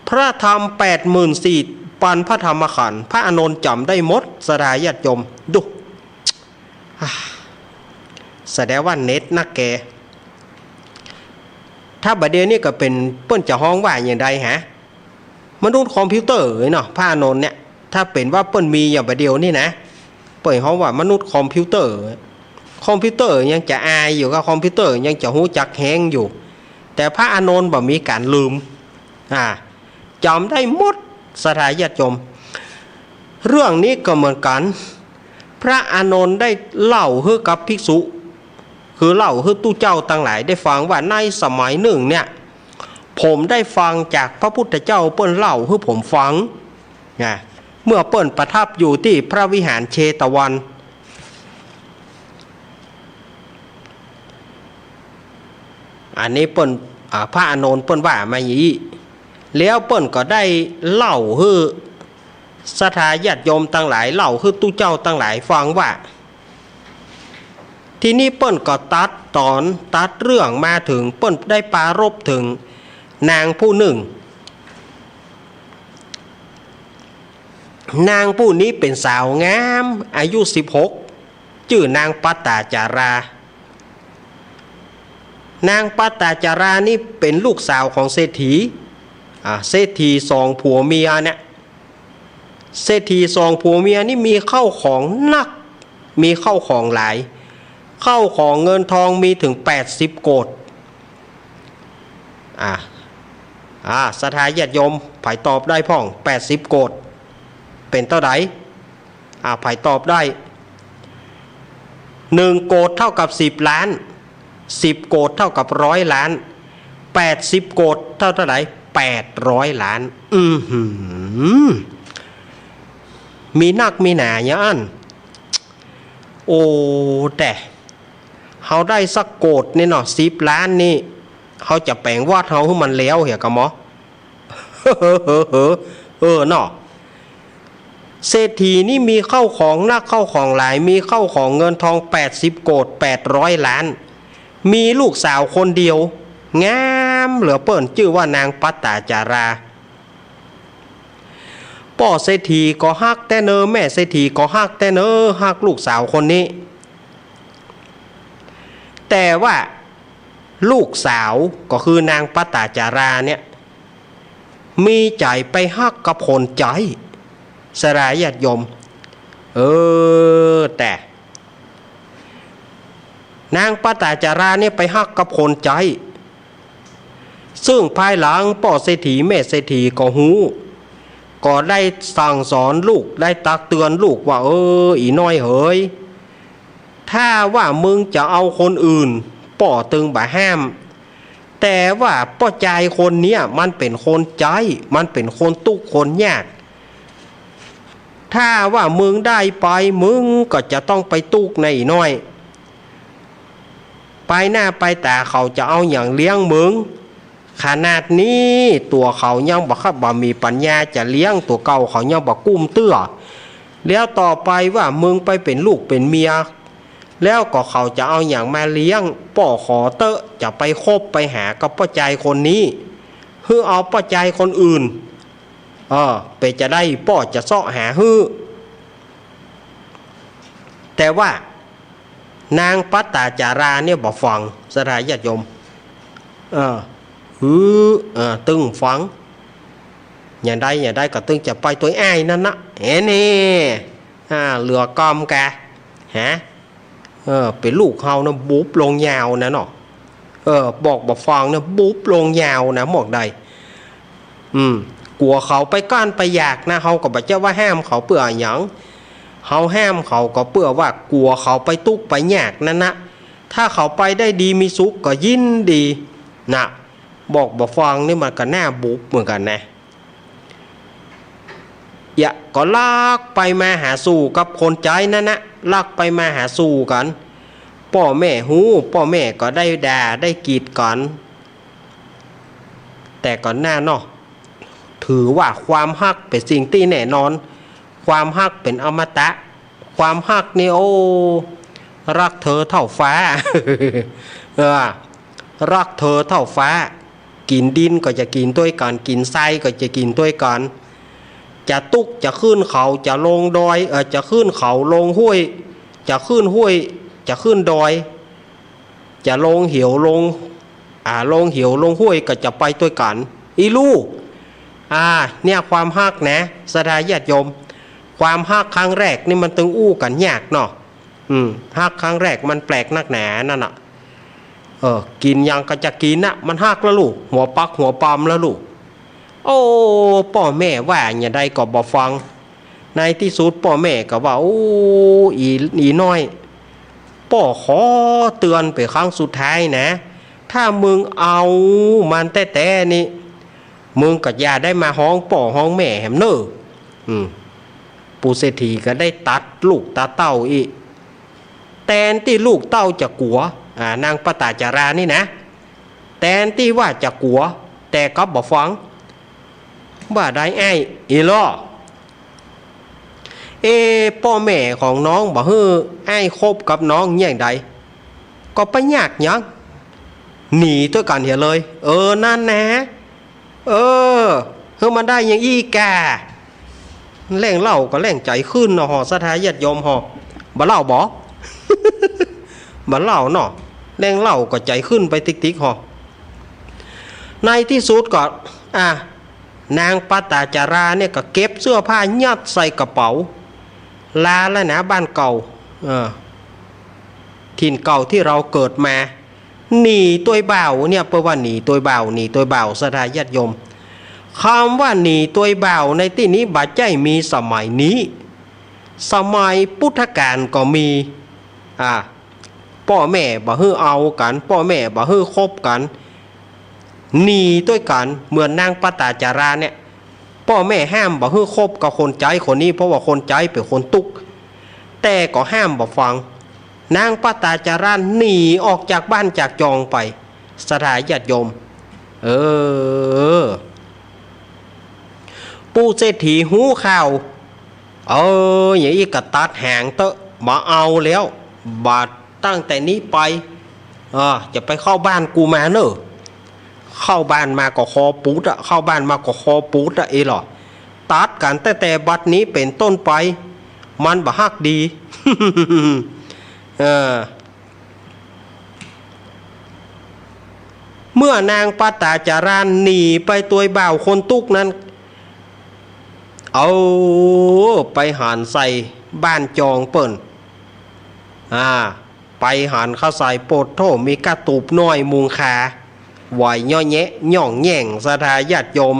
พระธรรมแปดหมื่นสี่ปันพระธรรมขันธ์ พระอานนท์จ๋ำได้หมด ศรัทธาญาติโยม ดู อ่า แสดงว่าเน็ตนักแก ถ้าบ่าเดี่ยวนี้ก็เป๋น เปิ้นจะฮ้องว่าอย่างใดฮะ มนุษย์คอมพิวเตอร์เนาะ พระอานนท์เนี่ย ถ้าเป๋นว่าเปิ้นมีอย่างบ่าเดี่ยวนี้นะ เปิ้นฮ้องว่ามนุษย์คอมพิวเตอร์ คอมพิวเตอร์ยังจะอายอยู่ ก็คอมพิวเตอร์ยังจะฮู้จักแฮงอยู่ แต่พระอานนท์บ่มีก๋านลืม อ่า จ๋ำได้หมด ศรัทธาญาติโยม เรื่องนี้ก็เหมือนกั๋น พระอานนท์ได้เล่าหื้อกับภิกษุ คือเล่าหื้อตุ๊เจ้าตังหลายได้ฟังว่าในสมัยนึ่งเนี่ย ผมได้ฟังจากพระพุทธเจ้าเปิ้นเล่าหื้อผมฟัง นะ เมื่อเปิ้นประทับอยู่ตี้พระวิหารเชตวัน อันนี้เปิ้น อ่า พระอานนท์เปิ้นว่ามาอย่างนี้ แล้วเปิ้นก็ได้เล่าหื้อศรัทธาญาติโยมตังหลาย เล่าหื้อตุ๊เจ้าตังหลายฟังว่า ทีนี้เปิ้นก็ตัดต๋อน ตัดเรื่องมาเถิง เปิ้นได้ปรารภเถิงนางผู้นึ่ง นางผู้นี้เป๋นสาวงาม อายุสิบหก จื้อนางปัตตาจารา นางปัตตาจารานี่เป๋นลูกสาวของเศรษฐี อ่า เศรษฐีสองผัวเมียเนี่ย เศรษฐีสองผัวเมียนี่มีเข้าของนัก มีเข้าของหลาย เข้าของเงินทองมีเถิงแปดสิบโกฏ อ่า อ่า ศรัทธาญาติโยม ใผตอบได้พ่อง แปดสิบโกฏ เป๋นเต้าใด อ่า ใผตอบได้ หนึ่งโกฏเต้ากับสิบล้าน สิบโกฏเต้ากับร้อยล้าน แปดสิบโกฏเต้าเต้าใด แปดร้อยล้าน อือหือ มีนักมีหนาอย่างอั้น โอ้ แต่ เฮาได้สักโกฏนี่เนาะ สิบล้านนี่ เฮาจะแป๋งวัดเฮาหื้อมันแล้วเหียกะหมอ เออเนาะ เศรษฐีนี่มีเข้าของนักเข้าของหลาย มีเข้าของเงินทองแปดสิบโกฏ แปดร้อยล้าน มีลูกสาวคนเดียว งามเหลือเปิ้น จื้อว่านางปัตตาจารา ป้อเศรษฐีก็ฮักแต๊เนอ แม่เศรษฐีก็ฮักแต๊เนอ ฮักลูกสาวคนนี้ แต่ว่าลูกสาวก็คือนางปัตตาจาราเนี่ย มีใจ๋ไปฮักกับคนใจ๊ ศรัทธาญาติโยม เออ แต่ นางปัตตาจาราเนี่ยไปฮักกับคนใจ๊ ซึ่งภายหลังป้อเศรษฐีแม่เศรษฐีก็ฮู้ ก็ได้สั่งสอนลูก ได้ตักเตือนลูกว่า เออ อี่น้อยเหย ถ้าว่ามึงจะเอาคนอื่น ป้อตึงบ่ห้าม แต่ว่าป้อจายคนเนี้ยมันเป๋นคนใจ๊ มันเป๋นคนตุ๊กข์คนยาก ถ้าว่ามึงได้ไป มึงก็จะต้องไปตุ๊กข์นะอี่น้อย ไปหน้าไปต๋าเขาจะเอาหยังเลี้ยงมึง ขนาดนี้ตั๋วเขายังบ่คับ บ่มีปัญญาจะเลี้ยงตั๋วเก่า เขายังบ่กุ้มเตื้อ แล้วต่อไปว่ามึงไปเป๋นลูกเป๋นเมีย แล้วก็เขาจะเอาหยังมาเลี้ยง ป้อขอเต๊อะ จะไปคบไปหากับป้อจายคนนี้ หื้อเอาป้อจายคนอื่น เออ เป๋นจะได้ป้อจะเซาะหาหื้อ แต่ว่านางปัตตาจาราเนี่ยบ่ฟัง ศรัทธาญาติโยม เออ หื้อ เออ ตึงฟัง อย่างใดอย่างใดก็ตึงจะไปตวยอ้ายนั่นนะ เห็นนี่ อ่า เหลือก่อมกะ ฮะ เออ เป๋นลูกเฮานะ บุบลงยาวนะเนาะ เออ บอกบ่ฟังนะ บุบลงยาวนะ หมวกใด อืม กั๋วเขาไปก้านไปอยากนะ เฮาก็บ่ใจ้ว่าห้ามเขาเปื้อหยัง เฮาห้ามเขาก็เปื้อว่ากั๋วเขาไปตุ๊กข์ไปยากนั่นนะ ถ้าเขาไปได้ดีมีสุขก็ยินดีนะ บอกบ่ฟังนี่มันก็หน้าบุบเหมือนกั๋นนะ เยียะ ก็ลักไปมาหาสู่กับคนใจ๊นั่นนะ ลักไปมาหาสู่กั๋น ป้อแม่ฮู้ ป้อแม่ก็ได้ด่าได้กีดกั๋น แต่ก่อนหน้าเนาะ ถือว่าความฮักเป๋นสิ่งตี้แน่นอน ความฮักเป๋นอมตะ ความฮักนี่ โอ้ รักเธอเท่าฟ้า เออ รักเธอเท่าฟ้า กิ๋นดินก็จะกิ๋นตวยกั๋น กิ๋นทรายก็จะกิ๋นตวยกั๋น จะตุ๊กข์จะขึ้นเขา จะลงดอย เออ จะขึ้นเขาลงห้วย จะขึ้นห้วย จะขึ้นดอย จะลงเหวลง อ่า ลงเหวลงห้วยก็จะไปตวยกั๋น อี่ลู่ อ่า เนี่ยความฮักนะ ศรัทธาญาติโยม ความฮักครั้งแรกนี่มันตึงอู้กั๋นยากเนาะ อืม ฮักครั้งแรกมันแปลกนักหนานั่นน่ะ เออ กิ๋นหยังก็จะกิ๋นน่ะ มันฮักแล้วลู่ หัวปักหัวปำแล้วลู่ โอ้ ป้อแม่ว่าอย่างใดก็บ่ฟัง ในตี้สุดป้อแม่ก็ว่า โอ้ อี่ อี่น้อย ป้อขอเตือนเป๋นครั้งสุดท้ายนะ ถ้ามึงเอามันแต๊ๆ นี่ มึงก็อย่าได้มาฮ้องป้อฮ้องแม่แหมเน่อ อืม ปู่เศรษฐีก็ได้ตัดลูกตัดเต้าอี้ แตนตี้ลูกเต้าจะกั๋ว อ่า นางปัตตาจารานี่นะ แตนตี้ว่าจะกั๋ว แต่กลับบ่ฟัง บ่าได้อ้าย อี่ล่อ เอ ป้อแม่ของน้องบ่หื้ออ้ายคบกับน้องอย่างใด ก็บ่ยากหยัง หนีตวยกั๋นเหียเลย เออ นั่นนะ เออ หื้อมันได้อย่างอี้ก่า แหล่งเล่าก็แหล่งใจ๋ขึ้นเนาะ ห่อ ศรัทธาญาติโยมห่อ บ่เล่าบ่ บ่เล่าเนาะ แหล่งเล่าก็ใจ๋ขึ้นไปติ๊กๆ ห่อ ในตี้สุดก็ อ่ะ นางปัตตาจาราเนี่ยก็เก็บเสื้อผ้ายัดใส่กระเป๋า ลาแล้วนะบ้านเก่า เออ ถิ่นเก่าตี้เฮาเกิดมา หนีตวยบ่าวเนี่ย เปิ้นว่าหนีตวยบ่าว หนีตวยบ่าว ศรัทธาญาติโยม กำว่าหนีตวยบ่าวในตี้นี้บ่ใจ้มีสมัยนี้ สมัยปุทธกาลก็มี อ่า ป้อแม่บ่หื้อเอากั๋น ป้อแม่บ่หื้อคบกั๋น หนีตวยกั๋น เหมือนนางปตาจาราเนี่ย ป้อแม่ห้ามบ่หื้อคบกับคนใจ๊คนนี้ เพราะว่าคนใจ๊เป๋นคนตุ๊กข์ แต่ก็ห้ามบ่ฟัง นางปตาจาราหนีออกจากบ้านจากจองไป ศรัทธาญาติโยม เออ ปู่เศรษฐีฮู้ข่าว เออ อย่างอี้ก็ตัดหางเต๊อะ บ่เอาแล้ว บ่าตั้งแต่นี้ไป เออ จะไปเข้าบ้านกูมาเน่อ เข้าบ้านมาก็คอปูดอะ เข้าบ้านมาก็คอปูดอะ เอหล่อ ตัดกั๋นตั้งแต่บัดนี้เป๋นต้นไป มันบ่ฮักดี เออ เมื่อนางปตาจาราหนีไปตวยบ่าวคนตุ๊กข์นั้น เอา ไปหันใส่บ้านจองเปิ้น อ่า ไปหันเข้าใส่ โปดโธ่ มีก้าตูบน้อยมุงคา ไหวเยาะแยะหย่องแหย่ง ศรัทธาญาติโยม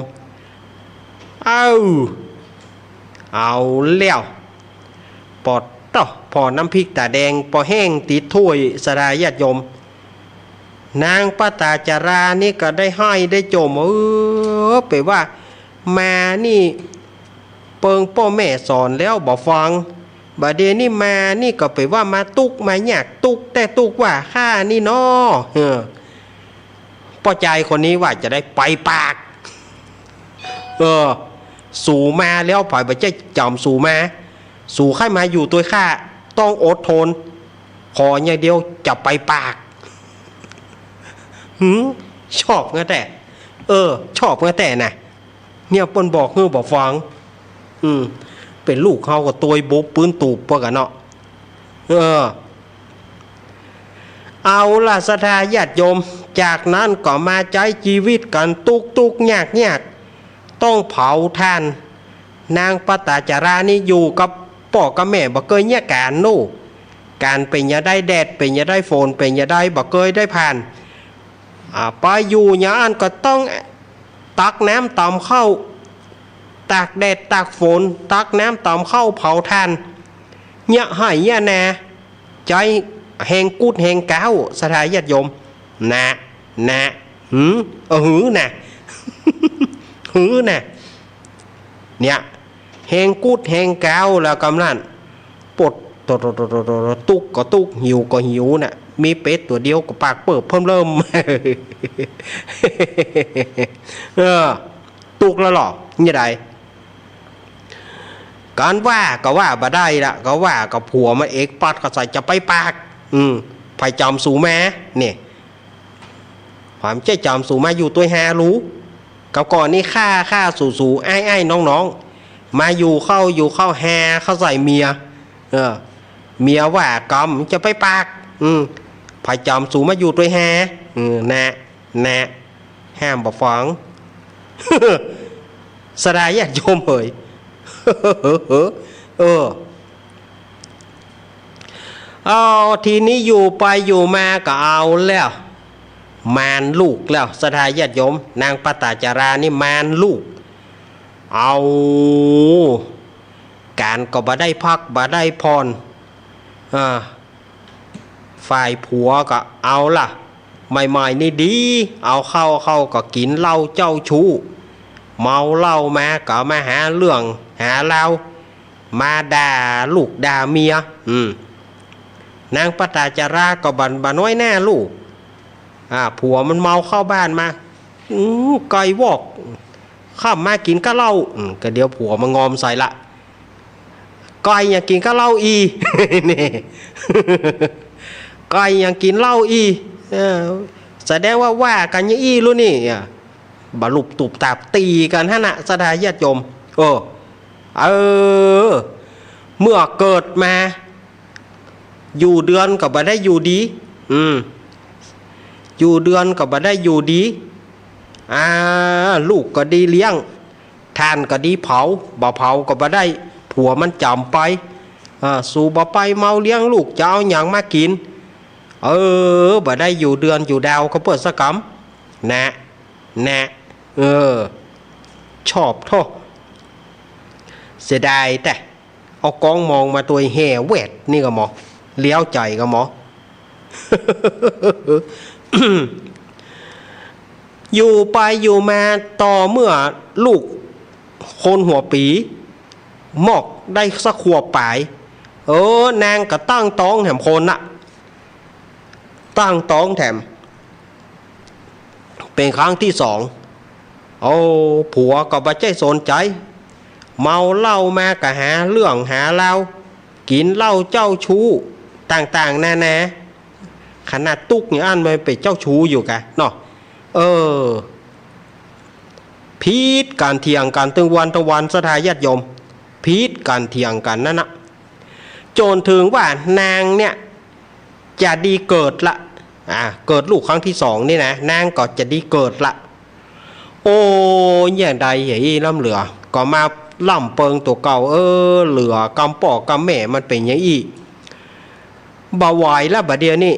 เอ้า เอาแล้ว ปอดเต๊าะ ผ่อน้ำพริกต๋าแดง ปอแห้งติดถ้วย ศรัทธาญาติโยม นางปตาจารานี่ก็ได้ไห้ได้โจม เออ เป๋นว่ามานี่ เปิงป้อแม่สอนแล้วบ่ฟัง บ่าเดี่ยวนี้มานี่ก็เป๋นว่ามาตุ๊กข์มายาก ตุ๊กข์แต๊ตุ๊กข์ว่าข้านี่เนาะ เออ ป้อจายคนนี้ว่าจะได้ไปปาก เออ สูมาแล้ว ใผบ่ใจ้จ๋ำสูมา สูใค่มาอยู่ตวยข้า ต้องอดทน ขออย่างเดียวจะไปปาก หืม ชอบเงี้ยแต๊ เออ ชอบเงี้ยแต๊นะ เนี่ยเปิ้นบอกหื้อบ่ฟัง อืม เป๋นลูกเฮาก็ตวยบุบปื๊นตูบเปิ้นกั๋นเนาะ เออ เอาล่ะ ศรัทธาญาติโยม จากนั้นก็มาใจ๊จีวิตกั๋นตุ๊กข์ตุ๊กข์ยากยาก ต้องเผาถ่าน นางปตาจารานี่อยู่กับป้อกับแม่บ่เกยเยียะก๋านโน่ ก๋านเป๋นจะใด แดดเป๋นจะใด ฝนเป๋นจะใด บ่เกยได้ผ่าน อ่า ไปอยู่อย่างอั้นก็ต้องตักน้ำตำข้าว ตากแดดตากฝน ตักน้ำตำข้าวเผาถ่าน เยียะไฮ่เยียะนา ใจ๊แฮงกุดแฮงก๊าว ศรัทธาญาติโยม นะ นะ หือ เออ หือนะ หือนะ เนี่ย แฮงกุดแฮงก๊าวแล้วกำนั้น ปวด ตุ๊กข์ก็ตุ๊กข์ หิวก็หิวน่ะ มีเป็ดตั๋วเดียวก็ปากเปิ้นเพิ่มเริ่ม เออ ตุ๊กข์แล้วเหรอ นี่ใด ก๋านว่าก็ว่าบ่ได้ละ ก็ว่ากับผัวมันเอกปัดก็ใส่จะไปปาก อืม ใผจ๋ำสูมา เนี่ย ความใจ้จ๋ำสูมาอยู่ตวยฮาลู กับก่อนนี้ข้า ข้า สู สู อ้าย อ้าย น้อง น้อง มาอยู่เข้า อยู่เข้าฮาเข้าใส่เมีย เออ เมียว่ากำจะไปปาก อืม ใผจ๋ำสูมาอยู่ตวยฮา อืม นะ นะ ห้ามบ่ฟัง ศรัทธาญาติโยมเหย เออ เอา ทีนี้อยู่ไปอยู่มาก็เอาแล้ว มานลูกแล้ว ศรัทธาญาติโยม นางปตาจารานี่มานลูก เอา ก๋านก็บ่ได้พักบ่ได้ผ่อน อ่า ฝ่ายผัวก็เอาล่ะ ใหม่ๆ นี่ดี เอาเข้า เข้าก็กิ๋นเหล้าเจ้าชู้ เมาเหล้ามาก็มาหาเรื่องหาราว มาด่าลูกด่าเมีย อืม นางปตาจาราก็บ่ บ่น้อยหน้าลูก อ่า ผัวมันเมาเข้าบ้านมา อืม ไก่วอก ค่ำมากิ๋นกับเหล้า อืม ก็เดี๋ยวผัวมันงอมใส่ละ ไก่ยังกิ๋นกับเหล้าอี้ นี่ ไก่ยังกิ๋นเหล้าอี้ เออ แสดงว่าว่ากั๋นอย่างอี้ลูกนี่ อ่ะ บ่ลุบตุบตับตี๋กั๋นหั้นน่ะ ศรัทธาญาติโยม เออ เออ เมื่อเกิดมา อยู่เดือนก็บ่ได้อยู่ดี อืม อยู่เดือนก็บ่ได้อยู่ดี อ่า ลูกก็ดีเลี้ยง ถ่านก็ดีเผา บ่เผาก็บ่ได้ ผัวมันจ๋ำไป อ่า สูบ่ไปเมาเลี้ยงลูก จะเอาหยังมากิ๋น เออ บ่ได้อยู่เดือนอยู่ดาวกับเปิ้นสักกำ นะ นะ เออ ชอบโธ่ เสียดายแต๊ เอาก๋องมองมาตวยแฮ่แวดนี่ก่อหมอ เลี้ยวใจ๋ก่อหมอ อยู่ไปอยู่มาต่อเมื่อลูกคนหัวปี๋ มอกได้สักขวบป๋าย เออ นางก็ตั้งต๊องแถมคนน่ะ ตั้งต๊องแถม เป๋นครั้งตี้สอง โอ้ ผัวก็บ่ใจ้สนใจ๋ เมาเหล้ามาก็หาเรื่องหาราว กิ๋นเหล้าเจ้าชู้ต่างๆ นานา ขนาดตุ๊กอย่างอั้นมันเป๋นเจ้าชู้อยู่กะเนาะ เออ ผิดกั๋นเถียงกั๋นตึงวันตึงวัน ศรัทธาญาติโยม ผิดกั๋นเถียงกั๋นนั่นน่ะ จ๋นเถิงว่านางเนี่ย จะดีเกิดละ อ่า เกิดลูกครั้งตี้สองนี่นะ นางก็จะดีเกิดละ โอ้ อย่างใดเหียอี้ล้ำเหลือ ก็มาล่ำเปิงตั๋วเก่า เออ เหลือกำป้อกำแม่มันเป๋นอย่างอี้ บ่ไหวละบ่าเดี่ยวนี้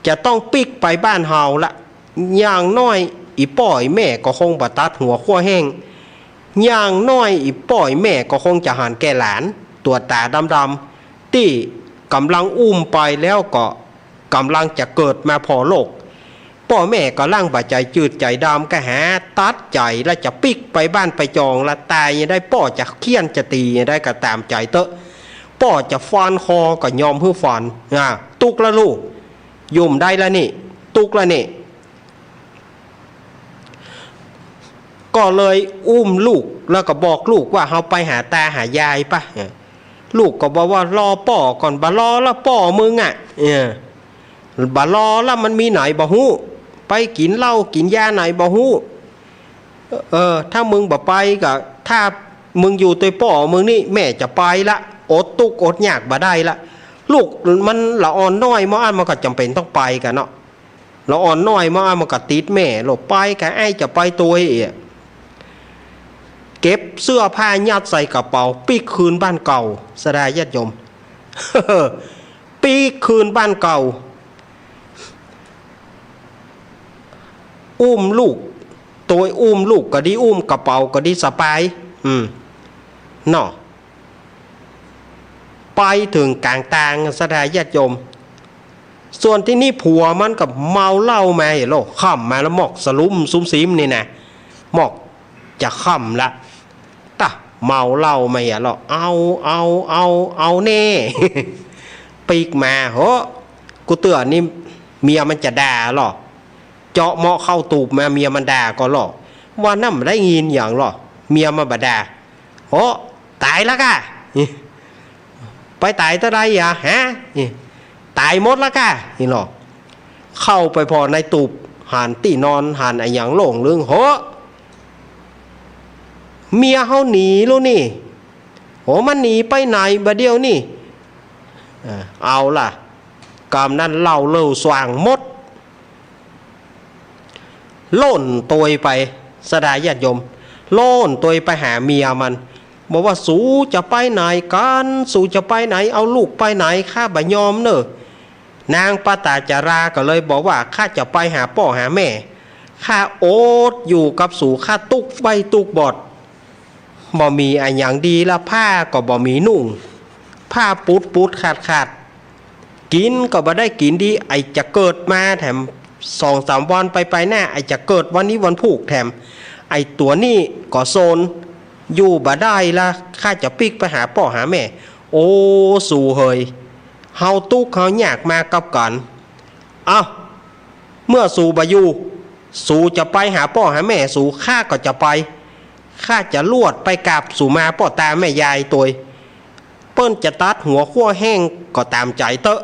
จะต้องปิ๊กไปบ้านเฮาละ อย่างน้อยอี่ป้ออี่แม่ก็คงบ่ตัดหัวคั่วแห้ง อย่างน้อยอี่ป้ออี่แม่ก็คงจะหันแก่หลาน ตั๋วต๋าดำๆ ตี้ก่ำลังอุ้มไปแล้วก็ก่ำลังจะเกิดมาผ่อโลก ป้อแม่ก่ำลังบ่ใจ๋จืดใจ๋ดำ ก็หาตัดใจ๋ละจะปิ๊กไปบ้านไปจองละ ต๋ายอย่างใดป้อจะเฆี่ยนจะตี๋อย่างใดก็ต๋ามใจ๋เต๊อะ ป้อจะฟันคอก็ยอมหื้อฟัน อ่า ตุ๊กละลูก อยู่บ่ได้ละนี่ ตุ๊กละนี่ ก็เลยอุ้มลูก แล้วก็บอกลูกว่า เฮาไปหาต๋าหายายปะ เออ ลูกก็บอกว่า รอป้อก่อน บ่รอละป้อมึงอะ เออ บ่รอละ มันมีไหนบ่ฮู้ ไปกิ๋นเหล้ากิ๋นยาไหนบ่ฮู้ เออ ถ้ามึงบ่ไปก็ ถ้ามึงอยู่ตวยป้อมึงนี่ แม่จะไปละ อดตุ๊กอดยากบ่ได้ละ ลูกมันละอ่อนน้อย เมื่ออั้นมันก็จ๋ำเป๋นต้องไปกะเนาะ ละอ่อนน้อยมา มันก็ติดแม่ ลบไปก็ไอ้จะไปตวยเอะ เก็บเสื้อผ้ายัดใส่กระเป๋า ปิ๊กคืนบ้านเก่า ศรัทธาญาติโยม ปิ๊กคืนบ้านเก่า อุ้มลูก ตวยอุ้มลูกก็ดี อุ้มกระเป๋าก็ดี สบาย อืม เนาะ ไปเถิงก๋างตาง ศรัทธาญาติโยม ส่วนตี้นี่ผัวมันก็เมาเหล้ามาเหียโล ค่ำมาแล้ว มอกสลุมสุมสิมนี่นะ มอกจะค่ำละ ตะ เมาเหล้ามาเหียโล เอา เอา เอา เอาแน่ ปิ๊กมา โห กูเตื้อนี่เมียมันจะด่าลอ เจาะเมาะเข้าตูบมา เมียมันด่าก่อลอ ว่านั่นบ่ได้ยินหยังลอ เมียมันบ่ด่า โอ้ ต๋ายละก้า ไปต๋ายเต้าใดอะ ฮะ ต๋ายหมดละก้า นี่ลอ เข้าไปผ่อในตูบ หันตี้นอน หันอะหยังโล่งลึง โห เมียเฮาหนีแล้วนี่ โห มันหนีไปไหนบ่าเดี่ยวนี่ เออ เอาละ กำนั้นเล่าเล่าส่างหมด โล่นตวยไป ศรัทธาญาติโยม โล่นตวยไปหาเมียมัน บอกว่า สูจะไปไหนกั๋น สูจะไปไหน เอาลูกไปไหน ข้าบ่ยอมเน่อ นางปตาจาราก็เลยบอกว่า ข้าจะไปหาป้อหาแม่ ข้าอดอยู่กับสู ข้าตุ๊กใบ้ตุ๊กบอด บ่มีอะหยังดีละ ผ้าก็บ่มีนุ่ง ผ้าปุดปุดขาดขาด กิ๋นก็บ่ได้กิ๋นดี ไอ้จะเกิดมาแถมสองสามวันไปไปหน้า ไอ้จะเกิดวันนี้วันพูกแถม ไอ้ตั๋วนี่ก็โซน อยู่บ่ได้ละ ข้าจะปิ๊กไปหาป้อหาแม่ โอ้ สูเหย เฮาตุ๊กเฮายากมากับกั๋น เอ้า เมื่อสูบ่อยู่ สูจะไปหาป้อหาแม่สู ข้าก็จะไป ข้าจะลวดไปกราบสูมาป้อตาแม่ยายตวย เปิ้นจะตัดหัวคั่วแห้งก็ต๋ามใจ๋เต๊อะ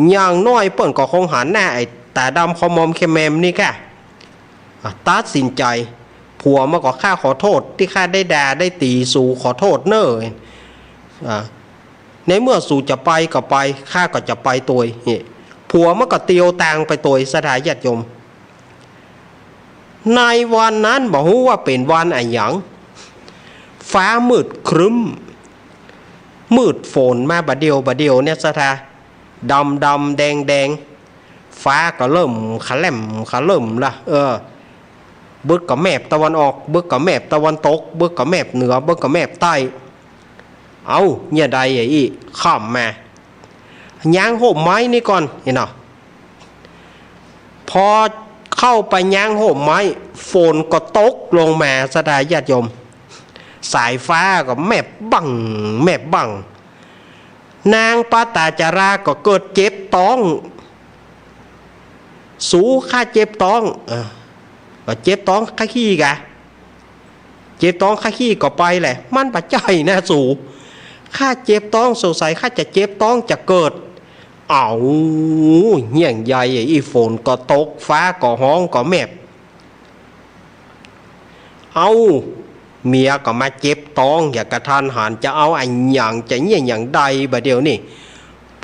อย่างน้อยเปิ้นก็คงหันหน้าไอ้ต๋าดำขมอมเขมมนี่ก้า อ่ะ ตัดสินใจ๋ ผัวมันก็ ข้าขอโต้ษตี้ข้าได้ด่าได้ตี๋สู ขอโต้ษเน่อ อ่า ในเมื่อสูจะไปก็ไป ข้าก็จะไปตวย นี่ ผัวมันก็เตียวตางไปตวย ศรัทธาญาติโยม ในวันนั้นบ่ฮู้ว่าเป๋นวันอะหยัง ฟ้ามืดครึ้ม มืดฝนมาบ่าเดี่ยวบ่าเดี่ยวเนี่ย ศรัทธา ดำดำแดงแดง ฟ้าก็เริ่มคะแล่มคะเริ่มละ เออ เบิดก็แมบตะวันออก เบิดก็แมบตะวันตก เบิดก็แมบเหนือ เบิดก็แมบใต้ เอ้า เยียะใดอะอี้ ค่ำมา ยางฮ่มไม้นี่ก่อน หันก่อ พอเข้าไปยางฮ่มไม้ ฝนก็ตกลงมา ศรัทธาญาติโยม สายฟ้าก็แมบบั้ง แมบบั้ง นางปตาจาราก็เกิดเจ็บต๊อง สู ข้าเจ็บต๊อง เออ ก็เจ็บต๊องข้าขี้กะ เจ็บต๊องข้าขี้ก็ไปแหละ มันบ่ใจ้นะสู ข้าเจ็บต๊อง สงสัยข้าจะเจ็บต๊องจะเกิด เอ้า เยียะใดอะอี้ ฝนก็ตก ฟ้าก็ฮ้องก็แมบ เอ้า เมียก็มาเจ็บต๊องอย่างกะทันหัน จะเอาอะหยัง จะเยียะอย่างใดบ่าเดี่ยวนี้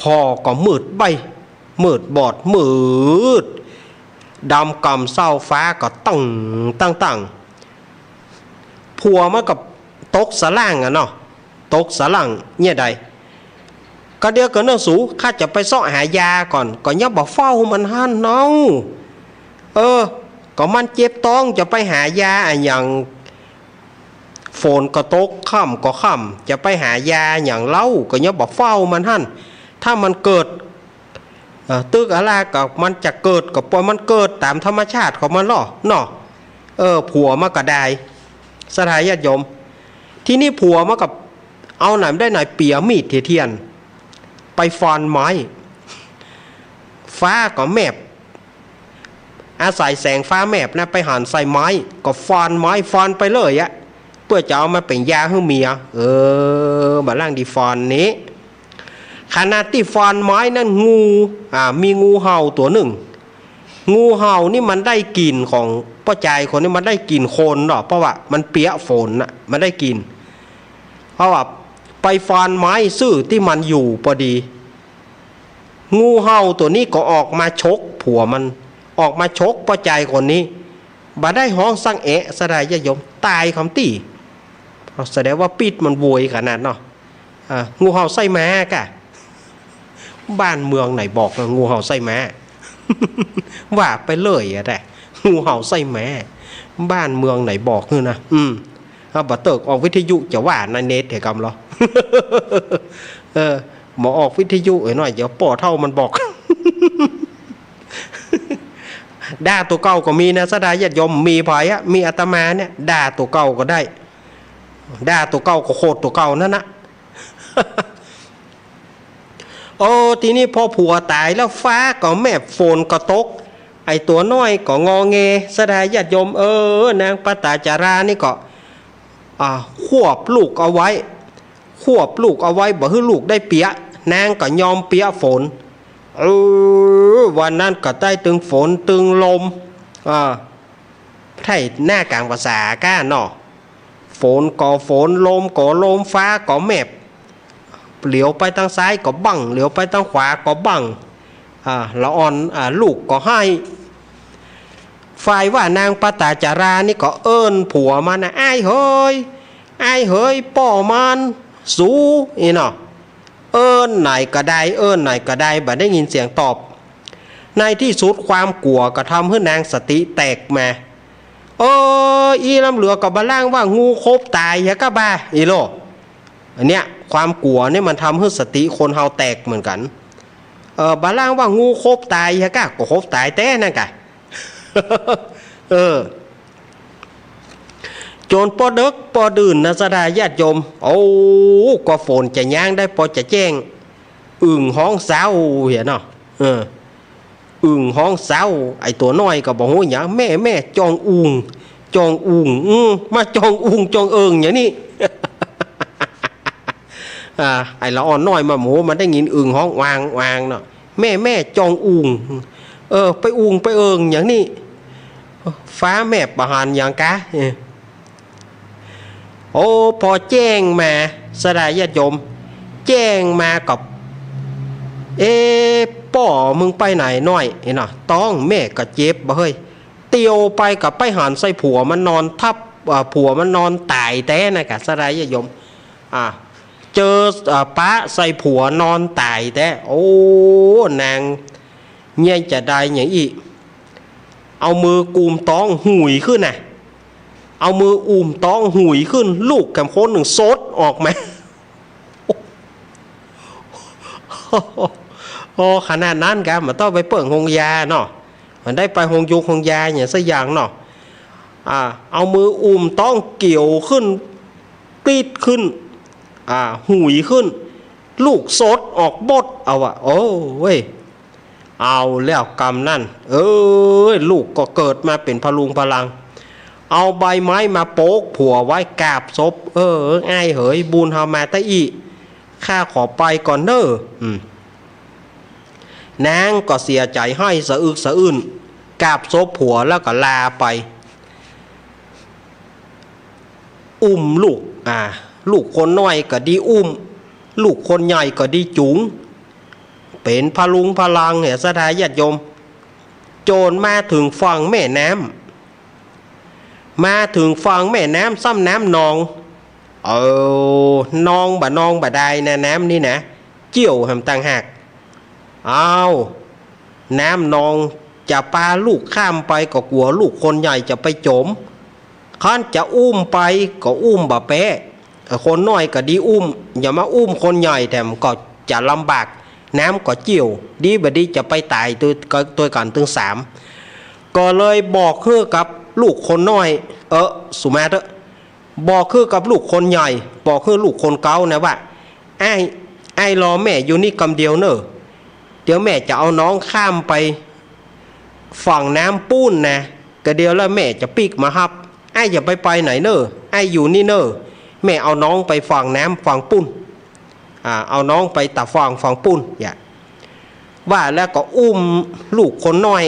พ่อก็มืดใบ้ มืดบอด มืดดำก่ำเซ้า ฟ้าก็ตั้ง ตั้ง ตั้ง ผัวมันก็ตกสะหลั้งอะเนาะ ตกสะหลั้ง เยียะใด ก็เดี๋ยวก่อนเน่อสู ข้าจะไปเซาะหายาก่อน ก็ยังบ่เฝ้ามันหั้นเนาะ เออ ก็มันเจ็บต๊อง จะไปหายาอะหยัง ฝนก็ตก ค่ำก็ค่ำ จะไปหายาหยังเล่า ก็ยังบ่เฝ้ามันหั้น ถ้ามันเกิด เอ่อ ตึกอะลาก็มันจะเกิด ก็ปล่อยมันเกิดต๋ามธรรมชาติของมันลอเนาะ เออ ผัวมันก็ได้ ศรัทธาญาติโยม ทีนี้ผัวมันก็เอาไหนได้ไหน เปียมีดเตียน ไปฟันไม้ ฟ้าก็แมบ อาศัยแสงฟ้าแมบนะ ไปหันใส่ไม้ ก็ฟันไม้ ฟันไปเลยอะ เปื้อจะเอามาเป๋นยาหื้อเมีย เออ บ่าล่างดีฟันนี้ ขณะตี้ฟันไม้นั้น งู อ่า มีงูเห่าตั๋วนึ่ง งูเห่านี่มันได้กลิ่นของป้อจายคนนี้ มันได้กลิ่นคนเนาะ เพราะว่ามันเปียะฝนน่ะ มันได้กลิ่น เพราะว่าไปฟันไม้ซื่อตี้มันอยู่ปอดี งูเห่าตั๋วนี้ก็ออกมาฉกผัวมัน ออกมาฉกป้อจายคนนี้ บ่ได้ฮ้องสักแอะ ศรัทธาญาติโยม ต๋ายกำตี้ แสดงว่าปิ๊ดมันโวยขนาดเนาะ อ่า งูเห่าไส้ม้ากะ บ้านเมืองไหนบอกว่างูเห่าไส้ม้า ว่าไปเลยอะ แต่งูเห่าไส้ม้า บ้านเมืองไหนบอกหื้อนะ อืม เอาบ่าเติกออกวิทยุจะว่าในเน็ตเหรอกำลอ เออ บ่ออกวิทยุเอ้ยน้อย เดี๋ยวป้อเฒ่ามันบอก ด่าตั๋วเก่าก็มีนะ ศรัทธาญาติโยม มีใผอะ มีอาตมาเนี่ย ด่าตั๋วเก่าก็ได้ ด่าตั๋วเก่าก็โคตรตั๋วเก่านั่นนะ โอ้ ทีนี้พอผัวต๋ายแล้ว ฟ้าก็แมบ ฝนก็ตก ไอ้ตั๋วน้อยก็งอแง ศรัทธาญาติโยม เออ นางปตาจารานี่ก็ อ่า ควบลูกเอาไว้ ควบลูกเอาไว้ บ่หื้อลูกได้เปียะ นางก็ยอมเปียะฝน เออ วันนั้นก็ได้ตึงฝนตึงลม อ่า ไถ่หน้ากลางภาษาก้าเนาะ ฝนก็ฝน ลมก็ลม ฟ้าก็แมบ เหลียวไปตางซ้ายก็บั้ง เหลียวไปตางขวาก็บั้ง อ่า ละอ่อน อ่า ลูกก็ไห้ ฝ่ายว่านางปตาจารานี่ก็เอิ้นผัวมันนะ อ้ายเหย อ้ายเหย ป้อมัน สู อี้เนาะ เอิ้นไหนก็ได้ เอิ้นไหนก็ได้ บ่ได้ยินเสียงตอบ ในตี้สุดความกั๋วก็ทำหื้อนางสติแตกมา เออ อี้ล้ำเหลือก็บ่าล่างว่างูขบต๋ายเหียก้าบ่า อี้โล อันเนี้ย ความกั๋วเนี่ยมันทำหื้อสติคนเฮาแตกเหมือนกั๋น เออ บ่าล่างว่างูขบต๋ายเหียก้า ก็ขบต๋ายแต๊นั่นกะ เออ จ๋นปอเดิ็กปอดื่นนะ ศรัทธาญาติโยม โอ้ กว่าฝนจะย้างได้ปอจะแจ้ง อึ่งฮ้องเซ้าเหียเนาะ เออ อึ่งฮ้องเซ้า ไอ้ตั๋วน้อยก็บ่ฮู้หยัง แม่ แม่ จองอุง จองอุง อืม มาจองอุงจองเอิงอย่างนี้ อ่า ไอ้ละอ่อนน้อยมาหมู มันได้ยินอึ่งฮ้องวางวางเนาะ แม่ แม่ จองอุง เออ ไปอุงไปเอิงอย่างนี้ ฟ้าแมบบ่หันหยังกา เออ โอ้ พอแจ้งมา ศรัทธาญาติโยม แจ้งมาก็ เอ๊ะ ป้อมึงไปไหนน้อย เห็นเนาะ ต๊องแม่ก็เจ็บบ่เฮ้ย เตียวไปก็ไปหันใส่ผัวมันนอนทับ อ่า ผัวมันนอนต๋ายแต๊นั่นกะ ศรัทธาญาติโยม อ่า เจอ อ่า ปะใส่ผัวนอนต๋ายแต๊ โอ้ นาง เยียะจะได้หยังอี้ เอามือกุมต๊องหุยขึ้นน่ะ เอามืออุ้มต๊องหุยขึ้น ลูกแหมคนนึ่งสดออกมา โอ้ ขนาดนั้นกา บ่ต้องไปเปิ้งโฮงยาเนาะ บ่ได้ไปโฮงยูกโฮงยาหยังสักอย่างเนาะ อ่า เอามืออุ้มต๊องเกี่ยวขึ้น กรีดขึ้น อ่า หุยขึ้น ลูกสดออกบด เอาอะ โอ้ย เอาแล้วกำนั้น เอ้ย ลูกก็เกิดมาเป๋นพะลุงพะลัง เอาใบไม้มาโปกผัวไว้ กราบศพ เออ อ้ายเหย บุญเฮามาตะอี้ ข้าขอไปก่อนเน่อ อืม นางก็เสียใจ๋ไห้สะอึกสะอื้น กราบศพผัวแล้วก็ลาไป อุ้มลูก อ่า ลูกคนน้อยก็ดีอุ้ม ลูกคนใหญ่ก็ดีจู๋ง เป๋นพะลุงพะลังเนี่ย ศรัทธาญาติโยม จ๋นมาเถิงฝั่งแม่น้ำ มาเถิงฝั่งแม่น้ำ ซ้ำน้ำนอง เออ นองบ่ นองบ่ดายนะ น้ำนี่นะ เจี้ยวแหมต่างหาก อ้าว น้ำนอง จะปาลูกข้ามไปก็กั๋วลูกคนใหญ่จะไปจ๋ม คันจะอุ้มไปก็อุ้มบ่แป๊ คนน้อยก็ดีอุ้ม อย่ามาอุ้มคนใหญ่แถมก็จะลำบาก น้ำก็เจี้ยว ดีบ่ดีจะไปต๋ายตวย ตวยกั๋นตึงสาม ก็เลยบอกหื้อกับลูกคนน้อย เออ สุมาเต๊อะ บอกหื้อกับลูกคนใหญ่ บอกหื้อลูกคนเก๊านะว่า อ้าย อ้ายรอแม่อยู่นี่กำเดียวเน่อ เดี๋ยวแม่จะเอาน้องข้ามไปฝั่งน้ำปู๊นนะ กะเดียวแล้วแม่จะปิ๊กมาฮับ อ้ายอย่าไปไปไหนเน่อ อ้ายอยู่นี่เน่อ แม่เอาน้องไปฝั่งน้ำฝั่งปู๊น อ่า เอาน้องไปตะฝั่งฝั่งปู๊น อย่า ว่าแล้วก็อุ้มลูกคนน้อย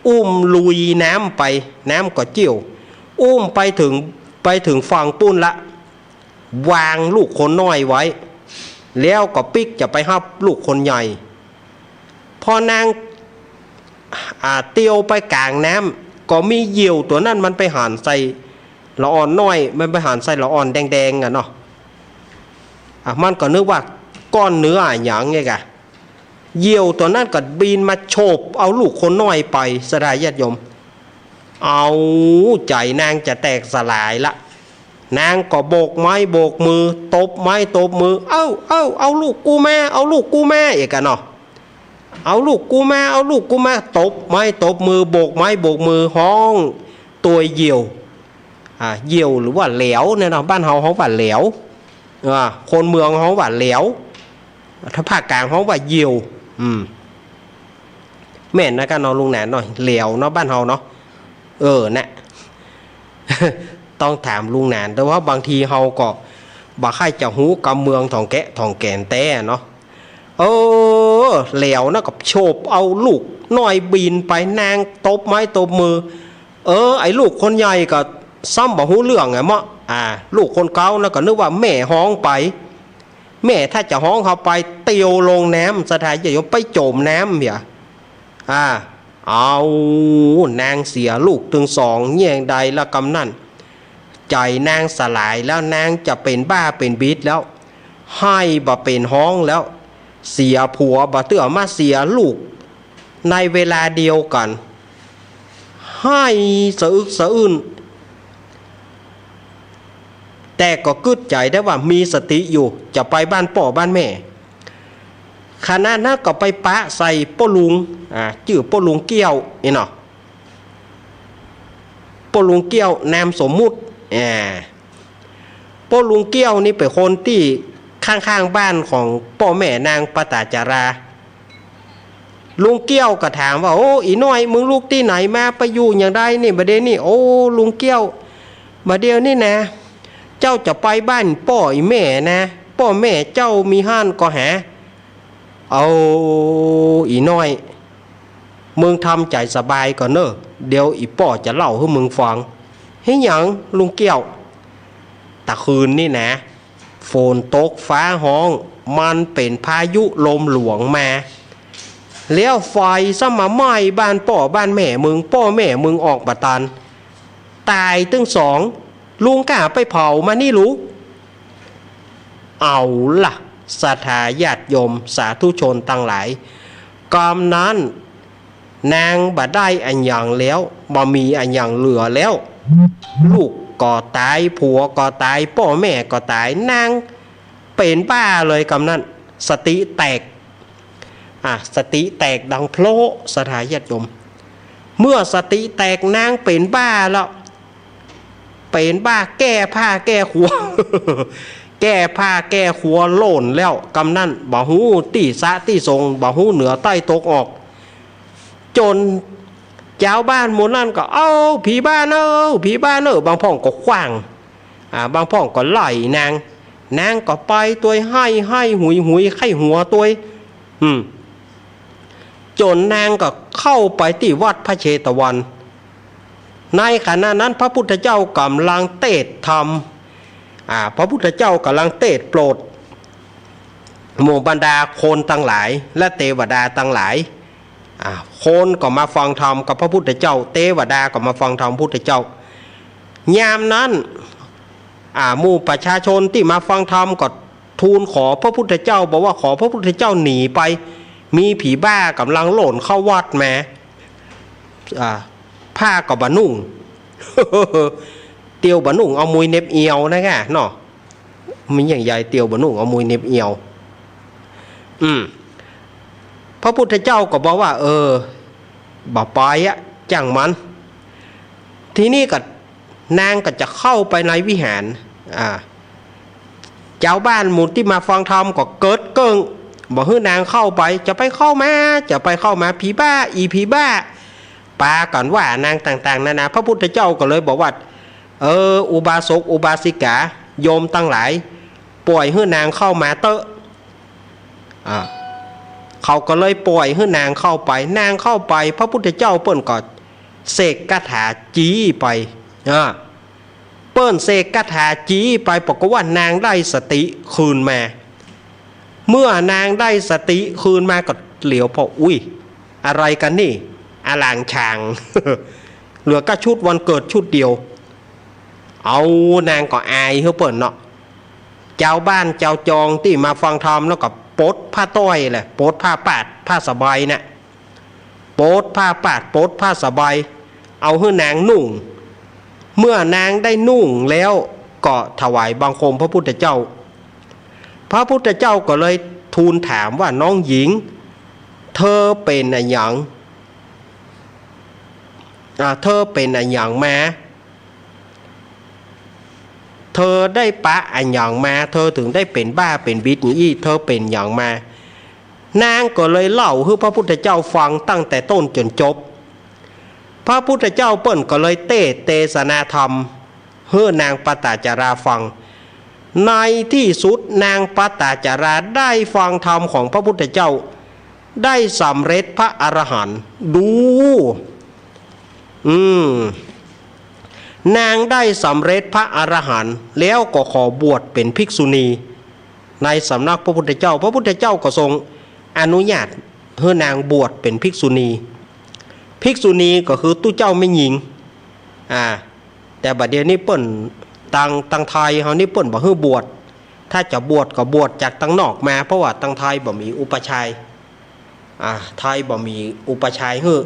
อุ้มลุยน้ำไป น้ำก็เจี้ยว อุ้มไปเถิง ไปเถิงฝั่งปู๊นละ วางลูกคนน้อยไว้ แล้วก็ปิ๊กจะไปฮับลูกคนใหญ่ พอนาง อ่า เตียวไปก๋างน้ำ ก็มีเหยี่ยวตั๋วนั้นมันไปหันใส่ละอ่อนน้อย มันไปหันใส่ละอ่อนแดงๆ อะเนาะ อ่ะ มันก็นึกว่าก้อนเนื้ออะหยังไงกะ เหยี่ยวตั๋วนั้นก็บินมาโฉบเอาลูกคนน้อยไป ศรัทธาญาติโยม เอา ใจ๋นางจะแตกสลายละ นางก็โบกไม้โบกมือ ตบไม้ตบมือ เอ้า เอ้า เอาลูกกูมา เอาลูกกูมา เอกอะเนาะ เอาลูกกูมา เอาลูกกูมา ตบไม้ตบมือ โบกไม้โบกมือ ฮ้องตวยเหยี่ยว อ่า เหยี่ยวหรือว่าแหลวเนี่ยเนาะ บ้านเฮาฮ้องว่าแหลว อ่า คนเมืองฮ้องว่าแหลว ถ้าภาคกลางฮ้องว่าเหยี่ยว อืม แม่นนะกะเนาะลุงหนานเนาะ แหลวเนาะบ้านเฮาเนาะ เออ นะ ต้องถามลุงหนาน แต่ว่าบางทีเฮาก็บ่ใค่จะฮู้กำเมืองถ่องแกะถ่องแก๋นแต๊เนาะ เออ แหลวนะก็โฉบเอาลูกน้อยบินไป นางตบไม้ตบมือ เออ ไอ้ลูกคนใหญ่ก็ซ้ำบ่ฮู้เรื่องอะเมาะ อ่า ลูกคนเก๊านะก็นึกว่าแม่ฮ้องไป แม่ถ้าจะฮ้องเฮาไป เตียวลงน้ำ ศรัทธาญาติโยม ไปจ๋มน้ำเหีย อ่า เอา นางเสียลูกตึงสอง เยียะใดละกำนั้น ใจ๋นางสลายแล้ว นางจะเป๋นบ้าเป๋นบิดแล้ว ไห้บ่เป๋นฮ้องแล้ว เสียผัวบ่เตื้อ มาเสียลูก ในเวลาเดียวกั๋น ไห้สะอึกสะอื้น แต่ก็กึ๊ดใจ๋ได้ว่ามีสติอยู่ จะไปบ้านป้อบ้านแม่ ขณะนั้นก็ไปปะใส่ป้อลุง อ่า จื้อป้อลุงเกี้ยวนี่เนาะ ป้อลุงเกี้ยว นามสมมุติ อ่า ป้อลุงเกี้ยวนี่เป๋นคนตี้ข้างๆ บ้านของป้อแม่นางปตาจารา ลุงเกี้ยวก็ถามว่า โอ้ อี่น้อย มึงลุกตี้ไหนมา ไปอยู่อย่างใดนี่ บ่าเดี่ยวนี้ โอ้ ลุงเกี้ยว บ่าเดี่ยวนี้นะ เจ้าจะไปบ้านป้ออี่แม่นะ ป้อแม่เจ้ามีฮ้านก่อหา เอา อี่น้อย มึงทำใจ๋สบายก่อนเน่อ เดี๋ยวอี่ป้อจะเล่าหื้อมึงฟัง เฮ้ย หยัง ลุงเกี้ยว ตะคืนนี่นะ ฝนตกฟ้าฮ้อง มันเป๋นพายุลมหลวงมา แล้วไฟซ้ำมาไหม้บ้านป้อบ้านแม่มึง ป้อแม่มึงออกบ่ตัน ต๋ายตึงสอง ลุงก้าไปเผามานี่ลูก เอาล่ะ ศรัทธาญาติโยมสาธุชนตังหลาย กำนั้นนางบ่ได้อะหยังแล้ว บ่มีอะหยังเหลือแล้ว ลูกก็ต๋าย ผัวก็ต๋าย ป้อแม่ก็ต๋าย นางเป๋นบ้าเลยกำนั้น สติแตก อ่ะ สติแตกดังโพละ ศรัทธาญาติโยม เมื่อสติแตกนางเป๋นบ้าแล้ว เป๋นบ้าแก้ผ้าแก้ครัว แก้ผ้าแก้ครัวโล่นแล้วกำนั้น บ่ฮู้ตี้สะตี้สง บ่ฮู้เหนือใต้ตกออก จ๋นจาวบ้านหมู่นั้นก็ "เอ้า ผีบ้าเน่อ ผีบ้าเน่อ" บางพ่องก็ขว้าง อ่า บางพ่องก็ไล่นาง นางก็ไปตวย ไห้ไห้หุยหุย ใค่หัวตวย อืม จ๋นนางก็เข้าไปตี้วัดพระเชตวัน ในขณะนั้นพระพุทธเจ้าก่ำลังเตสน์ธรรม อ่า พระพุทธเจ้าก่ำลังเตสน์โปรดหมู่บรรดาคนตังหลาย และเตวดาตังหลาย อ่า คนก็มาฟังธรรมกับพระพุทธเจ้า เตวดาก็มาฟังธรรมพุทธเจ้า ยามนั้น อ่า หมู่ประชาชนตี้มาฟังธรรมก็ทูลขอพระพุทธเจ้า บอกว่าขอพระพุทธเจ้าหนีไป มีผีบ้าก่ำลังโล่นเข้าวัดมา อ่า ผ้าก็บ่นุ่ง เตียวบ่นุ่ง เอามุยเหน็บเอวนะกะเนาะ มีอย่างใหญ่เตียวบ่นุ่ง เอามุยเหน็บเอว อืม พระพุทธเจ้าก็บอกว่า เออ บ่ไปอะ จ้างมัน ทีนี้ก็นางก็จะเข้าไปในวิหาร อ่า จาวบ้านหมู่ตี้มาฟังธรรมก็เกิดเกิ้ง บ่หื้อนางเข้าไป จะไปเข้ามา จะไปเข้ามา ผีบ้า อี่ผีบ้า ปากั๋นว่านางต่างๆ นานา พระพุทธเจ้าก็เลยบอกว่า เออ อุบาสกอุบาสิกา โยมตังหลาย ป่อยหื้อนางเข้ามาเต๊อะ อ่า เขาก็เลยป่อยหื้อนางเข้าไป นางเข้าไป พระพุทธเจ้าเปิ้นก็เสกคาถาจี๊ไป อ่า เปิ้นเสกคาถาจี๊ไป ปรากฏว่านางได้สติคืนมา เมื่อนางได้สติคืนมาก็เหลียวผ่อ อุ๊ย อะไรกั๋นนี่ อลางชาง เหลือก้าชุดวันเกิดชุดเดียว เอา นางก็อายหื้อเปิ้นเนาะ จาวบ้านจาวจองตี้มาฟังธรรมแล้วก็ปลดผ้าต้อยแหละ ปลดผ้าปาด ผ้าสบายน่ะ ปลดผ้าปาด ปลดผ้าสบาย เอาหื้อนางนุ่ง เมื่อนางได้นุ่งแล้วก็ถวายบังคมพระพุทธเจ้า พระพุทธเจ้าก็เลยทูลถามว่า น้องหญิง เธอเป๋นอะหยัง อ่า เธอเป๋นอะหยังมา เธอได้ปะอะหยังมา เธอเถิงได้เป๋นบ้าเป๋นบิดอย่างอี้ เธอเป๋นหยังมา นางก็เลยเล่าหื้อพระพุทธเจ้าฟังตั้งแต่ต้นจ๋นจบ พระพุทธเจ้าเปิ้นก็เลยเตสน์เตสนาธรรมหื้อนางปตจจาราฟัง ในตี้สุดนางปตจจาราได้ฟังธรรมของพระพุทธเจ้า ได้สำเร็จพระอรหันต์ ดู อืม นางได้สำเร็จพระอรหันต์ แล้วก็ขอบวชเป๋นภิกษุณี ในสำนักพระพุทธเจ้า พระพุทธเจ้าก็ทรงอนุญาตหื้อนางบวชเป๋นภิกษุณี ภิกษุณีก็คือตุ๊เจ้าแม่ญิง อ่า แต่บัดเดี๋ยวนี้เปิ้น ตัง ตังไทยเฮานี่เปิ้นบ่หื้อบวช ถ้าจะบวชก็บวชจากตังนอกมา เพราะว่าตังไทยบ่มีอุปัชฌาย์ อ่า ไทยบ่มีอุปัชฌาย์หื้อ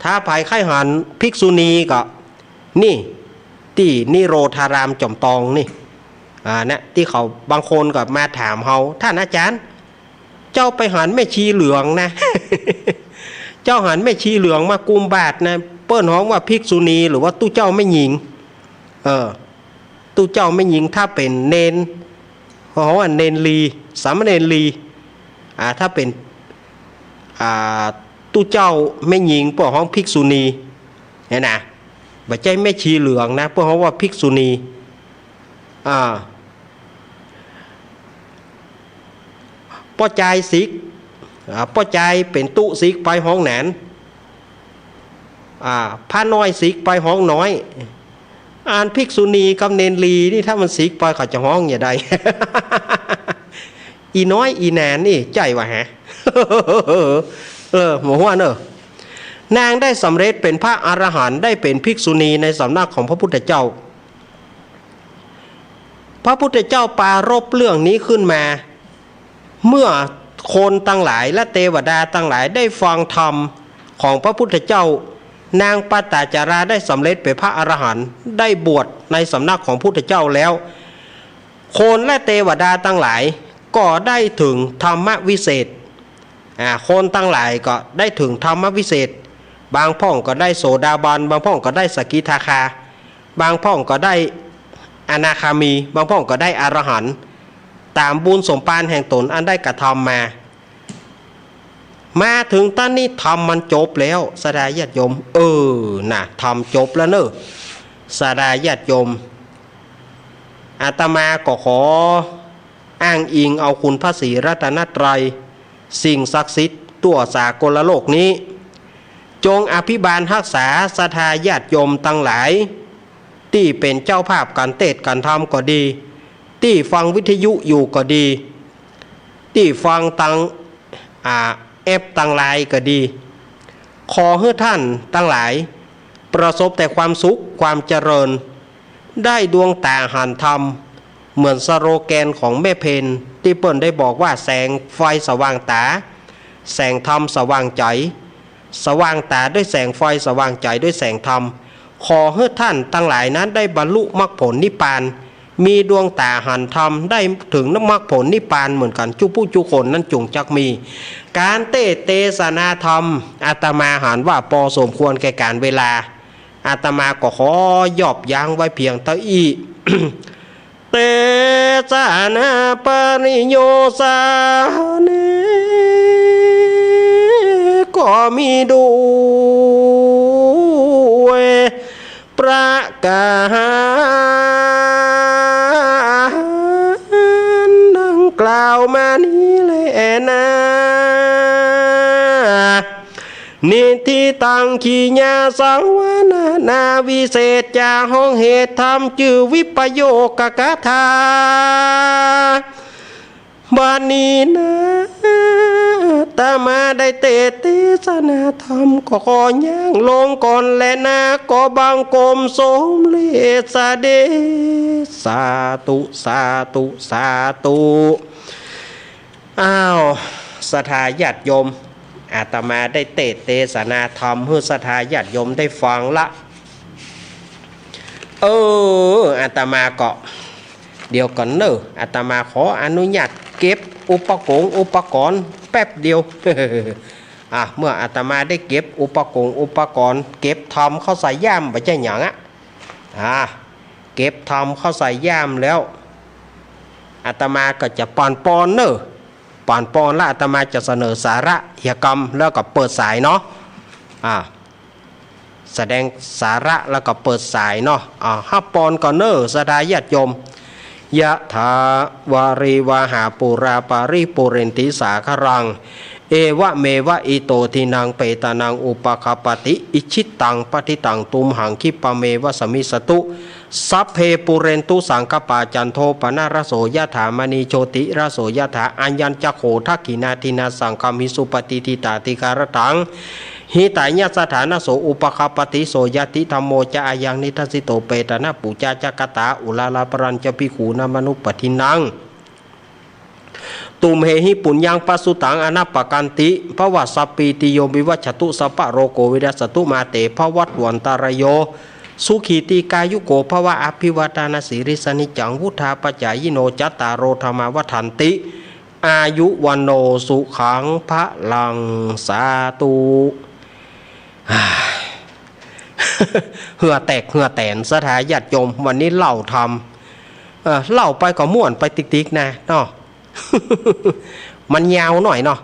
ถ้าใผใค่หันภิกษุณีก็ นี่ ตี้นิโรธารามจอมตองนี่ อ่า เนี่ย ตี้เขาบางคนก็มาถามเฮา ท่านอาจารย์ เจ้าไปหันแม่ชีเหลืองนะ เจ้าหันแม่ชีเหลืองมากุมบาตรนะ เปิ้นฮ้องว่าภิกษุณีหรือว่าตุ๊เจ้าแม่ญิง เออ ตุ๊เจ้าแม่ญิง ถ้าเป๋นเณร ฮ้องว่าเณรี สามเณรี อ่า ถ้าเป๋น อ่า ตุ๊เจ้าแม่ญิง เปิ้นฮ้องภิกษุณี เนี่ยนะ บ่ใจ้แม่ชีเหลืองนะ เปิ้นฮ้องว่าภิกษุณี อ่า ป้อจายสิก อ่า ป้อจายเป๋นตุ๊สิกไปฮ้องหนาน อ่า พระน้อยสิกไปฮ้องน้อย อันภิกษุณีกับเณรีนี่ ถ้ามันสิกไปเขาจะฮ้องอย่างใด อี่น้อยอี่หนานนี่ ใจ้วะฮะ เออ หมู่หัวเนอะ นางได้สำเร็จเป๋นพระอรหันต์ ได้เป๋นภิกษุณีในสำนักของพระพุทธเจ้า พระพุทธเจ้าปรารภเรื่องนี้ขึ้นมา เมื่อคนตังหลายและเตวดาตังหลายได้ฟังธรรมของพระพุทธเจ้า นางปัตตาจาราได้สำเร็จเป๋นพระอรหันต์ ได้บวชในสำนักของพุทธเจ้าแล้ว คนและเตวดาตังหลายก็ได้เถิงธรรมวิเศษ อ่า คนตังหลายก็ได้เถิงธรรมวิเศษ บางพ่องก็ได้โสดาบัน บางพ่องก็ได้สกิทาคา บางพ่องก็ได้อนาคามี บางพ่องก็ได้อรหันต์ ต๋ามบุญสมภารแห่งต๋นอันได้กระทำมา มาเถิงต๋อนนี้ธรรมมันจบแล้ว ศรัทธาญาติโยม เออ น่ะ ธรรมจบแล้วเน่อ ศรัทธาญาติโยม อาตมาก็ขออ้างอิงเอาคุณพระศรีรัตนตรัย สิ่งศักดิ์สิทธิ์ทั่วสากลโลกนี้ จงอภิบาลฮักษาศรัทธาญาติโยมตังหลาย ตี้เป๋นเจ้าภาพก๋านเตสน์ก๋านธรรมก็ดี ตี้ฟังวิทยุอยู่ก็ดี ตี้ฟังตาง อ่า แอปตางไลน์ก็ดี ขอหื้อต้านตังหลาย ประสบแต่ความสุข ความเจริญ ได้ดวงต๋าหันธรรม เหมือนสโลแกนของแม่เพน ตี้เปิ้นได้บอกว่า แสงไฟสว่างต๋า แสงธรรมสว่างใจ๋ สว่างต๋าด้วยแสงไฟ สว่างใจ๋ด้วยแสงธรรม ขอหื้อต้านตังหลายนั้นได้บรรลุมรรคผลนิพพาน มีดวงต๋าหันธรรม ได้เถิงมรรคผลนิพพานเหมือนกั๋นจุผู้จุคนนั้นจงจักมี ก๋านเตสน์เตสนาธรรม อาตมาหันว่าปอสมควรแก่ก๋าลเวลา อาตมาก็ขอยอบยั้งไว้เพียงเต้าอี้ เตสนาปริโยสาเน ก็มีด้วยประก๋า ดังกล่าวมานี้แลนา นิทธิตัง ขีณาสังวรณา วิเศษจา ห้องเหตุธรรม จื้อวิปโยคกถา บัดนี้นา อาตมาได้เตสน์เตสนาธรรม ก็ขอย่างลงก่อนแลนา ก็บังคมสมเร็จเสด็จ สาธุ สาธุ สาธุ อ้าว ศรัทธาญาติโยม อาตมาได้เตสน์เตสนาธรรมหื้อศรัทธาญาติโยมได้ฟังละ เออ อาตมาก็ เดี๋ยวก่อนเน่อ อาตมาขออนุญาตเก็บอุปกรณ์อุปกรณ์แป๊บเดียว อ่ะ เมื่ออาตมาได้เก็บอุปกรณ์อุปกรณ์ เก็บธรรมเข้าใส่ย่าม บ่ใจ้หยังอะ อ่า เก็บธรรมเข้าใส่ย่ามแล้ว อาตมาก็จะปอนปอนเน่อ ปอนปอนแล้วอาตมาจะเสนอสาระกิจกรรมแล้วก็เปิดสายเนาะ อ่า แสดงสาระแล้วก็เปิดสายเนาะ อ่า ฮับปอนก่อนเน่อ ศรัทธาญาติโยม ยะถาวาริวหาปูราปาริปูเรนติสาคารัง เอวะเมวะอิโตทินังเปตานังอุปคปปติ อิจฉิตังปัตถิตังตุมหังคิปะเมวะสมมิสตุ สัพเพปูเรนตุสังคปา จันโทปนรสโสยะถา มะณีโชติรสโสยะถา อายัญจะโขทักขินาทินาสังคามิสุปฏิทิตาทิคารตัง หิตายะสะถานะโส อุปคปปติ โสญาติธัมโมจะ อายังนิทัสสิโต เปตานะปูจาจะกะตา อุราลาปรัญจะภิกขูนามะนุปปะทินัง ตุมเหหิปุญญังปะสุตัง อานัปปะกันติ ภะวะ สัพพีติโย วิวัชชะตุ สัพพะโรโก วินัสสะตุ มาเต ภะวัตวันตะราโย สุขีติกายุโก ภะวะ อะภิวาทานะสีลิสสะนิจจัง วุฑฒาปะจายิโน จัตตาโร ธัมมา วัฑฒันติ อายุ วัณโณ สุขัง พะลัง สาธุ เหื่อแตกเหื่อแตน ศรัทธาญาติโยม วันนี้เล่าธรรม เออ เล่าไปก็ม่วนไปติ๊กๆ นะเนาะ มันยาวหน่อยเนาะ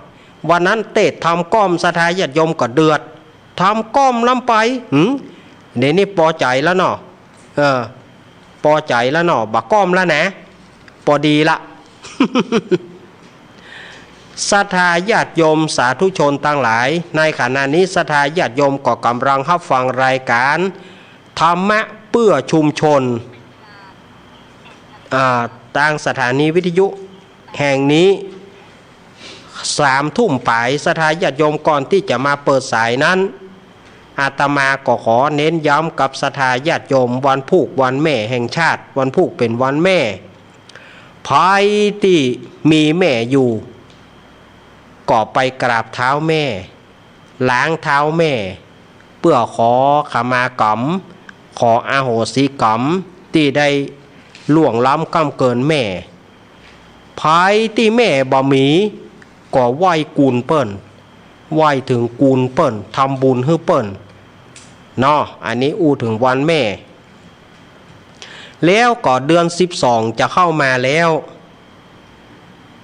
วันนั้นเตสน์ธรรมก้อม ศรัทธาญาติโยมก็เดือด ธรรมก้อมล้ำไป หืม เดี๋ยวนี้ปอใจ๋แล้วเนาะ เออ ปอใจ๋แล้วเนาะ บ่ก้อมแล้วนะ ปอดีละ ศรัทธาญาติโยมสาธุชนตังหลาย ในขณะนี้ศรัทธาญาติโยมก็กำลังฮับฟังรายการธรรมะเพื่อชุมชน อ่า ตางสถานีวิทยุแห่งนี้ สามทุ่มป๋าย ศรัทธาญาติโยม ก่อนตี้จะมาเปิดสายนั้น อาตมาก็ขอเน้นย้ำกับศรัทธาญาติโยม วันพูกวันแม่แห่งชาติ วันพูกเป๋นวันแม่ ใผตี้มีแม่อยู่ ก็ไปกราบเท้าแม่ ล้างเท้าแม่ ป พื่อขอขมากรรม ขออโหสิกรรมตี้ได้ล่วงล้ำก้ำเกินแม่ ใผตี้แม่บ่มี ก็ไหว้กูลเปิ้น ไหว้เถิงกูลเปิ้น ทำบุญหื้อเปิ้นเนาะ อันนี้อู้เถิงวันแม่ แล้วก็เดือนสิบสองจะเข้ามาแล้ว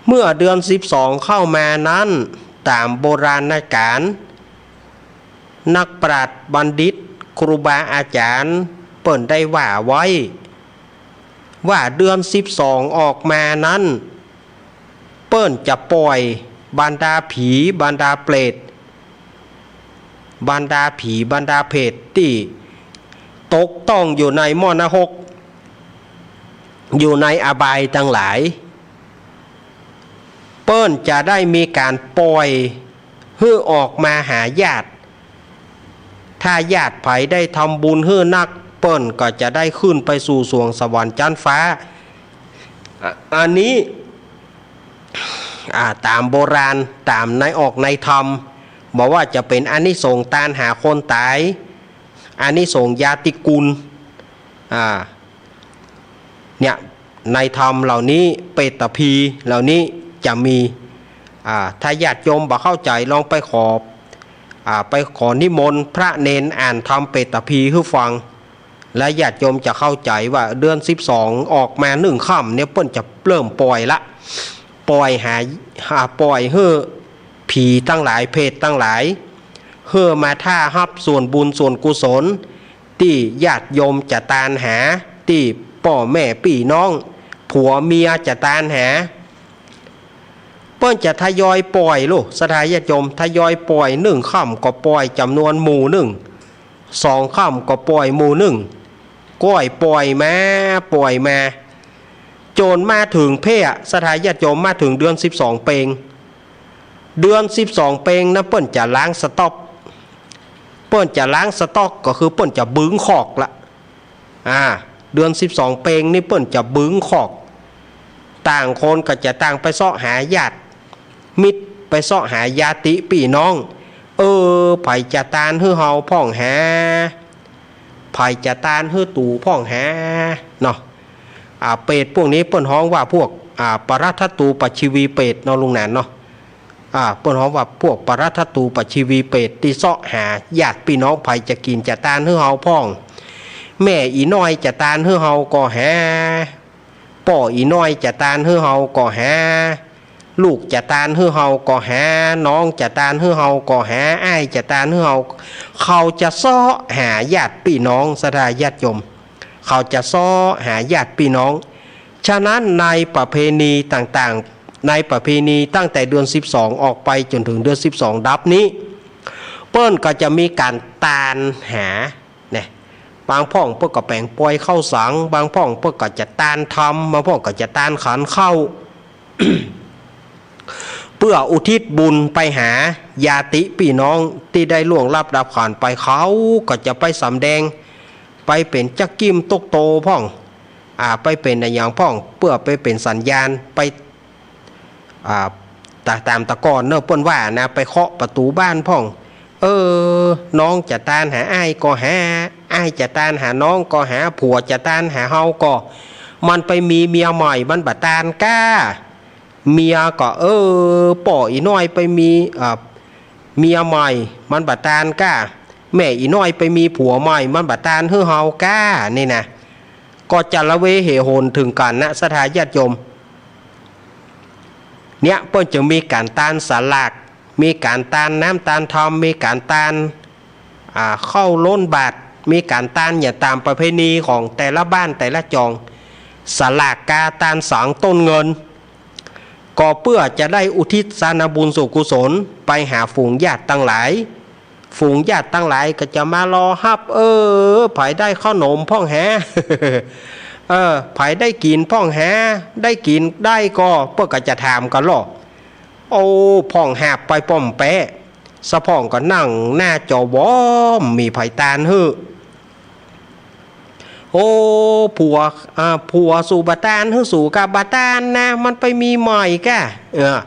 เมื่อเดือนสิบสองเข้ามานั้น ต๋ามโบราณกาล นักปราชญ์บัณฑิต ครูบาอาจ๋ารย์ เปิ้นได้ว่าไว้ ว่าเดือนสิบสองออกมานั้น เปิ้นจะป่อยบรรดาผี บรรดาเปรต บรรดาผี บรรดาเปรตตี้ตกต้องอยู่ในหม้อนรก อยู่ในอบายตังหลาย เปิ้นจะได้มีก๋านป่อยหื้อออกมาหาญาติ ถ้าญาติใผได้ทำบุญหื้อนัก เปิ้นก็จะได้ขึ้นไปสู่สวงสวรรค์จั๊นฟ้า อ่ะ อันนี้ อ่า ต๋ามโบราณ ต๋ามในออกในธรรม บ่ว่าจะเป๋นอานิสงส์ตานหาคนต๋าย อานิสงส์ญาติกุล อ่า เนี่ย ในธรรมเหล่านี้ เปตพีเหล่านี้จะมี อ่า ถ้าญาติโยมบ่เข้าใจ๋ ลองไปขอ อ่า ไปขอนิมนต์พระเณรอ่านธรรมเปตพีหื้อฟัง และญาติโยมจะเข้าใจ๋ว่าเดือนสิบสองออกมาหนึ่งค่ำเนี่ย เปิ้นจะเริ่มป่อยละ ป่อยหา หา ป่อยหื้อผีตังหลาย เปรตตังหลาย หื้อมาต้าฮับส่วนบุญส่วนกุศล ตี้ญาติโยมจะตานหา ตี้ป้อแม่ปี้น้อง ผัวเมียจะตานหา เปิ้นจะทยอยป่อยลูก ศรัทธาญาติโยม ทยอยป่อย หนึ่งค่ำก็ป่อยจ๋ำนวนหมู่นึ่ง สองค่ำก็ป่อยหมู่นึ่ง ก้อยป่อยมา ป่อยมา จ๋นมาเถิงเป๊ะ ศรัทธาญาติโยม มาเถิงเดือนสิบสองเปง เดือนสิบสองเปงนั้นเปิ้นจะล้างสต๊อก เปิ้นจะล้างสต๊อกก็คือเปิ้นจะบึงคอกละ อ่า เดือนสิบสองเปงนี่เปิ้นจะบึงคอก ต่างคนก็จะต่างไปเซาะหาญาติมิตร ไปเซาะหาญาติปี้น้อง เออ ใผจะตานหื้อเฮาพ่องหา ใผจะตานหื้อตูพ่องหา เนาะ อ่า เปรตพวกนี้เปิ้นฮ้องว่าพวก อ่า ปรัตถตูปชีวีเปรตเนาะลุงหนานเนาะ อ่า เปิ้นฮ้องว่าพวกปรัตถตูปชีวีเปรต ตี้เซาะหาญาติปี้น้อง ใผจะกิ๋นจะตานหื้อเฮาพ่อง แม่อี่น้อยจะตานหื้อเฮาก็หา ป้ออี่น้อยจะตานหื้อเฮาก็หา ลูกจะตานหื้อเฮาก็หา น้องจะตานหื้อเฮาก็หา อ้ายจะตานหื้อเฮา เขาจะเซาะหาญาติปี้น้อง ศรัทธาญาติโยม เขาจะเซาะหาญาติปี้น้อง ฉะนั้นในประเพณีต่างๆ ในประเพณีตั้งแต่เดือนสิบสองออกไปจ๋นเถิงเดือนสิบสองดับนี้ เปิ้นก็จะมีก๋านตานหา เนี่ย บางพ่องเปิ้นก็แป๋งป่อยข้าวสัง บางพ่องเปิ้นก็จะตานธรรม บางพ่องก็จะตานขันข้าว เปื้ออุทิศบุญไปหาญาติปี้น้องตี้ได้ล่วงลับดับขันไป เขาก็จะไปสำแดง ไปเป๋นจักกิมตุ๊กโตพ่อง อ่า ไปเป๋นอะหยังพ่อง เปื้อไปเป๋นสัญญาณ ไป อ่า ต๋า ต๋ามตะก่อนเนาะ เปิ้นว่านะ ไปเคาะประตู๋บ้านพ่อง เออ น้องจะตานหาอ้ายก็หา อ้ายจะตานหาน้องก็หา ผัวจะตานหาเฮาก็ มันไปมีเมียใหม่ มันบ่ตานก้า เมียก็ เออ ป้ออี่น้อยไปมี อ่า เมียใหม่ มันบ่ตานก้า แม่อี่น้อยไปมีผัวใหม่ มันบ่ตานหื้อเฮาก้า นี่นะ ก็จะละเวเหหนเถิงกั๋นนะ ศรัทธาญาติโยม เนี่ย เปิ้นจึงมีก๋านตานสลาก มีก๋านตานน้ำตานธรรม มีก๋านตาน อ่า ข้าวล้นบาตร มีก๋านตานอย่างต๋ามประเพณีของแต่ละบ้านแต่ละจอง สลากกา ตานสัง ต้นเงิน ก็เปื้อจะได้อุทิศสานบุญส่วนกุศลไปหาฝูงญาติตังหลาย ฝูงญาติตังหลายก็จะมารอฮับ เออ ใผได้เข้าหนมพ่องหา เออ ใผได้กิ๋นพ่องหา ได้กิ๋นได้ก็ เปิ้นก็จะถามกั๋นลอ โอ้ พ่องหาบไปป้อมแป๊ะ สะพ่องก็นั่งหน้าจอวอม มีใผตานหื้อ โอ้ ผัว อ่า ผัวสูบ่ตานหื้อ สูก็บ่ตานนะ มันไปมีใหม่ก้า เออ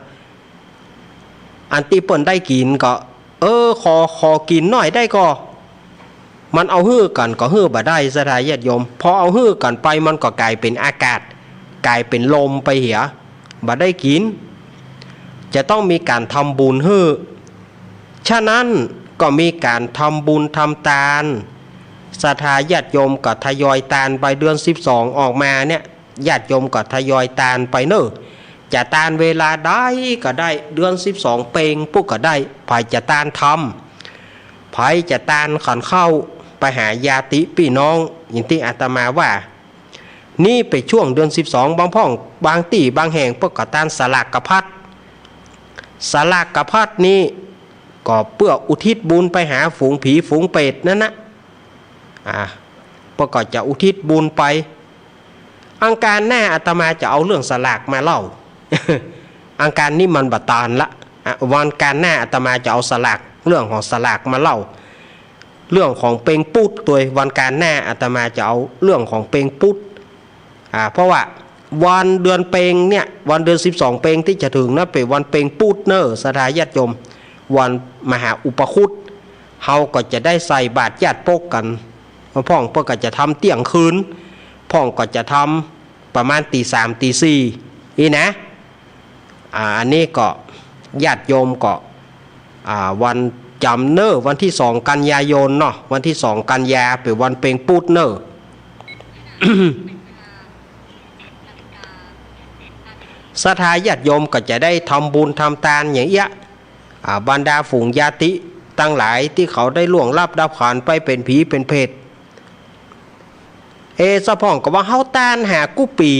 อันตี้เปิ้นได้กิ๋นก็ เออ ขอ ขอกิ๋นหน้อยได้ก่อ มันเอาหื้อกั๋นก็หื้อบ่ได้ ศรัทธาญาติโยม พอเอาหื้อกั๋นไปมันก็ก๋ายเป๋นอากาศ ก๋ายเป๋นลมไปเหีย บ่ได้กิ๋น จะต้องมีก๋านทำบุญหื้อ ฉะนั้นก็มีก๋านทำบุญทำตาน ศรัทธาญาติโยมก็ทยอยตานไป เดือนสิบสองออกมาเนี่ย ญาติโยมก็ทยอยตานไปเน่อ จะตานเวลาใดก็ได้ เดือนสิบสองเพ็งปุ๊บก็ได้ ใผจะตานธรรม ใผจะตานขันข้าวไปหาญาติปี้น้อง อย่างตี้อาตมาว่า นี่เป๋นช่วงเดือนสิบสอง บางพ่อง บางตี้บางแห่งเปิ้นก็ตานสลากภัต สลากภัตนี่ก็เปื้ออุทิศบุญไปหาฝูงผีฝูงเปรตนั้นนะ อ่า เปิ้นก็จะอุทิศบุญไป อังคารหน้าอาตมาจะเอาเรื่องสลากมาเล่า อังคารนี้มันบ่ตานละ อ่ะ วันอังคารหน้าอาตมาจะเอาสลาก เรื่องของสลากมาเล่า เรื่องของเพ็งปุ๊ดตวย วันอังคารหน้าอาตมาจะเอาเรื่องของเพ็งปุ๊ด อ่า เพราะว่าวันเดือนเพ็งเนี่ย วันเดือนสิบสองเพ็งตี้จะเถิงนะ เป๋นวันเพ็งปุ๊ดเน่อ ศรัทธาญาติโยม วันมหาอุปคุต เฮาก็จะได้ใส่บาตรญาติปกกั๋น พ่องเปิ้นก็จะทำเตี้ยงคืน พ่องก็จะทำประมาณตีสามตีสี่ อี้นะ อ่า อันนี้ก็ญาติโยมก็ อ่า วันจ๋ำเน่อ วันตี้สองกันยายนเนาะ วันตี้สองกันยาเป๋นวันเพ็งปุ๊ดเน่อ ศรัทธาญาติโยมก็จะได้ทำบุญทำตานอย่างเอี้ย อ่า บรรดาฝูงญาติตังหลายตี้เขาได้ล่วงลับดับขันธ์ไปเป๋นผีเป๋นเปรต เอ สะพ่องก็ว่าเฮาตานหากู้ปี๋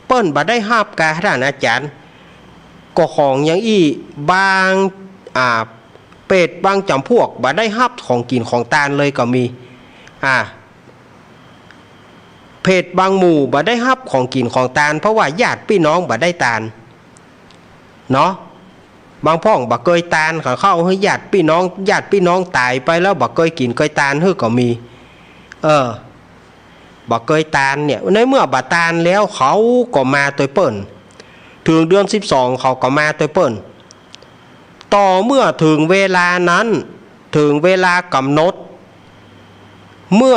เปิ้นบ่ได้ฮับกา ต้านอาจ๋ารย์ ก็ของอย่างอี้ บาง อ่า เปรตบางจ๋ำพวกบ่ได้ฮับของกิ๋นของตานเลยก็มี อ่า เปรตบางหมู่บ่ได้ฮับของกิ๋นของตาน เพราะว่าญาติปี้น้องบ่ได้ตาน เนาะ บางพ่องบ่เกยตาน เขาเข้าหื้อญาติปี้น้อง ญาติปี้น้องต๋ายไปแล้วบ่เกยกิ๋นเกยตานหื้อก็มี เออ บ่เกยตานเนี่ย ในเมื่อบ่ตานแล้วเขาก็มาตวยเปิ้น เถิงเดือนสิบสองเขาก็มาตวยเปิ้น ต่อเมื่อเถิงเวลานั้น เถิงเวลากำหนด เมื่อ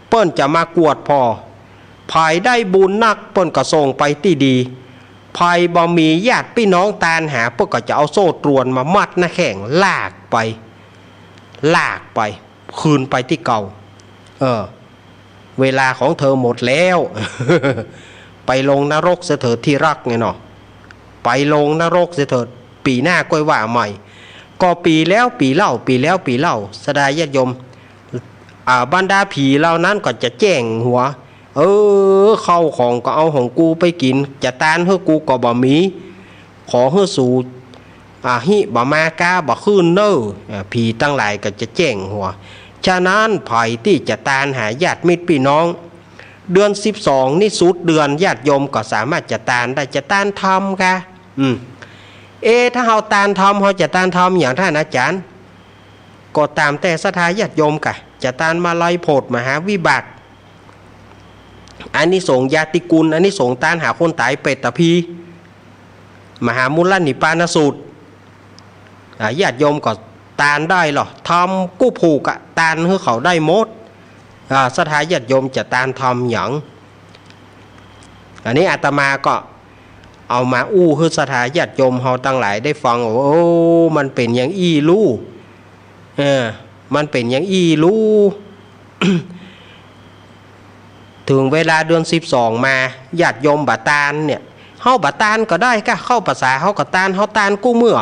เปิ้นจะมากวดผ่อ ใผได้บุญนักเปิ้นก็ส่งไปตี้ดี ใผบ่มีญาติปี้น้องตานหา เปิ้นก็จะเอาโซ่ตรวนมามัดหน้าแข้ง ลากไป ลากไป คืนไปตี้เก่า เออ เวลาของเธอหมดแล้ว ไปลงนรกเสียเถิดที่รัก ไงเนาะ ไปลงนรกเสียเถิด ปี๋หน้าก้อยว่าใหม่ ก็ปี๋แล้วปี๋เล่า ปี๋แล้วปี๋เล่า ศรัทธาญาติโยม อ่า บรรดาผีเหล่านั้นก็จะแจ้งหัว เออ เข้าของก็เอาของกูไปกิ๋น จะตานหื้อกูก็บ่มี ขอหื้อสู อ่า หิบ่มากาบ่ขึ้นเน่อ อ่า ผีตังหลายก็จะแจ้งหัว ฉะนั้นใผตี้จะตานหาญาติมิตรปี้น้อง เดือนสิบสองนี่สุดเดือน ญาติโยมก็สามารถจะตานได้ จะตานธรรมกา อืม เอ ถ้าเฮาตานธรรม เฮาจะตานธรรมอย่างต้านอาจ๋ารย์ ก็ต๋ามแต่ศรัทธาญาติโยมกา จะตานมาลัยโผดมหาวิบาก อานิสงส์ญาติกุล อานิสงส์ตานหาคนต๋าย เปตตะพี มหามูลนิปปานสูตร อ่า ญาติโยมก็ตานได้ลอ ธรรมกู้ผูกอะ ตานหื้อเขาได้หมด อ่า ศรัทธาญาติโยมจะตานธรรมหยัง อันนี้อาตมาก็เอามาอู้หื้อศรัทธาญาติโยมเฮาตังหลายได้ฟัง โอ้ มันเป๋นอย่างอี้ลู่ เออ มันเป๋นอย่างอี้ลู่ เถิงเวลาเดือนสิบสองมา ญาติโยมบ่ตานเนี่ย เฮาบ่ตานก็ได้กา เข้าภาษาเฮาก็ตาน เฮาตานกู้เมื่อ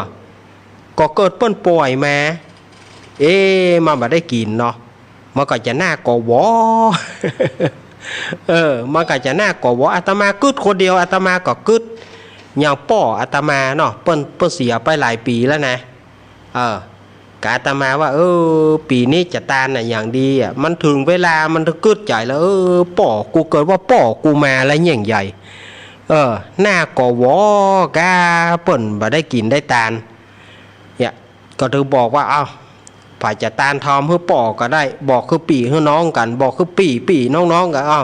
ก็เกิดเปิ้นป่วยมา เอ๊ะ มันบ่ได้กิ๋นเนาะ มันก็จะน่าก่อหวอ เออ มันก็จะน่าก่อหวอ อาตมากึ๊ดคนเดียว อาตมาก็กึ๊ด อย่างป้ออาตมาเนาะ เปิ้น เปิ้นเสียไปหลายปี๋แล้วนะ เออ กาอาตมาว่า เออ ปี๋นี้จะตานอะอย่างดีอะ มันเถิงเวลา มันกึ๊ดใจ๋แล้ว เออ ป้อกู เกิดว่าป้อกูมาแล้วยิ่งใหญ่ เออ น่าก่อหวอกา เปิ้นบ่ได้กิ๋นได้ตาน เนี่ย ก็ถือบอกว่า เอ้า ใผจะตานธรรมหื้อป้อก็ได้ บอกคือปี้หื้อน้องกั๋น บอกคือปี้ปี้น้องๆ กั๋น เอ้า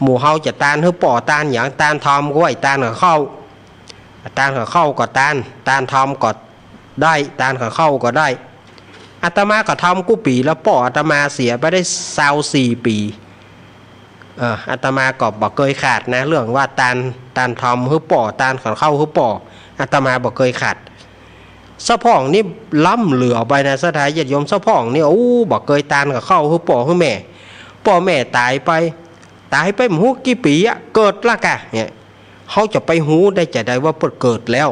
หมู่เฮาจะตานหื้อป้อตานหยัง ตานธรรมก็ไว้ ตานกับข้าว ตานกับข้าวก็ตาน ตานธรรมก็ได้ ตานกับข้าวก็ได้ อาตมาก็ทำกู้ปี๋แล้ว ป้ออาตมาเสียไปได้ซาวสี่ปี๋ เออ อาตมาก็บ่เกยขาดนะ เรื่องว่าตาน ตานทอมหื้อป้อ ตานขันเข้าหื้อป้อ อาตมาบ่เกยขาด สะพ่องนี่ล้ำเหลือไปนะ ศรัทธาญาติโยม สะพ่องนี่ โอ้ บ่เกยตานกับเข้าหื้อป้อหื้อแม่ ป้อแม่ต๋ายไป ต๋ายไปบ่ฮู้กี่ปี๋อะ เกิดละก่ะ เนี่ย เฮาจะไปฮู้ได้จาใดว่าเปิ้นเกิดแล้ว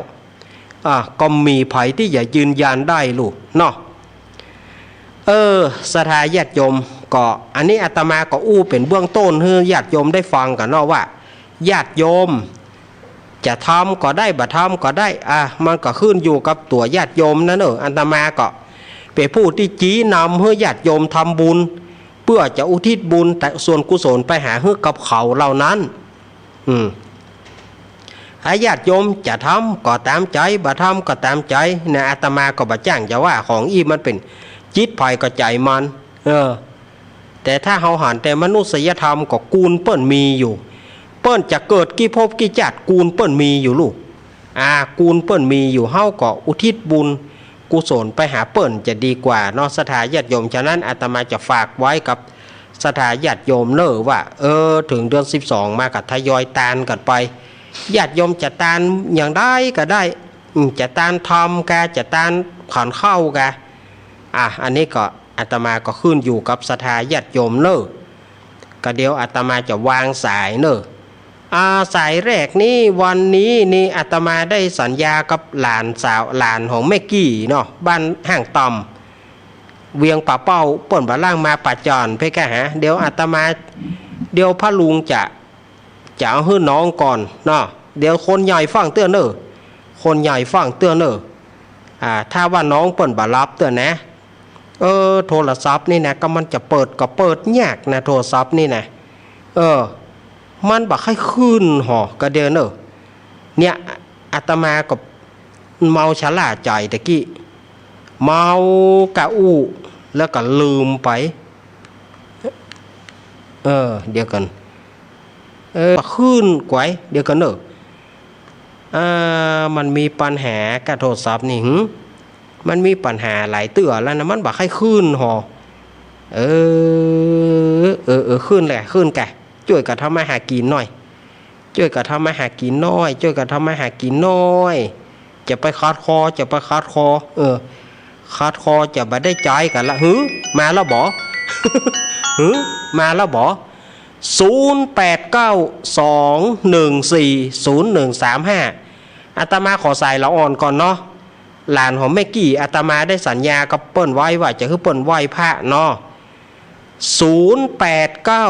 อ่ะ ก็บ่มีใผตี้จะยืนยันได้ลูกเนาะ เออ ศรัทธาญาติโยม ก็อันนี้อาตมาก็อู้เป๋นเบื้องต้นหื้อญาติโยมได้ฟังกั๋นเนาะว่า ญาติโยม จะทำก็ได้ บ่ทำก็ได้ อ่ะ มันก็ขึ้นอยู่กับตั๋วญาติโยมนั้นเนาะ อาตมาก็เป๋นผู้ตี้ชี้นำหื้อญาติโยมทำบุญ เปื้อจะอุทิศบุญแต่ส่วนกุศลไปหาหื้อกับเขาเหล่านั้น อืม ถ้าญาติโยมจะทำก็ต๋ามใจ๋ บ่ทำก็ต๋ามใจ๋นะ อาตมาก็บ่จ้างจะว่า ของอี้มันเป๋นจิตใผก็ใจ๋มัน เออ แต่ถ้าเฮาหันแต่มนุษยธรรมก็กูลเปิ้นมีอยู่ เปิ้นจะเกิดกี่ภพกี่จาติกูลเปิ้นมีอยู่ลูก อ่า กูลเปิ้นมีอยู่ เฮาก็อุทิศบุญกุศลไปหาเปิ้นจะดีกว่าเนาะ ศรัทธาญาติโยม ฉะนั้นอาตมาจะฝากไว้กับศรัทธาญาติโยมเน่อว่า เออ เถิงเดือนสิบสองมาก็ทยอยตานกั๋นไป ญาติโยมจะตานอย่างใดก็ได้ อืม จะตานทอมกา จะตานขันเข้ากา อ่ะ อันนี้ก็อาตมาก็ขึ้นอยู่กับศรัทธาญาติโยมเน่อ ก็เดี๋ยวอาตมาจะวางสายเน่อ อ่า สายแรกนี้ วันนี้นี่อาตมาได้สัญญากับหลานสาว หลานของแม่กี้เนาะ บ้านห้างต่อม เวียงป่าเป้า เปิ้นบ่าล่างมาป่าจ่อน เพ่นกาหา เดี๋ยวอาตมา เดี๋ยวพระลุงจะ จะเอาหื้อน้องก่อนเนาะ เดี๋ยวคนใหญ่ฟังเตื้อเน่อ คนใหญ่ฟังเตื้อเน่อ อ่า ถ้าว่าน้องเปิ้นบ่ารับเตื้อนะ เออ โทรศัพท์นี่นะ ก็มันจะเปิดก็เปิดยากนะ โทรศัพท์นี่นะ เออ มันบ่าใค่ขึ้นหอ กาเดียวเน่อ เนี่ย อาตมาก็เมาชะล่าใจ๋ตะกี้ เมากาอู้ แล้วก็ลืมไป เออ เดี๋ยวก่อน เออ ขึ้นก๋วย เดี๋ยวก่อนเน่อ อ่า มันมีปัญหากาโทรศัพท์นี่ หึ มันมีปัญหาหลายเตื้อแล้วนะ มันบ่าใค่ขึ้นหอ เออ เออ เออ ขึ้นแหละ ขึ้นกา จ้วยกั๋นทำมาหากิ๋นหน่อย จ้วยกั๋นทำมาหากิ๋นหน่อย จ้วยกั๋นทำมาหากิ๋นหน่อย จะไปขัดคอ จะไปขัดคอ เออ ขัดคอจะบ่ได้ใจ๊กั๋นละ หึ มาแล้วบ่ หึ มาแล้วบ่ ศูนย์แปดเก้า สองหนึ่งสี่ ศูนย์หนึ่งสามห้า อาตมาขอสายละอ่อนก่อนเนาะ หลานของแม่กี้ อาตมาได้สัญญากับเปิ้นไว้ว่าจะหื้อเปิ้นไหว้พระเนาะ ศูนย์แปดเก้า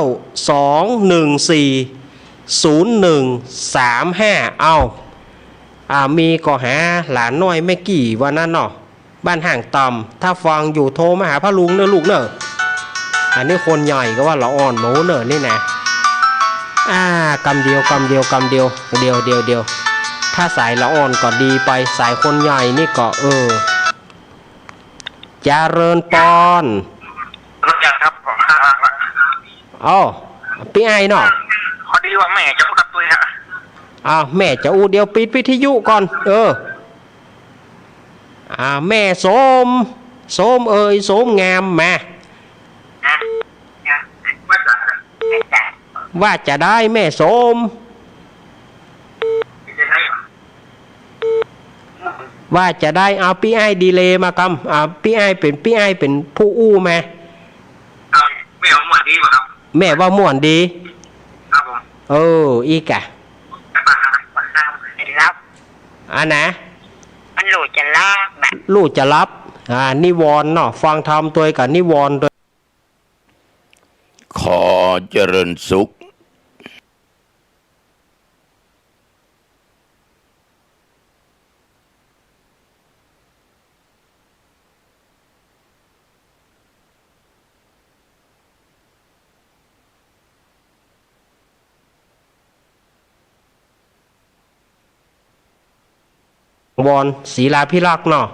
สองหนึ่งสี่ ศูนย์หนึ่งสามห้า เอ้า อ่า มีก็หาหลานน้อยแม่กี้ว่านั้นเนาะ บ้านห้างต่อม ถ้าฟังอยู่โทรมาหาพระลุงเน่อลูกเน่อ อันนี้คนใหญ่ก็ว่าละอ่อนหมูเน่อนี่นะ อ่า กำเดียว กำเดียว กำเดียว เดียว เดียว เดียว ถ้าสายละอ่อนก็ดีไป สายคนใหญ่นี่ก็ เออ เจริญปอน รู้จักครับผม อ๋อ ปี้อ้ายเนาะ พอดีว่าแม่จะอู้กับตุ้ยฮะ อ้าว แม่จะอู้ เดี๋ยวปิดวิทยุก่อน เออ อ่า แม่สม สมเอ่ย สมงาม มา ว่าจะได้แม่สม ว่าจะได้ เอาปี้อ้ายดีเลย์มากำ อ่า ปี้อ้ายเป๋น ปี้อ้ายเป๋นผู้อู้มา ครับ แม่ว่าม่วนดีบ่ครับ แม่ว่าม่วนดี ครับผม เออ อีกอะ ครับ อันนะ มันลูกจะหลับนะ ลูกจะหลับ อ่า นิวรณ์เนาะ ฟังธรรมตวยกับนิวรณ์ตวย ขอเจริญสุข วร ศรีลาภิรักษ์เนาะ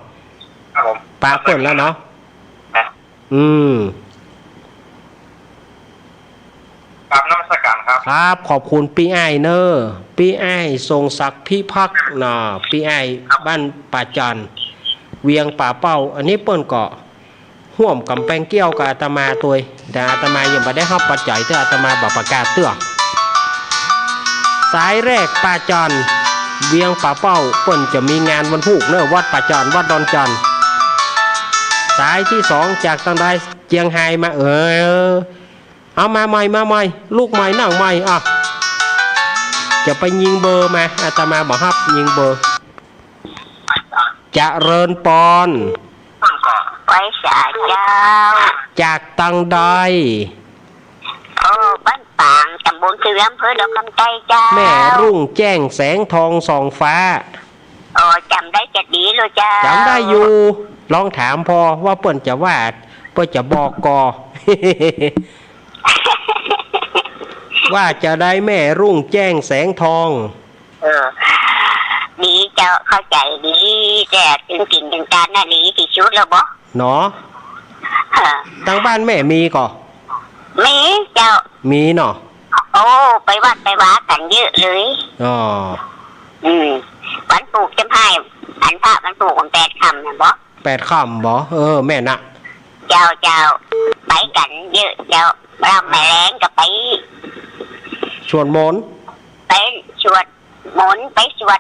ครับผม ปะเปิ้นแล้วเนาะ ครับ อืม กราบนมัสการครับ ครับ ขอบคุณปี้อ้ายเน่อ ปี้อ้ายทรงศักดิ์พิพักษ์เนาะ ปี้อ้าย ครับ บ้านป่าจันทน์ เวียงป่าเป้า อันนี้เปิ้นก็ ฮ่วมก๋ำแปงเกี้ยวกับอาตมาตวย แต่อาตมายังบ่ได้ฮับปัจจัยเตื้อ อาตมาบ่ประกาศเตื้อ สายแรกป่าจ้อน เวียงป่าเป้า เปิ้นจะมีงานวันพูกเน่อ วัดป่าจ้อน วัดดอนจ้อน สายตี้สองจากตังใด เจียงฮายมา เออ เอามาใหม่ มาใหม่ ลูกใหม่ น้องใหม่ อ่ะ จะไปยิงเบอร์มา อาตมาบ่ฮับยิงเบอร์ เจริญปอน ไหว้สาเจ้า จากตังใด โอ้ บ้านปาง ตำบลคืออำเภอดอกคำใต้เจ้า แม่รุ่งแจ้งแสงทองส่องฟ้า อ๋อ จ๋ำได้จะดีเลยเจ้า จ๋ำได้อยู่ ลองถามผ่อว่าเปิ้นจะว่า เปิ้นจะบอกก่อ ว่าจะใดแม่รุ่งแจ้งแสงทอง เออ ดีเจ้า เข้าใจ๋ดี แต่ตึงกิ๋นตึงตานน่ะดีตี้สุดแล้วบ่ เนาะ เออ ตังบ้านแม่มีก่อ มีเจ้า มีเนาะ โอ้ ไปวัดไปวากั๋นเยอะเลย อ๋อ อืม วันพูกจำไห้ อันพระวันพูกวันแปดค่ำน่ะบ่ แปดค่ำบ่ เออ แม่นนะ เจ้า เจ้า ไปกั๋นเยอะเจ้า แล้วแม่แลงก็ไป สวดมนต์ ไปสวดมนต์ ไปสวด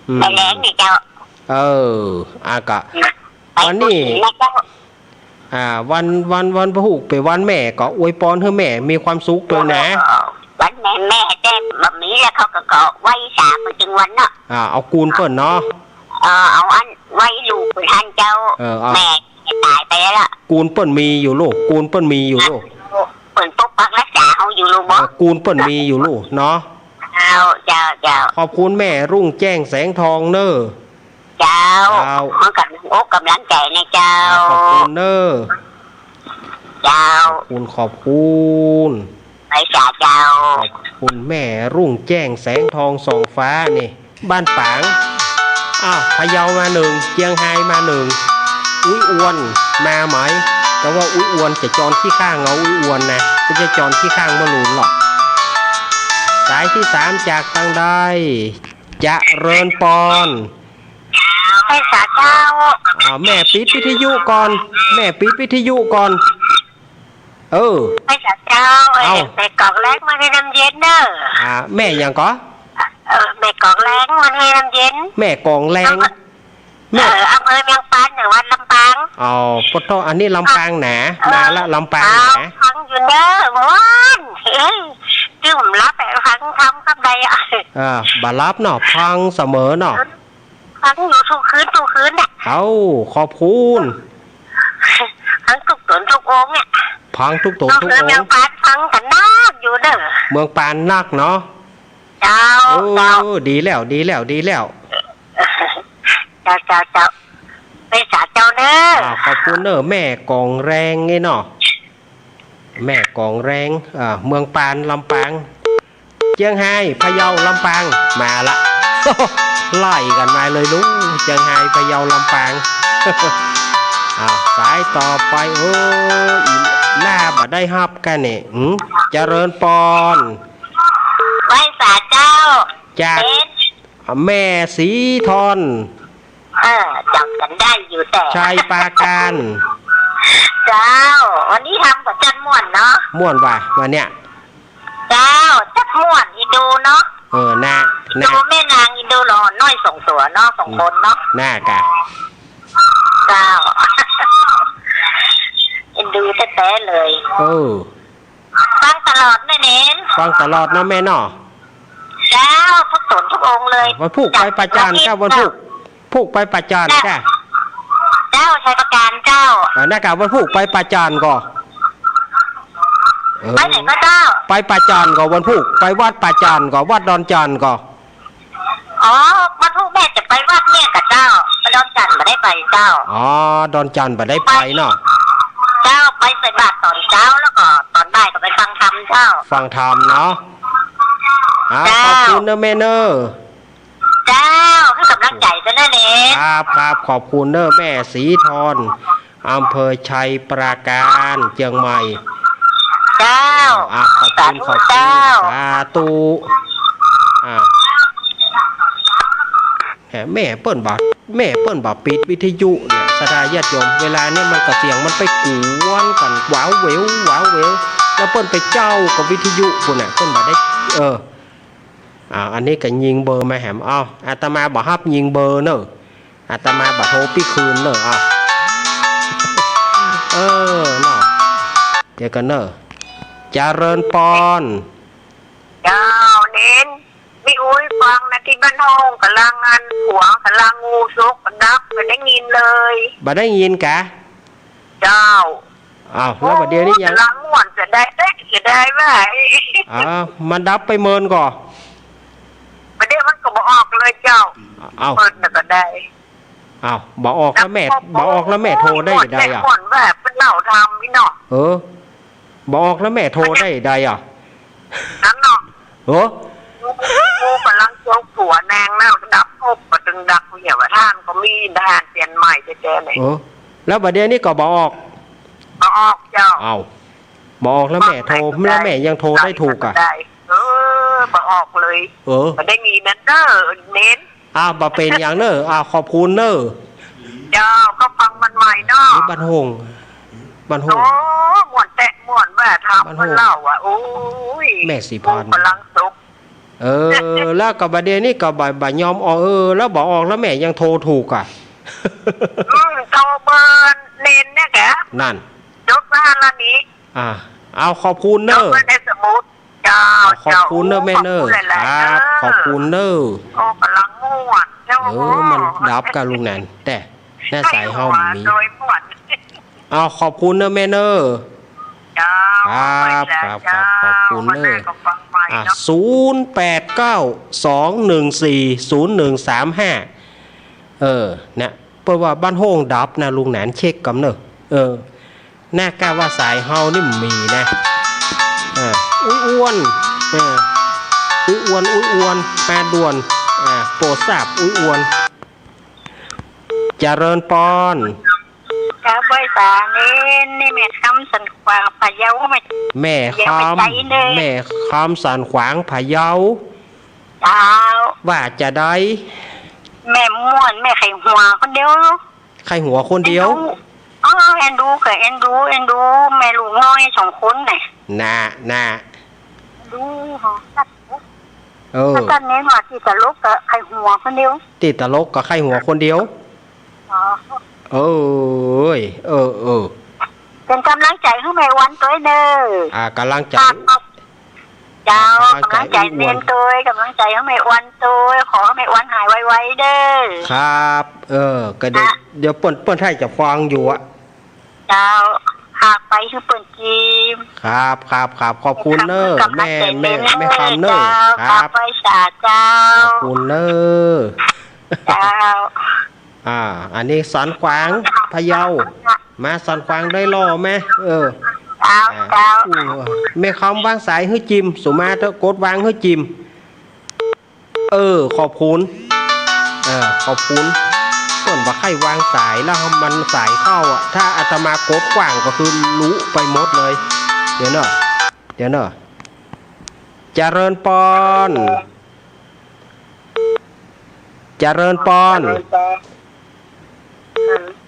อืม แม่แลงเนี่ยเจ้า เออ อากะ ไป วันนี้ กุฏินะเจ้า อ่า วัน วัน วันพูกเป๋นวันแม่ ก็อวยปอนหื้อแม่มีความสุขตวยนะ วันแม่ แม่แต่บ่มีแล้ว เขาก็ ก็ไหว้สาเปิ้นตึงวันเนาะ อ่า เอากูลเปิ้นเนาะ เออ เอาอันไหว้ลูกเปิ้นหั้นเจ้า เออ เอา แม่ต๋ายไปแล้วล่ะ กูลเปิ้นมีอยู่ลูก กูลเปิ้นมีอยู่ลูก เปิ้นปกปักรักษาเฮาอยู่ลูกบ่ เออ กูลเปิ้นมีอยู่ลูกเนาะ เจ้า เจ้า เจ้า ขอบคุณแม่รุ่งแจ้งแสงทองเน่อ เจ้า เจ้า เฮาก็มีอกกำลังใจ๋นะเจ้า ขอบคุณเน่อ เจ้า ขอบคุณ ขอบคุณ ไหว้สาเจ้า ขอบคุณแม่รุ่งแจ้งแสงทองส่องฟ้านี่ บ้านปาง อ้าว พะเยามาหนึ่ง เจียงฮายมาหนึ่ง อุ๊ยอวนมาไหม แต่ว่าอุ๊ยอวนจะจอนขี้ข้างเอา อุ๊ยอวนนะ บ่ใจ้จอนขี้ข้างมะลูนหรอก สายตี้สามจากตังใด เจริญปอน ไหว้สาเจ้า อ้าว แม่ปิดวิทยุก่อน แม่ปิดวิทยุก่อน เออ ไหว้สาเจ้า เอ้ย เอ้า แม่กองแรงมาเฮน้ำเย็นเน่อ อ่า แม่หยังก่อ เออ แม่กองแรงมาเฮน้ำเย็น แม่กองแรง เอา แม่ เออ อำเภอเมืองปาน จังหวัดลำปาง อ้าว ปะโต้ อันนี้ลำปางหนา เออ มาละลำปางหนา ฟังอยู่เน่อ ม่วน เอ้ย ตึ้มหลับไปฟังธรรมกับใดอะ เออ บ่หลับเนาะ ฟังเสมอเนาะ ฟังอยู่ทุกคืน ทุกคืนเนี่ย เอ้า ขอบคุณ ฟังทุกต๋นทุกองค์เนี่ย ฟังทุกต๋นทุกองค์ เมืองปานฟังกั๋นนักอยู่เน่อ เมืองปานนักเนาะ เจ้า เออ เจ้า ดีแล้ว ดีแล้ว ดีแล้ว เจ้า เจ้า เจ้า ไหว้สาเจ้าเน่อ อ่า ขอบคุณเน่อ แม่กองแรงนี่เนาะ แม่กองแรง อ่า เมืองปาน ลำปาง เจียงฮาย พะเยา ลำปาง มาละ ไล่กั๋นมาเลยลูก เจียงฮาย พะเยา ลำปาง อ่า สายต่อไป โอ้ อีหน้าบ่ได้ฮับกั๋นเนี่ย อืม เจริญปอน ไหว้สาเจ้า จาก เอ็ด แม่สีทอน เออ จ๋ำกั๋นได้อยู่แต่ ชัยปราการ เจ้า วันนี้ทำกับจันม่วนเนาะ ม่วนว่ะ วันเนี้ย เจ้า จักม่วน อินดูเนาะ เออ น่า น่า ดูแม่นางอินดูหล่อน้อยสองตั๋วเนาะ สองคนเนาะ น่ากะ เจ้า อินดูแต๊ๆ เลย เออ ฟังตลอดแม่เน้น ฟังตลอดเนาะแม่เนาะ เจ้า ทุกต๋นทุกองค์เลย วันพูกไปป่าจ้อนเจ้า วันพูก พูกไปป่าจ้อนเจ้า เจ้า ชัยปราการเจ้า อ่า น่ากะวันพูกไปป่าจ้อนก่อ เออ ไปไหนก็เจ้า ไปป่าจ้อนก่อ วันพูก ไปวัดป่าจ้อนก่อ วัดดอนจ้อนก่อ อ๋อ วันพูกแม่จะไปวัดเนี่ยกะเจ้า ไปดอนจ้อนบ่ได้ไปเจ้า อ๋อ ดอนจ้อนบ่ได้ไปเนาะ เจ้า ไปใส่บาตรต๋อนเจ๊า แล้วก็ต๋อนบ่ายก็ไปฟังธรรมเจ้า ฟังธรรมเนาะ อ่า เจ้า ขอบคุณเน่อแม่เน่อ เจ้า หื้อกำลังใจ๋เจ้าเน่อเน้น ครับ ครับ ขอบคุณเน่อแม่สีทอน อำเภอชัยปราการ เจียงใหม่ เจ้า อ่า ขอบคุณ สาธุ ขอบคุณ เจ้า สาธุ อ่า แหม แม่เปิ้นบ่ แม่เปิ้นบ่ปิดวิทยุเนี่ย ศรัทธาญาติโยม เวลาเนี่ยมันก็เสียงมันไปกวนกั๋น หวาวเหวว หวาวเหวว แล้วเปิ้นไปเจ้ากับวิทยุปู้นน่ะ เปิ้นบ่ได้ เออ อ่า อันนี้ก็ยิงเบอร์มาแหม เอา อาตมาบ่ฮับยิงเบอร์เน่อ อาตมาบ่โทรปี้คืนเน่อ เอา เออ เนาะ เดี๋ยวก่อนเน่อ เจริญปอน เจ้า เณร มีอู้หื้อฟังนะ ตี้บ้านโฮ่งก่ำลังอัน ผัวก่ำลังงูสกดับ บ่ได้ยินเลย บ่ได้ยินกา เจ้า อ้าว แล้วบ่าเดี่ยวนี้ยัง ก๋ำลังม่วนจะได้ เอ๊ะ จะได้ว่า อ้าว มันดับไปเมินก่อ บ่าเดี่ยวมันก็บ่ออกเลยเจ้า อ้าว เปิ้นน่ะก็ได้ อ้าว บ่ออกแล้วแม่ บ่ออกแล้วแม่โทรได้ใดอ่ะ ม่วนว่าเปิ้นเล่าธรรมนี่เนาะ เออ บ่ออกแล้วแม่โทรได้ใดอ่ะ นั้นเนาะ เออ กูก๋ำลังจกตั๋วแนงนะ ดับปุ๊บก็ตึงดับ เหียว่าต้านก็มีต้านเจียงใหม่แต๊ๆ เลย เออ แล้วบ่าเดี่ยวนี้ก็บ่ออก บ่ออกเจ้า อ้าว บ่ออกแล้วแม่โทร แล้วแม่ยังโทรได้ถูกอ่ะ ได้ เออ บ่ออกเลย เออ บ่ได้ยินนั้นเน่อ เณร อ้าว บ่เป๋นหยังเน่อ อ้าว ขอบคุณเน่อ เจ้า ก็ฟังมันใหม่เนาะ นี่บ้านโฮ่ง บ้านโฮ่ง โอ้ ม่วนแต๊ ม่วนว่าธรรม บ้านโฮ่ง เปิ้นเล่าอ่ะ โอ้ย แม่ศรีพร ก๋ำลังสก เออ แล้วก็บ่าเดี่ยวนี้ก็บ่ บ่ยอมออก เออ แล้วบ่ออกแล้วแม่ยังโทรถูกอ่ะ อืม โทรเบอร์เณรเนี่ยแก นั่น จดไว้ละนี้ อ่า เอา ขอบคุณเน่อ จดไว้ในสมุด เจ้า ขอบคุณเน่อแม่เน่อ ขอบคุณหลายๆ ครับ เน่อ ขอบคุณเน่อ โอ้ ก๋ำลังม่วน เจ้า เออ มันดับกาลุงนัน แต่หน้าสายเฮามี โดยม่วน เอา ขอบคุณเน่อแม่เน่อ เจ้า ครับ ขอบคุณหลายๆ ครับ เจ้า ขอบคุณเน่อ วันหน้าก็ฟังใหม่เนาะ อ่ะ ศูนย์แปดเก้า สองหนึ่งสี่ ศูนย์หนึ่งสามห้า เออ เนี่ย เปิ้นว่าบ้านโฮ่งดับนะ ลุงหนานเช็คก่ำเน่อ เออ น่ากะว่าสายเฮานี่มีนะ อ่า อุ๊ยอ้วน เออ อุ๊ยอ้วน อุ๊ยอ้วน มาด่วน อ่า โปรดทราบ อุ๊ยอ้วน เจริญปอน ครับ ไหว้สาเณร นี่แม่คำสันขวางพะเยาไหม แม่คำ แม่คำสันขวางพะเยา เจ้า ว่าจะใด แม่ม่วน แม่ใค่หัวคนเดียว ใค่หัวคนเดียว เอ็นดู อ๋อ เอ็นดู ก็เอ็นดู เอ็นดู แม่ลูกน้อยสองคนน่ะ น่ะ น่ะ ดู เออ ถ้าต้านเณรว่าตี้ตลกก็ใค่หัวคนเดียว ตี้ตลกก็ใค่หัวคนเดียว อ๋อ เอ้ย เออ เออ เป๋นก๋ำลังใจ๋หื้อแม่อ้วนตวยเน่อ อ่า ก๋ำลังใจ๋ ครับ เจ้า ก๋ำลังใจ๋ ก๋ำลังใจ๋ อุ๊ยอ้วน เณรตวย ก๋ำลังใจ๋หื้อแม่อ้วนตวย ขอหื้อแม่อ้วนหายไวๆ เน่อ ครับ เออ ก็เดี๋ยว อ่ะ เดี๋ยวเปิ้น เปิ้นถ้าจะฟังอยู่อะ เจ้า ฝากไปหื้อเปิ้นจิม ครับ ครับ ครับ ขอบคุณเน่อ แม่ แม่ แม่คำเน่อ เจ้า ครับ ครับ ไหว้สาเจ้า ขอบคุณเน่อ เจ้า อ่า อันนี้สันขวางพะเยา มาสันขวางได้หล่อไหม เออ เจ้า อ่า เจ้า อู้ แม่คำวางสายหื้อจิม สุมาเถอะ กดวางหื้อจิม เออ ขอบคุณ เออ ขอบคุณ เปิ้นบ่ใค่วางสายแล้วมันสายเข้าอะ ถ้าอาตมากดขว้างก็คือลุไปหมดเลย เดี๋ยวเน่อ เดี๋ยวเน่อ เจริญปอน เจริญปอน เจริญปอน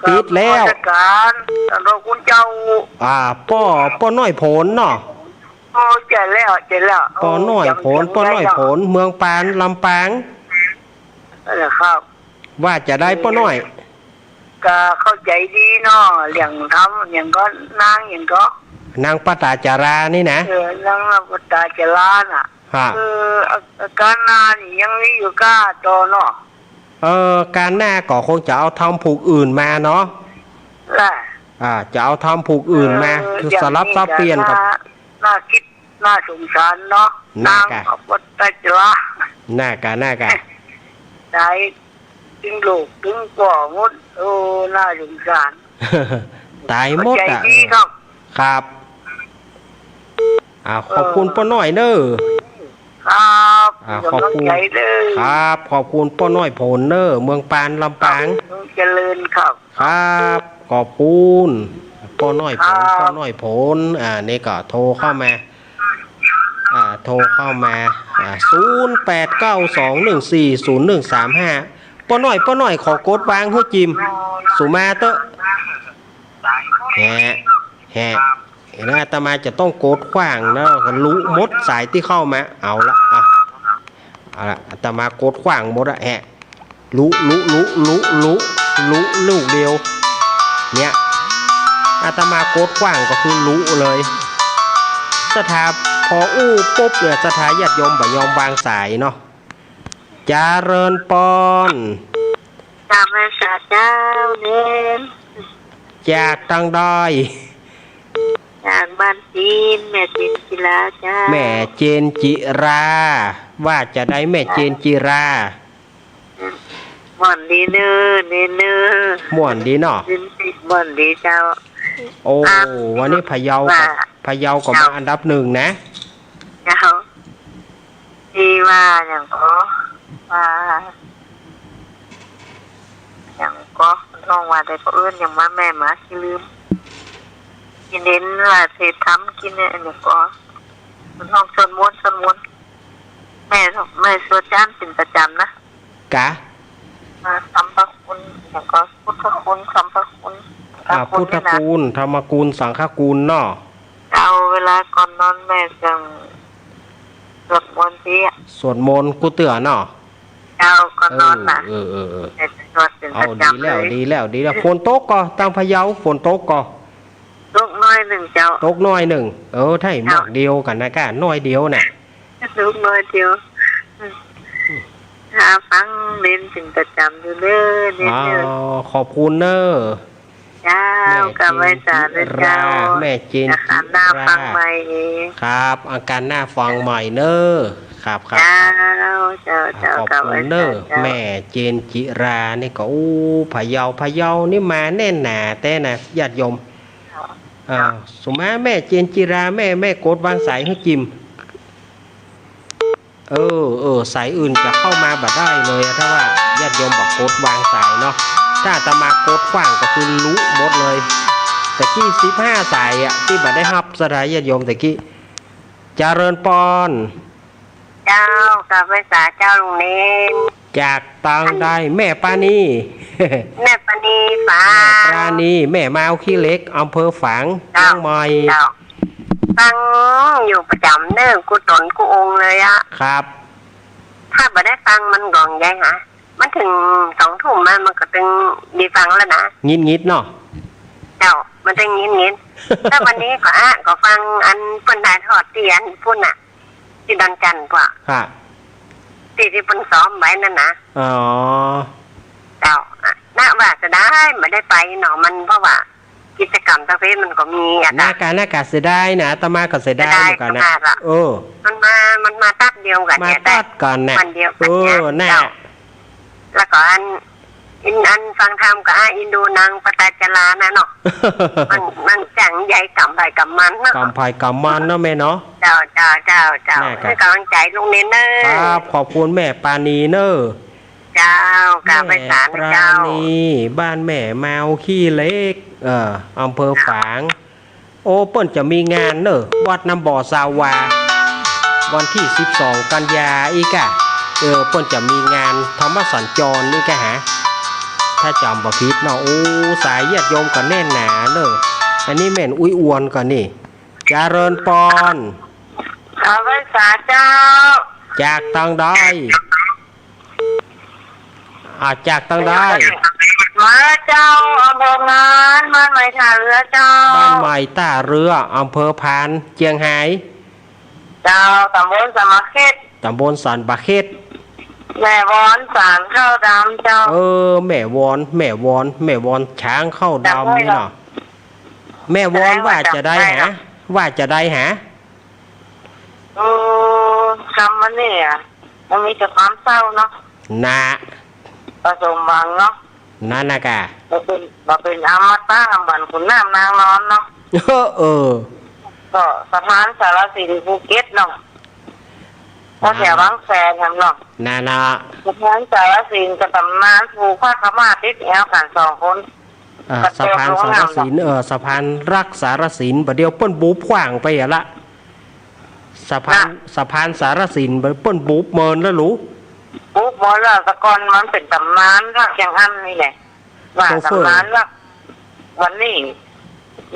ปิดแล้ว นมัสก๋าน ต้านพระคุณเจ้า อ่า ป้อ ป้อน้อยผลเนาะ โอ้ ใจ้แล้ว ใจ้แล้ว ป้อน้อยผล โอ้ จ๋ำ จ๋ำ ป้อน้อยผล เมืองปาน ลำปาง นั่นแหละครับ ว่าจะใดป้อน้อย ก็เข้าใจ๋ดีเนาะ เรื่องธรรม หยังก็ นางหยังก็ นางปตาจารานี่นะ เออ นางปตาจาราน่ะ ฮะ เออ อา อาก๋านหน้านี่ยังมีอยู่ก้าต่อเนาะ เออ ก๋านหน้าก็คงจะเอาธรรมผูกอื่นมาเนาะ แหละ อ่า จะเอาธรรมผูกอื่นมา เออ คือสลับสับเปลี่ยนกับ อย่างนี้ก็น่า น่าคิด น่าสงสารเนาะ น่ากะ นางปตาจารา น่ากะ น่ากะ ต๋าย ตึงลูกตึงป้อหมด โอ้ น่าสงสาร ต๋ายหมดอะ เข้าใจ๋ดีครับ ครับ อ่า ขอบคุณ เออ ป้อน้อยเน่อ ครับ อ่า ขอบคุณ ก๋ำลังใจ๋เน่อ ครับ ขอบคุณป้อน้อยผลเน่อ เมืองปาน ลำปาง ครับ เจริญครับ ครับ ขอบคุณ ป้อน้อยผล ครับ ป้อน้อยผล อ่า นี่ก็โทรเข้ามา อ่า โทรเข้ามา อ่า ศูนย์แปดเก้าสองหนึ่งสี่ศูนย์หนึ่งสามห้า ป ป้อน้อย ป้อน้อย ขอกดวางหื้อจิม สุมาเต๊อะ แหะ แหะ เห็นไหม อาตมาจะต้องกดขว้างแล้วก็ลุหมดสายตี้เข้ามา เอาละ อ่ะ เอาละ อาตมากดขว้างหมดละ แหะ ลุ ลุ ลุ ลุ ลุ ลุ ลูกเดียว เนี่ย อาตมากดขว้างก็คือลุเลย ศรัทธา พออู้ปุ๊บเนี่ย ศรัทธาญาติโยมบ่ยอมวางสายเนาะ เจริญปอน กราบไหว้สาเจ้าเณร จากตางใด จากบ้านจีน แม่เจนจิราเจ้า แม่เจนจิรา ว่าจะใดแม่เจนจิรา ม่วนดีเน่อ เณรเน่อ ม่วนดีเนาะ ม่วนดีเจ้า โอ้ อ่า วันนี้พะเยากับ ว่า พะเยาก็มา เจ้า อันดับหนึ่งนะ เจ้า ตี้ว่าหยังก่อ ว่าหยังก่อ มันฮ้องว่าใดก่อ เอิ้นหยังมา แม่มาขี้ลืม กินเห็นว่าเทศน์ธรรมกินเนี่ย อันหยังก่อ มันฮ้องสวดมนต์ สวดมนต์ แม่ แม่สวดจ๊านเป๋นประจ๋ำนะ กะ อ่า ธรรมคุณ หยังก่อ พุทธคุณ ธรรมคุณ อ่า ธรรมคุณ พุทธคุณ ธรรมคุณ สังฆคุณเนาะ เจ้า เวลาก่อนนอนแม่จั่งสวดมนต์ตี้ สวดมนต์กู้เตื้อเนาะ เจ้า ก่อนนอนน่ะ เออ เออ เออ เออ แม่จะสวดเป๋นประจ๋ำเลย เอา ดีแล้ว ดีแล้ว ดีแล้ว ฝนตกก่อ ตางพะเยา ฝนตกก่อ ตกหน้อยนึ่งเจ้า ตกหน้อยนึ่ง เออ ไทย เจ้า หมอกเดียวกั๋นนะก้า หน้อยเดียวน่ะ ตกหน้อยเดียว หาฟังเณรเป๋นประจ๋ำอยู่เน่อ เณรเน่อ อ้าว ขอบคุณเน่อ เจ้า แม่ กราบไหว้สาเน่อเจ้า เจนจิรา แม่เจนจิรา โอกาสหน้าฟังใหม่ ครับ โอกาสหน้าฟังใหม่เน่อ ครับ ครับ เจ้า เจ้า เจ้า ขอบคุณเน่อ กราบไหว้สาเจ้า แม่เจนจิรานี่ก็ โอ้ พะเยา พะเยานี่มาแน่นหนาแต๊นะ ญาติโยม เจ้า อ่า สุมา แม่เจนจิรา แม่ แม่กดวางสายหื้อจิม เออ เออ สายอื่นจะเข้ามาบ่ได้เลยอะ ถ้าว่าญาติโยมบ่กดวางสายเนาะ ถ้าอาตมากดขว้างก็คือลุหมดเลย ตะกี้สิบห้าสายอะ ตี้บ่ได้ฮับศรัทธาญาติโยมตะกี้ เจริญปอน เจ้า กราบไหว้สาเจ้าลุงเณร จากตางใด แม่ปราณี แม่ปราณีฝาง แม่ปราณี แม่มาวขี้เหล็ก อำเภอฝาง เจ้า เจียงใหม่ เจ้า ฟังอยู่ประจ๋ำเน่อ กู้ต๋นกู้องค์เลยอะ ครับ ถ้าบ่ได้ฟังมันก็ใหญ่หา มันเถิงสองทุ่มมา มันก็ตึงได้ฟังแล้วนะ งิดๆ เนาะ เจ้า มันตึงงิดๆ แล้ววันนี้ก็ อะ ก็ฟังอันเปิ้นถ่ายทอดตี้อันปุ้นน่ะ ตี้ดอนจันทน์กว่า ครับ ตี้ ตี้เปิ้นซ้อมไว้นั่นนะ อ๋อ เจ้า อะ นะว่าเสียดายบ่ได้ไปเนาะ มันเพราะว่ากิจกรรมตางเพศมันก็มีอะ นะ นะ กะ นะกะเสียดายนะ อาตมาก็เสียดายเหมือนกั๋นนะ เสียดายมากอะ เออ มันมา มันมาตั๊ดเดียวกั๋น มา เนี่ย ตั๊ดกั๋นนะ วันเดียวกั๋นเนี่ย เออ นะ เจ้า แล้วก็อัน อิน อันฟังธรรมก็ อะ อินดูหนังปตาจารานะเนาะ มัน มันจั่งใหญ่กรรมใผกรรมมันเนาะ กรรมใผกรรมมันเนาะแม่เนาะ เจ้า เจ้า เจ้า เจ้า นะ หื้อกำลังใจ๋ลุงเณรเน่อ ครับ ขอบคุณแม่ปราณีเน่อ เจ้า กราบไหว้สาเน่อเจ้า แม่ปราณี บ้านแม่มาวขี้เหล็ก เออ อำเภอฝาง โอ้ เปิ้นจะมีงานเน่อ วัดน้ำบ่อซาวา วันตี้สิบสองกัญญาอี้ก่ะ เออ เปิ้นจะมีงานธรรมสัญจรอี้ก่ะหา ถ้าจ๋ำบ่ผิดเนาะ โอ้ สายญาติโยมก็แน่นหนาเน่อ อันนี้แม่นอุ๊ยอวนก่อนี่ เจริญปอน กราบไหว้สาเจ้า จากตางใด อ่า จากตางใด มาเจ้า อำเภอพาน บ้านใหม่ต้าเรือเจ้า บ้านใหม่ต้าเรือ อำเภอพาน เจียงฮาย เจ้า ต๋ำบลสันป่าเข็ด ต๋ำบลสันป่าเข็ด แม่วอนสางข้าวดำเจ้า เออ แม่วอน แม่วอน แม่วอนสางข้าวดำนี่เนาะ แม่วอนว่าจะใดหา ว่าจะใดหา เออ กำมันนี่อะ มันมีแต่ความเศร้าเนาะ นะ บ่สมหวังเนาะ นั่นนะก่ะ บ่เป๋น บ่เป๋นอมตะเหมือนขุนน้ำนางนอนเนาะ เออ เออ ก็สะพานสารสินภูเก็ตเนาะ ก็แถวบางแสนหั้นเนาะ นั่นนะ สะพานสารสินกับต๋ำนานผูกผ้าขาวม้าติดแอวกั๋นสองคน อ่า สะพานสารสิน เออ สะพานรักสารสิน บ่าเดี่ยวเปิ้นบุบขว้างไปอะละ สะพาน สะพานสารสิน เปิ้นบุบเมินแล้วหลู ปุ๊บ หมอละ แต่ก่อนมันเป๋นต๋ำนานฮักอย่างอั้นนี่แหละ ว่า โชเฟอร์ ต๋ำนานฮัก วันนี้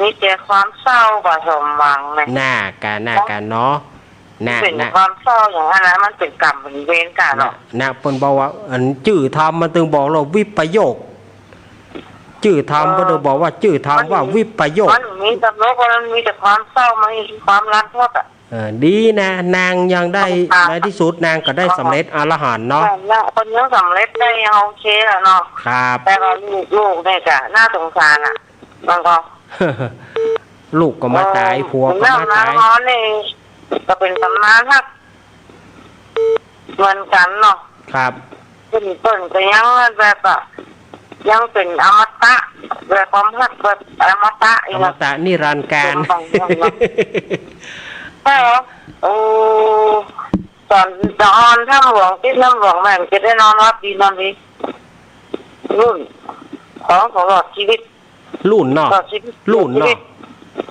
มีแต่ความเศร้าบ่สมหวังเลย น่ากา น่ากาเนาะ น่า เป๋น น่า ความเศร้าอย่างอั้นนะ มันเป๋นกรรมเป๋นเวรกั๋นเนาะ น่า น่า เปิ้นบอกว่า อันจื้อธรรมมันตึงบอกเฮาวิปโยค จื้อธรรม เออ เปิ้นบอกว่าจื้อธรรมว่าวิปโยค มันมีแต่โลก มันมีแต่ความเศร้า มันมีความรันทดอะ เออ ดีนะ นางยังได้ ครับ ในตี้สุดนางก็ได้สำเร็จอรหันต์เนาะ นั่นแหละ คนยังสำเร็จได้ยังโอเคอะเนาะ ครับ แต่ว่าลูกๆ เนี่ยจ้ะ น่าสงสารอะ มันก็ ลูกก็มาต๋าย เออ ผัวก็มาต๋าย แล้วนางนอนนี่ก็เป๋นต๋ำนานฮัก เหมือนกั๋นเนาะ ครับ เปิ้น เปิ้นก็ยังแบบว่า ยังเป๋นอมตะ แบบความฮักแบบอมตะอีก อมตะนิรันดร์กาล เออ โอ้ ต๋อนตะออนถ้ำหลวง ติดถ้ำหลวง แม่นจะได้นอนหลับดีนอนดี ลุ้น ของตลอดชีวิต ลุ้นเนาะ ตลอดชีวิต ลุ้นเนาะ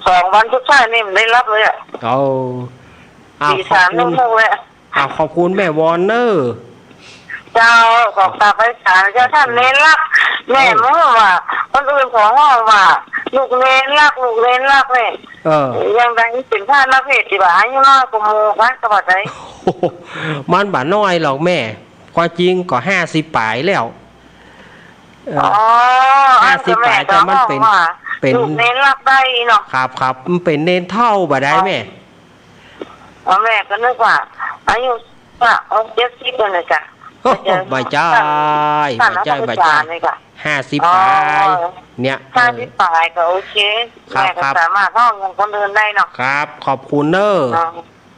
สองวันสุดท้ายนี่มันได้หลับเลยอะ เอา เอา ตีสาม ขอบคุณ ยังไม่เลยอะ เอา ขอบคุณแม่วอนเนอะ เจ้า ขอกราบไหว้สาเจ้า ท่านเนรรัก แม่ เออ บ่ฮู้ว่า คนอื่นเขาฮ้องว่า ลูกเนรรัก ลูกเนรรักเนี่ย เออ ยังได้เป๋นพระนักเทศน์ตี้บ่า อายุน้อยกว่าหมู่กั๋น ก็บ่ได้ มันบ่าน้อยหรอกแม่ ความจริงก็ห้าสิบป๋ายแล้ว เออ อ๋อ ห้าสิบป๋าย อันก็แม่ แต่มันเป๋น ก็ฮ้องว่า เป๋น ลูกเนรรักได้เนาะ ครับ ครับ มันเป๋นเนรเฒ่าบ่ได้แม่ อ๋อ แม่ก็นึกว่า อายุ ว่า หกเจ็ดสิบนั่นแหละจ้ะ โอ้โห บ่ใจ้ ท่าน บ่ใจ้ ท่าน บ่ใจ้ นักศึกษานี่ค่ะ ห้าสิบป๋าย อ๋อ เนี่ย ห้าสิบป๋ายก็โอเค ครับ แม่ก็ ครับ สามารถฮ้องอย่างคนอื่นได้เนาะ ครับ ขอบคุณเนอะ เนาะ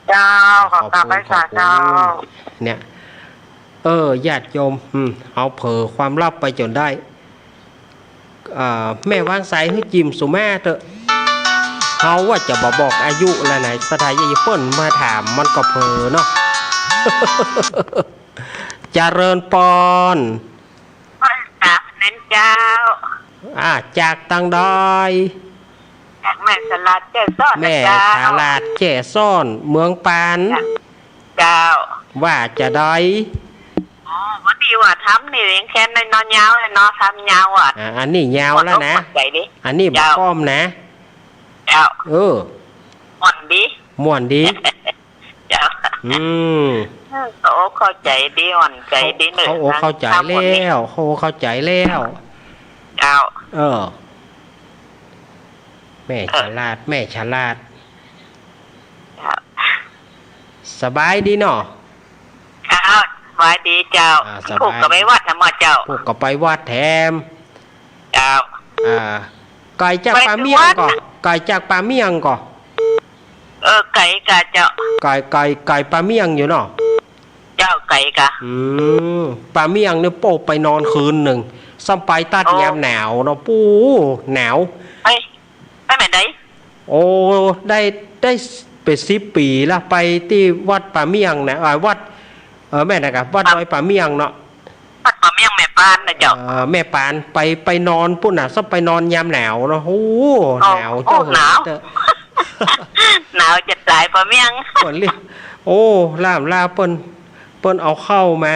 เจ้า ขอกราบไหว้สาเจ้า ขอบคุณ ขอบคุณ เนี่ย เออ ญาติโยม อืม เอาเผลอความลับไปจ๋นได้ เอ่อ แม่วางสายหื้อจิมสุมาเถอะ เฮาว่าจะบ่บอกอายุแล้วนะ สะท้ายยายเปิ้นมาถามมันก็เผลอเนาะ เจริญปอน ครับ เน้นเจ้า อ่า จากตังใด จากแม่ฉลาดแจ้ซ้อนนะเจ้า แม่ฉลาดแจ้ซ้อน เมืองปาน เจ้า ว่าจะใด อ๋อ วันนี้ว่าทำนี่เอง แค่นนอนยาวเลยเนาะ ทำยาวอ่ะ อ่า อันนี้ยาวแล้วนะ ม่วนอกม่วนใจ๋ดี อันนี้บ่ เจ้า ป้อมนะ เจ้า เออ ม่วนดี ม่วนดี เจ้า อืม เข้าอกเข้าใจ๋ดี อ่อนใจ๋ดีเนอะ เข้าอกเข้าใจ๋แล้ว เข้าอกเข้าใจ๋แล้ว เจ้า เออ แม่ เออ ฉลาด แม่ฉลาด เจ้า สบายดีเนาะ เจ้า สบายดีเจ้า อ่า สบาย ผู้ก็ไปวัดแถมเจ้า ผู้ก็ไปวัดแถม เจ้า อ่า ไก๋จากป่าเมี่ยงก่อ ไก๋จากป่าเมี่ยงก่อ เออ ไก๋ก่ะเจ้า ไก๋ ไก๋ ไก๋ป่าเมี่ยงอยู่เนาะ เจ้า ไก๋ก่ะ อืม ป่าเมี่ยงเนี่ย โป้ ไปนอนคืนนึ่ง ซ้ำไปตัด โอ้ ยามหนาวเนาะ ปู๊ หนาว ไป ไปแม่นใด โอ้ ได้ ได้เป๋นสิบปี๋ละ ไปตี้วัดป่าเมี่ยงนะ อ่า วัด เออ แม่นนะกะ วัด ครับ ดอยป่าเมี่ยงเนาะ วัดป่าเมี่ยงแม่ปานนะเจ้า เออ แม่ปาน ไป ไปนอนปู๊นน่ะ ซ้ำไปนอนยามหนาวเนาะ โอ้ โอ้ หนาว โอ้ เจ้า หนาว เจ้า หนาวจะต๋ายป่าเมี่ยง เปิ้นเรียก โอ้ ล้ำลาเปิ้น เปิ้นเอาข้าวมา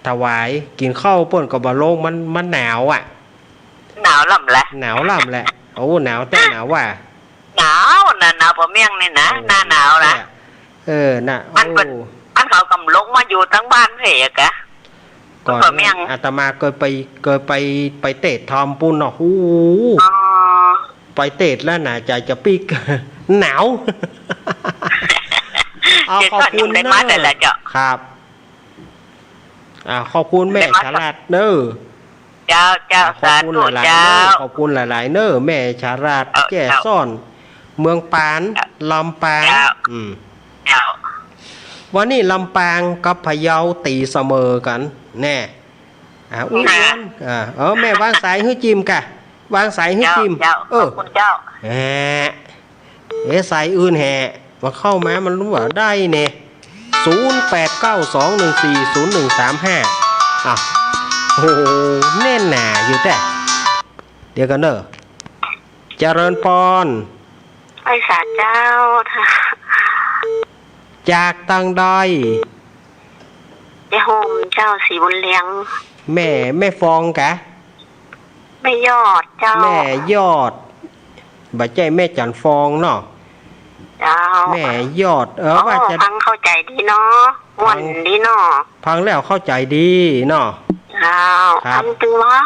ถวาย กิ๋นข้าวเปิ้นก็บ่ลง มัน มันหนาวอะ หนาวล้ำแหละ หนาวล้ำแหละ โอ้ หนาวแต๊หนาวว่า หนาวนะ หนาวป่าเมี่ยงนี่นะ โอ้ หน้าหนาวนะ เออ น่ะ อันเปิ้น โอ้ อันเขาก็บ่ลงมาอยู่ตังบ้านเฮอะกะ ก่อน ป่าเมี่ยง อาตมาเกยไป เกยไป ไปเตศน์ธรรมปู๊นเนาะ โอ้ อ๋อ ไปเตศน์แล้วนะ ใจ๋จะปิ๊ก หนาว เอา เจ้า ขอบคุณ ได้มา เนอะ แต่ละเจ้า ครับ อ่า ขอบคุณแม่ฉลาดเนอะ เจ้า เจ้า อ่า ขอบคุณ สาธุ หลายๆ เจ้า เนอะ ขอบคุณหลายๆ เนอะ แม่ฉลาด เออ แจ้ เจ้า ซ้อน เมืองปาน เจ้า ลำปาง เจ้า อืม เจ้า วันนี้ลำปางกับพะเยาตี๋เสมอกั๋น แน่ อ่า อู้ ค่ะ อ้วน อ่า เออ แม่วางสายหื้อจิมก่ะ วางสายหื้อจิม เจ้า เจ้า เออ ขอบคุณเจ้า แหม เอ๊ะ สายอื่นแห่ ว่าเข้ามามันบ่ได้เนี่ย ศูนย์แปดเก้าสองหนึ่งสี่ศูนย์หนึ่งสามห้า อ่ะ โอ้โห แน่นหนาอยู่แต๊ เดี๋ยวก่อนเนอะ เจริญปอน ไหว้สาเจ้า จากตังใด แม่โฮมเจ้า ศรีบุญเรือง แม่ แม่ฟองกะ แม่ยอดเจ้า แม่ยอด บ่ใจ้แม่จันทร์ฟองเนาะ เจ้า แม่ยอด เออ อ๋อ ว่าจะ ฟังเข้าใจ๋ดีเนาะ ม่วนดีเนาะ ฟังแล้วเข้าใจ๋ดีเนาะ เจ้า ครับ ฟังตึงวั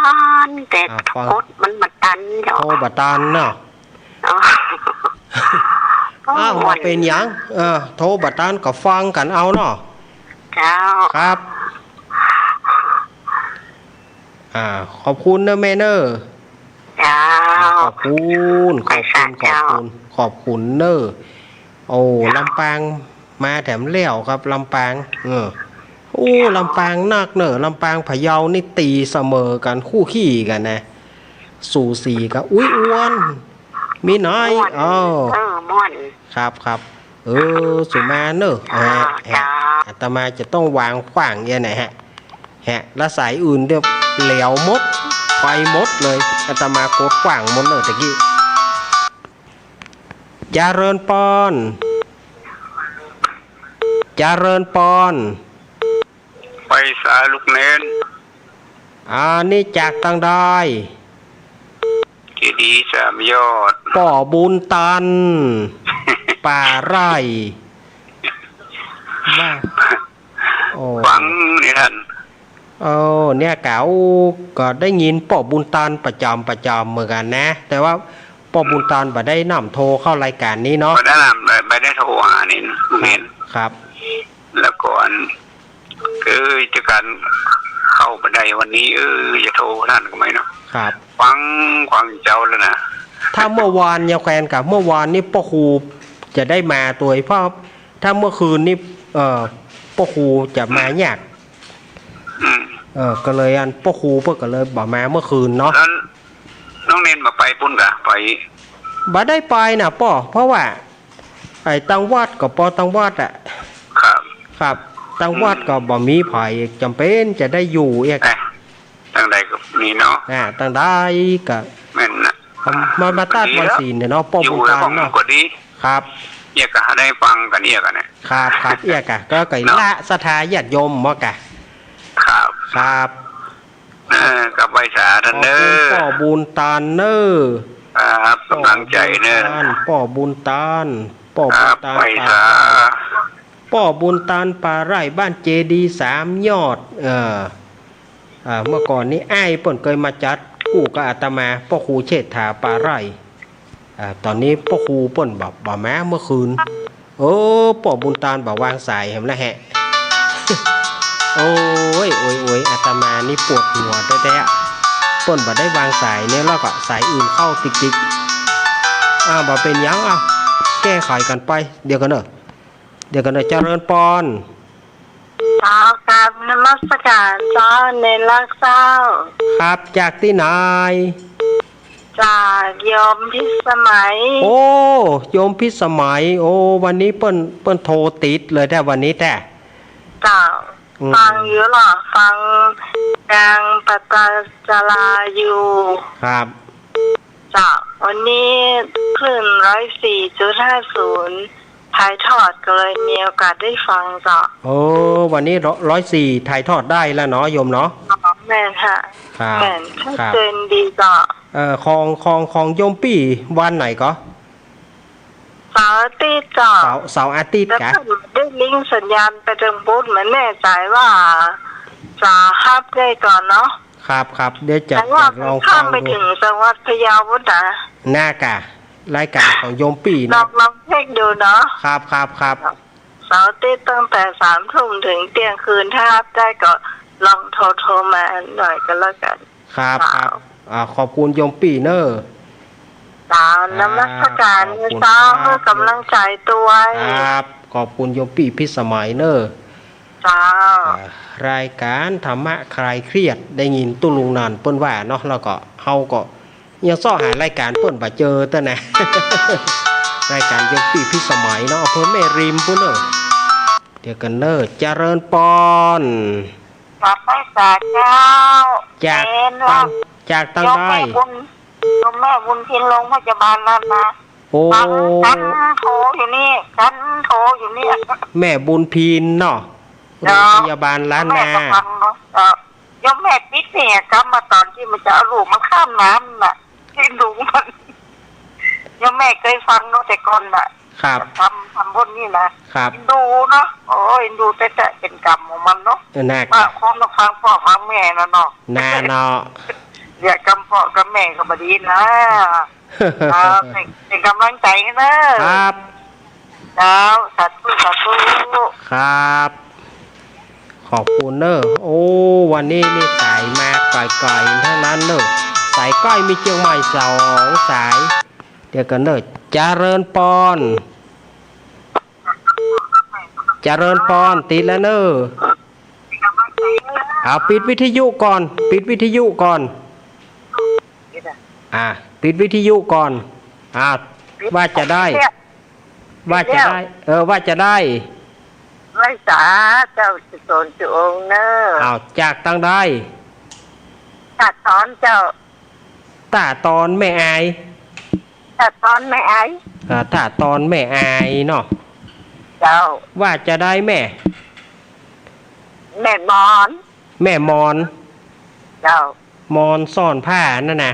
น แต่ อ่า ฟัง กดมันบ่ตันเจ้า โทรบ่ตันเนาะ อ๋อ อ้าว ม่วน บ่เป๋นหยัง เออ โทรบ่ตันก็ฟังกั๋นเอาเนาะ เจ้า ครับ อ่า ขอบคุณเน้อแม่เน้อ เจ้า ขอบคุณ ขอบคุณ ไหว้สาเจ้า ขอบคุณ ขอบคุณเน้อ โอ้ เจ้า ลำปางมาแถมแล้วครับ ลำปาง เออ โอ้ เจ้า ลำปางนักเน้อ ลำปางพะเยานี่ตี๋เสมอกั๋น คู่ขี้กั๋นนะ สูสีกั๋น อุ๊ย อ้วน มีน้อย ม่วน เอ้า เออ ม่วน ครับ ครับ เออ สุมาเน้อ เจ้า แหะ แหะ เจ้า อาตมาจะต้องวางขว้างเยียะหน่อยแหะ แหะ แล้วสายอื่นเดี๋ยวแหลวหมด ไปหมดเลย อาตมากดขว้างหมดเน้อตะกี้ เจริญปอน เจริญปอน ไหว้สาลูกเณร อันนี้จากตังใด เจดีย์สามยอด ป้อบุญตัน ป่าไร่ ว่า โอ้ ฟังนี่ต้าน โอ้ เนี่ยกะ โอ้ ก็ได้ยินป้อบุญตันประจ๋ำประจ๋ำเหมือนกั๋นนะ แต่ว่าป้อบุญตันบ่ได้นำโทรเข้ารายก๋านนี้เนาะ บ่ได้นำ บ่ได้โทรหานี่ ครับ ครับ แล้วก็อัน เอ้ย จะกั๋นเข้าบ่ได้วันนี้ เออ จะโทรต้านก็ไม่เนาะ ครับ ฟัง ฟังเจ้าแล้วนะ ถ้าเมื่อวานยังแควนกะ เมื่อวานนี่ป้อครูจะได้มาตวย เพราะถ้าเมื่อคืนนี่ เอ่อ ป้อครูจะมายาก อืม เออ ก็เลยอันป้อครูเปิ้นก็เลยบ่มาเมื่อคืนเนาะ แล้วน้องเณรบ่ไปปู๊นกะ ไป บ่ได้ไปน่ะป้อ เพราะว่า ไอ้ตังวัดก็ปอตังวัดอะ ครับ ครับ ตังวัด อืม ก็บ่มีใผจ๋ำเป๋นจะได้อยู่เอียก เอ๊ะ ตังใดก็มีเนาะ อ่า ตังใดก็ แม่นนะ มา มา มาตัดวันศีลเนี่ยเนาะ ป้อบุญตันเนาะ อยู่กับผมก็ดี ครับ เอียกะได้ฟังกั๋นเอียกะเนี่ย ครับ ครับ เอียกะ ก็ ก็ เนาะ ละศรัทธาญาติโยมหมดกะ ครับ ครับ เออ กับไหว้สาต้านเน้อ ขอบคุณป้อบุญตันเน้อ ครับ ป้อกำลังใจ๋เน้อ ป้อบุญตัน ป้อบุญตัน ครับ ไหว้สา ป่าไร่ ป้อบุญตันป่าไร่ บ้านเจดีย์สามยอด เออ อ่า เมื่อก่อนนี้อ้ายเปิ้นเกยมาจัดกู้กับอาตมา ป้อครูเชษฐาป่าไร่ อ่า ต๋อนนี้ป้อครูเปิ้นบ่ บ่มาเมื่อคืน เออ ป้อบุญตันบ่วางสายแหมละแหะ โอ้ย โอ้ย โอ้ย อาตมานี่ปวดหัวแต๊ๆ เปิ้นบ่ได้วางสายเนี่ย แล้วก็สายอื่นเข้าติ๊กๆ อ่า บ่เป๋นหยัง อ่ะ แก้ไขกั๋นไป เดี๋ยวก่อนเน้อ เดี๋ยวก่อนเน้อ เจริญปอน เจ้า กราบนมัสก๋านเจ้า เณรรักเจ้า ครับ จากตี้ไหน จากโยมพิสมัย โอ้ โยมพิสมัย โอ้ วันนี้เปิ้น เปิ้นโทรติดเลยแต๊ วันนี้แต๊ เจ้า อืม ฟังอยู่หรอ ฟังทางปตจราอยู่ ครับ เจ้า วันนี้คลื่นร้อยสี่จุดห้าศูนย์ ถ่ายทอดก็เลยมีโอกาสได้ฟังเจ้า โอ้ วันนี้ร้อยสี่ถ่ายทอดได้แล้วเนาะโยมเนาะ อ๋อ แม่นค่ะ ครับ แม่น ชัดเจนดีเจ้า เอ่อ ของ ของ ของโยมปี้วันไหนก็ เสาร์อาทิตย์เจ้า เสาร์ เสาร์อาทิตย์กะ แต่เปิ้นได้ลิงก์สัญญาณไปตางปู๊น บ่แน่ใจ๋ว่าจะฮับได้ก่อเนาะ ครับ ครับ เดี๋ยวจะ แต่ว่า จะลองฟังดู ข้ามไปเถิงจังหวัดพะเยาปู๊นนะ น่ากะ รายก๋านของโยมปี้นะ ลอง ลองเช็คดูเนาะ ครับ ครับ ครับ เสาร์อาทิตย์ตั้งแต่สามทุ่มเถิงเตี้ยงคืน ถ้าฮับได้ก็ลองโทร โทรมาหน่อยก็แล้วกั๋น ครับ ครับ อ่า ขอบคุณโยมปี้เน้อ เจ้า อ่า นมัสก๋าน ขอบคุณ เจ้า ครับ หื้อกำลังใจ๋ตวย ครับ ขอบคุณโยมปี้พิสมัยเน้อ เจ้า อ่า รายก๋านธรรมะคลายเครียด ได้ยินตุ๊ลุงนันเปิ้นว่าเนาะ แล้วก็เฮาก็ยังเซาะหารายก๋านเปิ้นบ่เจอเตื้อนะ รายก๋านโยมปี้พิสมัยเนาะ อำเภอแม่ริมปู๊นเน้อ เดี๋ยวก่อนเน้อ เจริญปอน กราบไหว้สาเจ้า จาก เณร ตัง จากตัง โยม ใด แม่บุญ โยมแม่บุญพินโรงพยาบาลราษฎร์นะ โอ้ กั๋น กั๋นโทรอยู่นี่ กั๋นโทรอยู่นี่ แม่บุญพินเนาะ โรงพยาบาลล้านนา เจ้า แม่ก็ฟังเนาะ เอ่อ โยมแม่ปิดพิธีกรรมมาต๋อนตี้มันจะเอาลูกมันข้ามน้ำน่ะ เอ็นดูมัน โยมแม่เกยฟังเนาะแต่ก่อนน่ะ ครับ ทำ ทำบุญนี่นะ ครับ เอ็นดูเนาะ โอ้ย เอ็นดูแต๊ๆ เป๋นกรรมของมันเนาะ เออ น่า ว่าคนต้องฟังป้อฟังแม่นะเนาะ น่าเนาะ เยียะกำป้อกำแม่ก็บ่ดีนะ ครับ เป๋น เป๋นก๋ำลังใจ๋หื้อเน่อ ครับ เจ้า สาธุ สาธุ ครับ ขอบคุณเน่อ โอ้ วันนี้มีสายมาไก๋ๆ ตังนั้นเน่อ สายใก้มีเจียงใหม่สองสาย เดี๋ยวก่อนเน่อ เจริญปอน เจริญปอน ติดแล้วเน่อ เอาปิดวิทยุก่อน ปิดวิทยุก่อน อ่า ปิดวิทยุก่อน อ่า ว่าจะได้ ว่าจะได้ เออ ว่าจะได้ ไหว้สาเจ้าสุโตนสุองค์เน่อ อ้าว จากตังใด ตาดตอนเจ้า ตาดตอนแม่อาย ตาดตอนแม่อาย อ่า ตาดตอนแม่อายเนาะ เจ้า ว่าจะได้แม่ แม่มอน แม่มอน เจ้า มอนซ่อนผ้านั่นน่ะ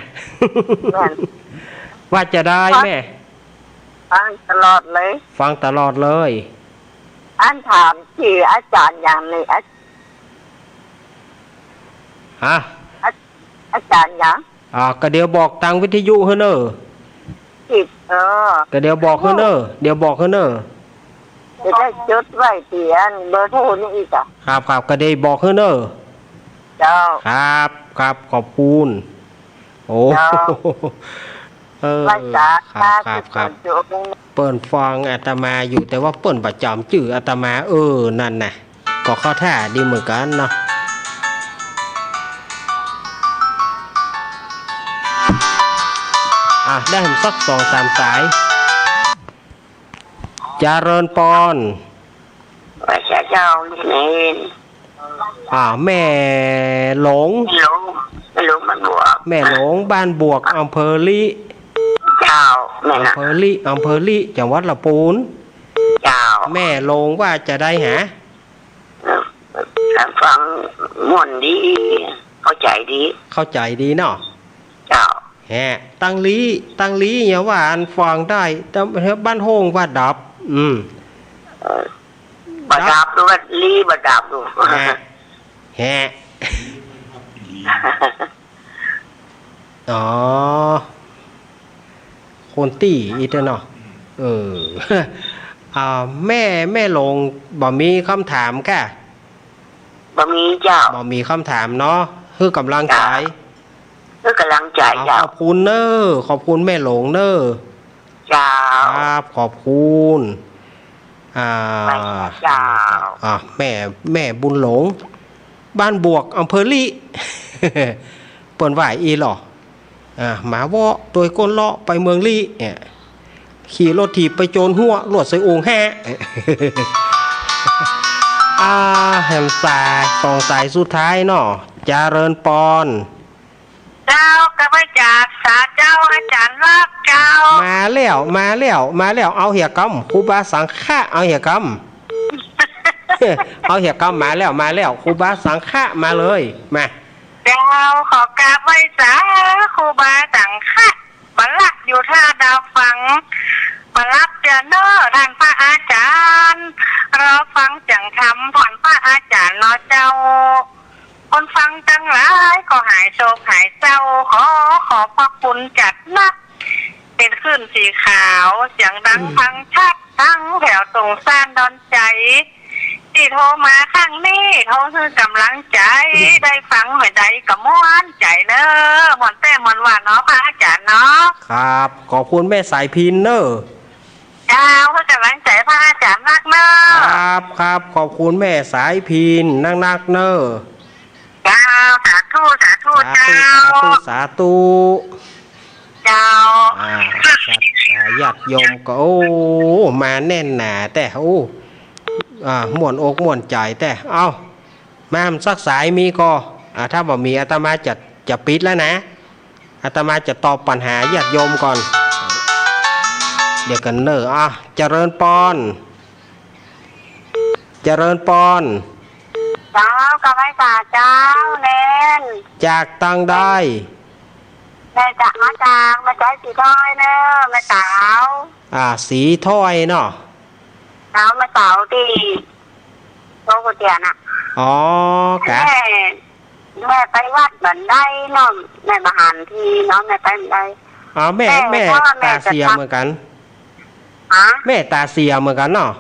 แม่น ว่าจะได้แม่ ฟังตลอดเลย ฟังตลอดเลย อันถามจื้ออาจ๋ารย์หยังนี่ อา ฮะ อา อาจ๋ารย์หยัง อ่า ก็เดี๋ยวบอกตางวิทยุหื้อเน่อ จิต เออ ก็เดี๋ยวบอกหื้อเน่อ เดี๋ยวบอกหื้อเน่อ จะได้จดไว้ตี้อันเบอร์โทรนี่อีกอะ ครับ ครับ ก็เดี๋ยวบอกหื้อเน่อ เจ้า ครับ ครับ ขอบคุณ โอ้ เจ้า เออ ไหว้สา ครับ ครับ ครับ เปิ้นฟังอาตมาอยู่ แต่ว่าเปิ้นบ่จ๋ำจื้ออาตมา เออ นั่นน่ะ ก็เข้าท่าดีเหมือนกั๋นเนาะ อ่ะ ได้สักสองสามสาย เจริญปอน ไหว้สาเจ้า เนน อ่า แม่หลง แม่หลง แม่หลงบ้านบวก แม่หลงบ้านบวก อำเภอลี้ เจ้า แม่นน่ะ อำเภอลี้ อำเภอลี้ จังหวัดละปูน เจ้า แม่หลงว่าจะได้หา เออ ฟังม่วนดี เข้าใจ๋ดี เข้าใจ๋ดีเนาะ เจ้า แฮะ ตังลี้ ตังลี้เนี่ยว่าอันฟังได้ แต่บ้านโฮ่งว่าดับ อืม เออ บ่ดับ ดับ ดูว่าลี้บ่ดับดู แฮะ แฮะ อ๋อ คนตี้อีกเนาะ เออ อ่า แม่ แม่หลงบ่มีกำถามก่ะ บ่มีเจ้า บ่มีกำถามเนาะ หื้อกำลังใจ๋ เจ้า หื้อกำลังใจ๋ เอา เจ้า ขอบคุณเน่อ ขอบคุณแม่หลงเน่อ เจ้า ครับ ขอบคุณ อ่า เจ้า อ่า แม่ แม่บุญหลง บ้านบวก อำเภอลี้ เปิ้นว่าอี้ลอ อ่า หมาเวาะ ตวยก้นเลาะ ไปเมืองลี้ เนี่ย ขี่รถถีบไปโจนหัว ลวดใส่โอ่งแฮะ อ่า แหมสาย สองสายสุดท้ายเนาะ เจริญปอน เจ้า กราบไหว้สาเจ้า อาจ๋ารย์ลักษณ์เจ้า มาแล้ว มาแล้ว มาแล้ว เอาเหียกำ ครูบาสังฆะ เอาเหียกำ เอาเหียกำ มาแล้ว มาแล้ว ครูบาสังฆะ มาเลย มา เจ้า ขอกราบไหว้สาครูบาสังฆะ ปลักษณ์อยู่ท่าดาวฟัง ปลักษณ์เจ้าเน่อ ต้านพระอาจ๋ารย์ รอฟังเสียงธรรมผ่านพระอาจ๋ารย์เนาะเจ้า คนฟังตังหลายก็หายโศกหายเศร้า ขอขอบพระคุณจัดนัก เป๋นคลื่นสีขาว เสียงดังฟังชัด ตึงแถวสงสารดอนใจ๋ ตี้โทรมาครั้งนี้ โทรหื้อกำลังใจ๋ ได้ฟังเมื่อใดก็ม่วนใจ๋เน่อ ม่วนแต๊ม่วนว่าเนาะ พระอาจ๋ารย์เนาะ ครับ ขอบคุณแม่สายพิณเน่อ เจ้า หื้อกำลังใจ๋พระอาจ๋ารย์นักเน่อ ครับ ครับ ขอบคุณแม่สายพิณนักๆ เน่อ เจ้า สาธุ สาธุ สาธุ เจ้า สาธุ สาธุ เจ้า อ่า ศรัทธาญาติโยมก็ โอ้ มาแน่นหนาแต๊ โอ้ อ่า ม่วนอกม่วนใจ๋แต๊ เอ้า มาสักสายมีก่อ อ่า ถ้าบ่มีอาตมาจะ จะปิดแล้วนะ อาตมาจะตอบปัญหาญาติโยมก่อน เดี๋ยวก่อนเน่อ อ่ะ เจริญปอน เจริญปอน เจ้า กาไหว้สาเจ้า แม่น จากตางใด แม่จะมาจาก แม่ใจ๊สีถ้อยเน่อ แม่สาว อ่า สีถ้อยเนาะ เจ้า แม่สาวตี้โตก๋วยเตี๋ยวน่ะ อ๋อ กะ แม่ แม่ไปวัดบ่ได้เนาะ แม่บ่หันตี้เนาะ แม่ไปบ่ได้ อ๋อ แม่ แม่ แม่ เพราะว่าแม่ ต๋าเสีย จะทำ เหมือนกั๋น ฮะ แม่ต๋าเสียเหมือนกั๋นเนาะ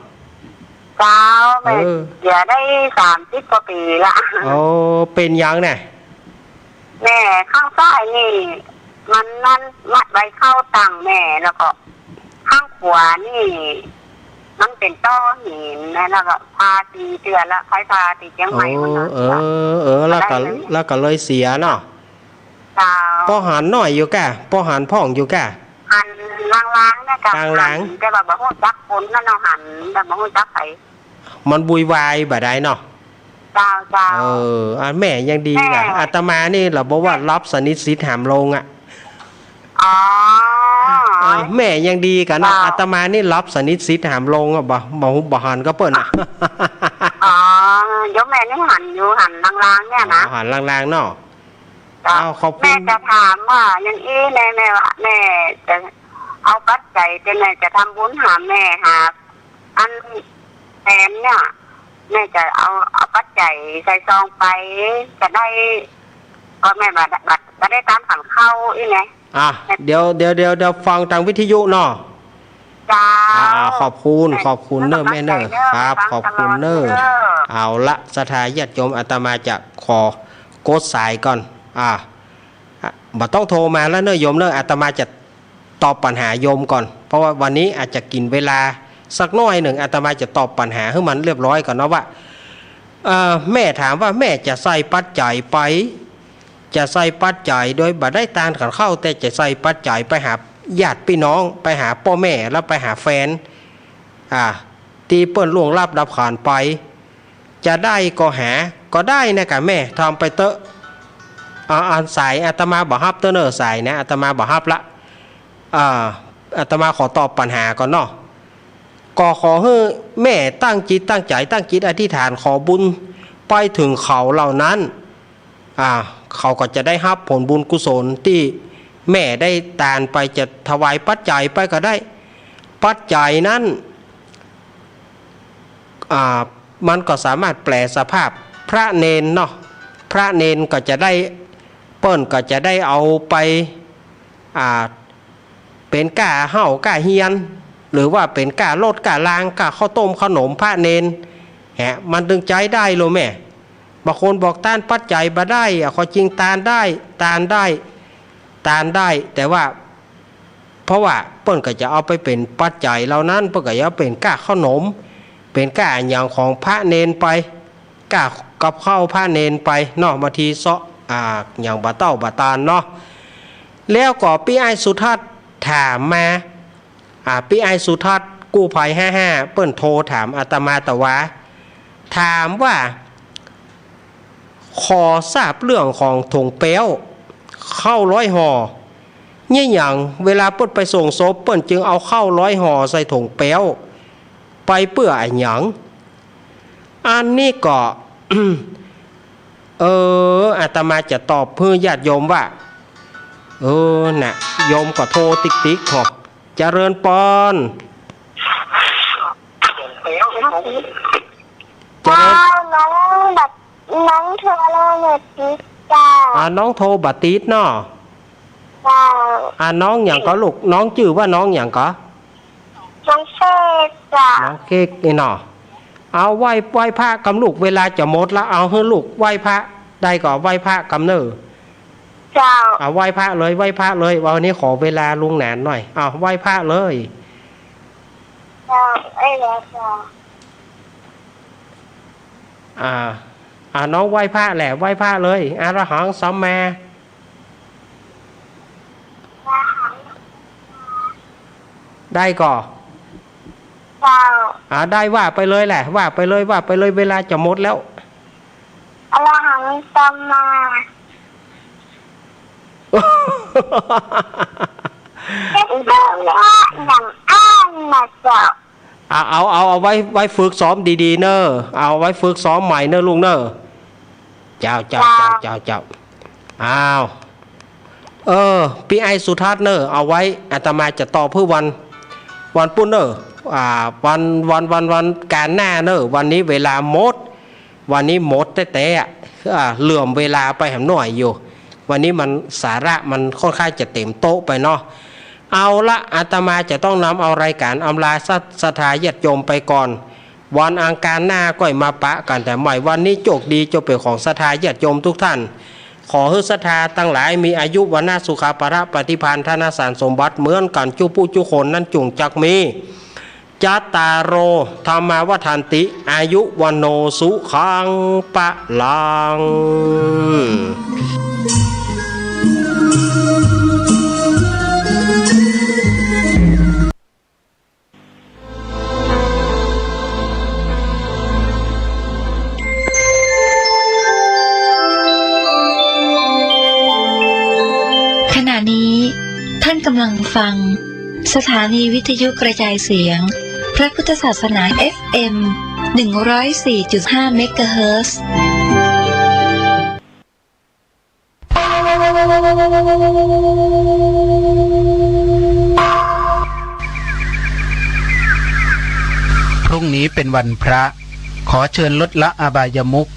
เจ้า แม่ เออ เสียได้สามสิบกว่าปี๋ละ โอ้ เป๋นหยังแน่ แม่ข้างซ้ายนี่ มัน มันมัดใบเข้าตังแม่ แล้วก็ข้างขวานี่ มันเป๋นต้อหินนะ แล้วก็ผ่าสี่เตื้อละ ใค่ผ่าตี้เจียงใหม่ โอ้ พุ้นเนาะ เออ เออ แล้วก็ แล้วก็เลยเสียเนาะ เจ้า ปอหันน้อยอยู่ก้า ปอหันพ่องอยู่ก้า หันลางๆ เนี่ยก้า ลางๆ หัน แต่ว่าบ่ฮู้จักคนนั่นเนาะ หัน แต่บ่ฮู้จักใผ มันวุ่นวายบ่ได้เนาะ เจ้า เจ้า เออ อ่ะ แม่ยังดีก้า แม่ อาตมานี่ละบ่ว่าหลับสนิทสิทธิ์หามลงอะ อ๋อ เออ แม่ยังดีก้าเนาะ เจ้า อาตมานี่หลับสนิทสิทธิ์หามลงอะ บ่ บ่ฮู้บ่หันกับเปิ้นอะ อ๋อ โยมแม่นี่หันอยู่ หันลางๆ เนี่ยนะ อ๋อ หันลางๆ เนาะ เจ้า อ้าว ขอบคุณ แม่จะถามว่าอย่างอี้แน่ แม่ว่าแม่จะเอาปัจจัยตี้แม่จะทำบุญหาแม่หา อันแฟนเนี่ย แม่จะเอา เอาปัจจัยใส่ซองไป จะได้ ก็แม่บัด บัด บัดได้ตานขันเข้าอี้ไง อ่ะ เดี๋ยว เดี๋ยว เดี๋ยว เดี๋ยวฟังตางวิทยุเนาะ เจ้า อ่า ขอบคุณ ขอบคุณเน้อแม่เน้อ ครับ ขอบคุณเน้อ เอาละ ศรัทธาญาติโยม อาตมาจะขอกดสายก่อน อ่า อ่ะ บ่ต้องโทรมาแล้วเน้อโยมเน้อ อาตมาจะตอบปัญหาโยมก่อน เพราะว่าวันนี้อาจจะกิ๋นเวลาสักหน้อยนึ่ง อาตมาจะตอบปัญหาหื้อมันเรียบร้อยก่อนเนาะว่า เอ่อ แม่ถามว่าแม่จะใส่ปัจจัยไป จะใส่ปัจจัยโดยบ่ได้ตานขันเข้า แต่จะใส่ปัจจัยไปหาญาติปี้น้อง ไปหาป้อแม่ แล้วไปหาแฟน อ่า ตี้เปิ้นล่วงลับดับขันไป จะได้ก็หา ก็ได้นะก้าแม่ ทำไปเต๊อะ อ่า อันสายอาตมาบ่ฮับเต๊อะเน้อ สายนะ อาตมาบ่ฮับละ อ่า อาตมาขอตอบปัญหาก่อนเนาะ ก็ขอหื้อแม่ตั้งจิตตั้งใจ๋ ตั้งจิตอธิษฐานขอบุญไปเถิงเขาเหล่านั้น อ่า เขาก็จะได้ฮับผลบุญกุศลตี้แม่ได้ตานไป จะถวายปัจจัยไปก็ได้ ปัจจัยนั้น อ่า มันก็สามารถแปลสภาพพระเณรเนาะ พระเณรก็จะได้ เปิ้นก็จะได้เอาไป อ่า เป๋นก้าเฮ้าก้าเฮียน หรือว่าเป๋นก้ารถก้าราง ก้าข้าวต้มขนมพระเณร แหะ มันตึงใจ๊ได้โลแม่ บางคนบอกตานปัจจัยบ่ได้อะ ข้อจริงตานได้ ตานได้ ตานได้ แต่ว่า เพราะว่าเปิ้นก็จะเอาไปเป๋นปัจจัยเหล่านั้น เปิ้นก็จะเอาเป๋นก้าข้าวหนม เป๋นก้าอะหยังของพระเณรไป ก้ากับข้าวพระเณรไปเนาะ บางทีเซาะ อ่า หยังบ่าเต้าบ่าตานเนาะ แล้วก็ปี้อ้ายสุทัศน์ถามมา อ่า ปี้อ้ายสุทัศน์ กู้ภัยห้าห้า เปิ้นโทรถามอาตมาตะวา ถามว่า ขอทราบเรื่องของถงแป๊ว ข้าวร้อยห่อ เยียะหยัง เวลาเปิ้นไปส่งศพ เปิ้นจึงเอาข้าวร้อยห่อใส่ถงแป๊ว ไปเปื้ออะหยัง อันนี้ก็ เออ อาตมาจะตอบหื้อญาติโยมว่า เออ น่ะ โยมก็โทรติ๊กๆ หอ เจริญปอน เจริญ เจ้า น้องบัด น้องโทรบ่ติดเจ้า อ่า น้องโทรบ่ติดเนาะ เจ้า อ่า น้องหยังก่อลูก น้องจื้อว่าน้องหยังก่อ น้องเค้กเจ้า น้องเค้กนี่เนาะ เอาไหว้ ไหว้พระกำลูก เวลาจะหมดละ เอาหื้อลูกไหว้พระ ได้ก็ไหว้พระกำเน่อ เจ้า เอาไหว้พระเลย ไหว้พระเลย วันนี้ขอเวลาลุงหนานหน่อย เอาไหว้พระเลย เจ้า เอ้ย แล้วเจ้า อ่า อ่า น้องไหว้พระแหละ ไหว้พระเลย อะระหังสัมมา ได้ก่อ เจ้า อ่า ได้ ว่าไปเลยแหละ ว่าไปเลย ว่าไปเลย เวลาจะหมดแล้ว อะระหังสัมมา เจ้า อย่างอ้างนะเจ้า อ่ะ เอา เอา เอาไว้ ไว้ฝึกซ้อมดีๆ เน่อ เอาไว้ฝึกซ้อมใหม่เน่อลูกเน่อ เจ้า เจ้า เจ้า เจ้า เจ้า อ้าว เออ ปี้ไอ้สุทัศน์เน่อ เอาไว้อาตมาจะตอบหื้อวัน วันปุ้นเน่อ อ่า วัน วัน วัน วันก๋านหน้าเน่อ วันนี้เวลาหมด วันนี้หมดแต๊ๆ อะ อ่า เหลื่อมเวลาไปหำหน่อยอยู่ วันนี้มันสาระมันค่อนข้างจะเต็มโต๊ะไปเนาะ เอาละ อาตมาจะต้องนำเอารายก๋านอำลาศรัทธาญาติโยมไปก่อน วันอังคารหน้าก้อยมาปะกั๋นแต่ใหม่ วันนี้โจคดีจงเป๋นของศรัทธาญาติโยมทุกท่าน ขอหื้อศรัทธาตังหลายมีอายุ วรรณะ สุขะ พละ ปฏิภาณ ธนสารสมบัติเหมือนกั๋นจุผู้จุคนนั้นจุ่งจักมี จัตตาโร ธัมมา วัฑฒันติ อายุ วัณโณ สุขัง พลัง ขณะนี้ท่านกำลังฟังสถานีวิทยุกระจายเสียงพระพุทธศาสนา เอฟเอ็ม หนึ่งร้อยสี่จุดห้า เมกะเฮิรตซ์ พรุ่งนี้เป็นวันพระ ขอเชิญลดละอบายมุข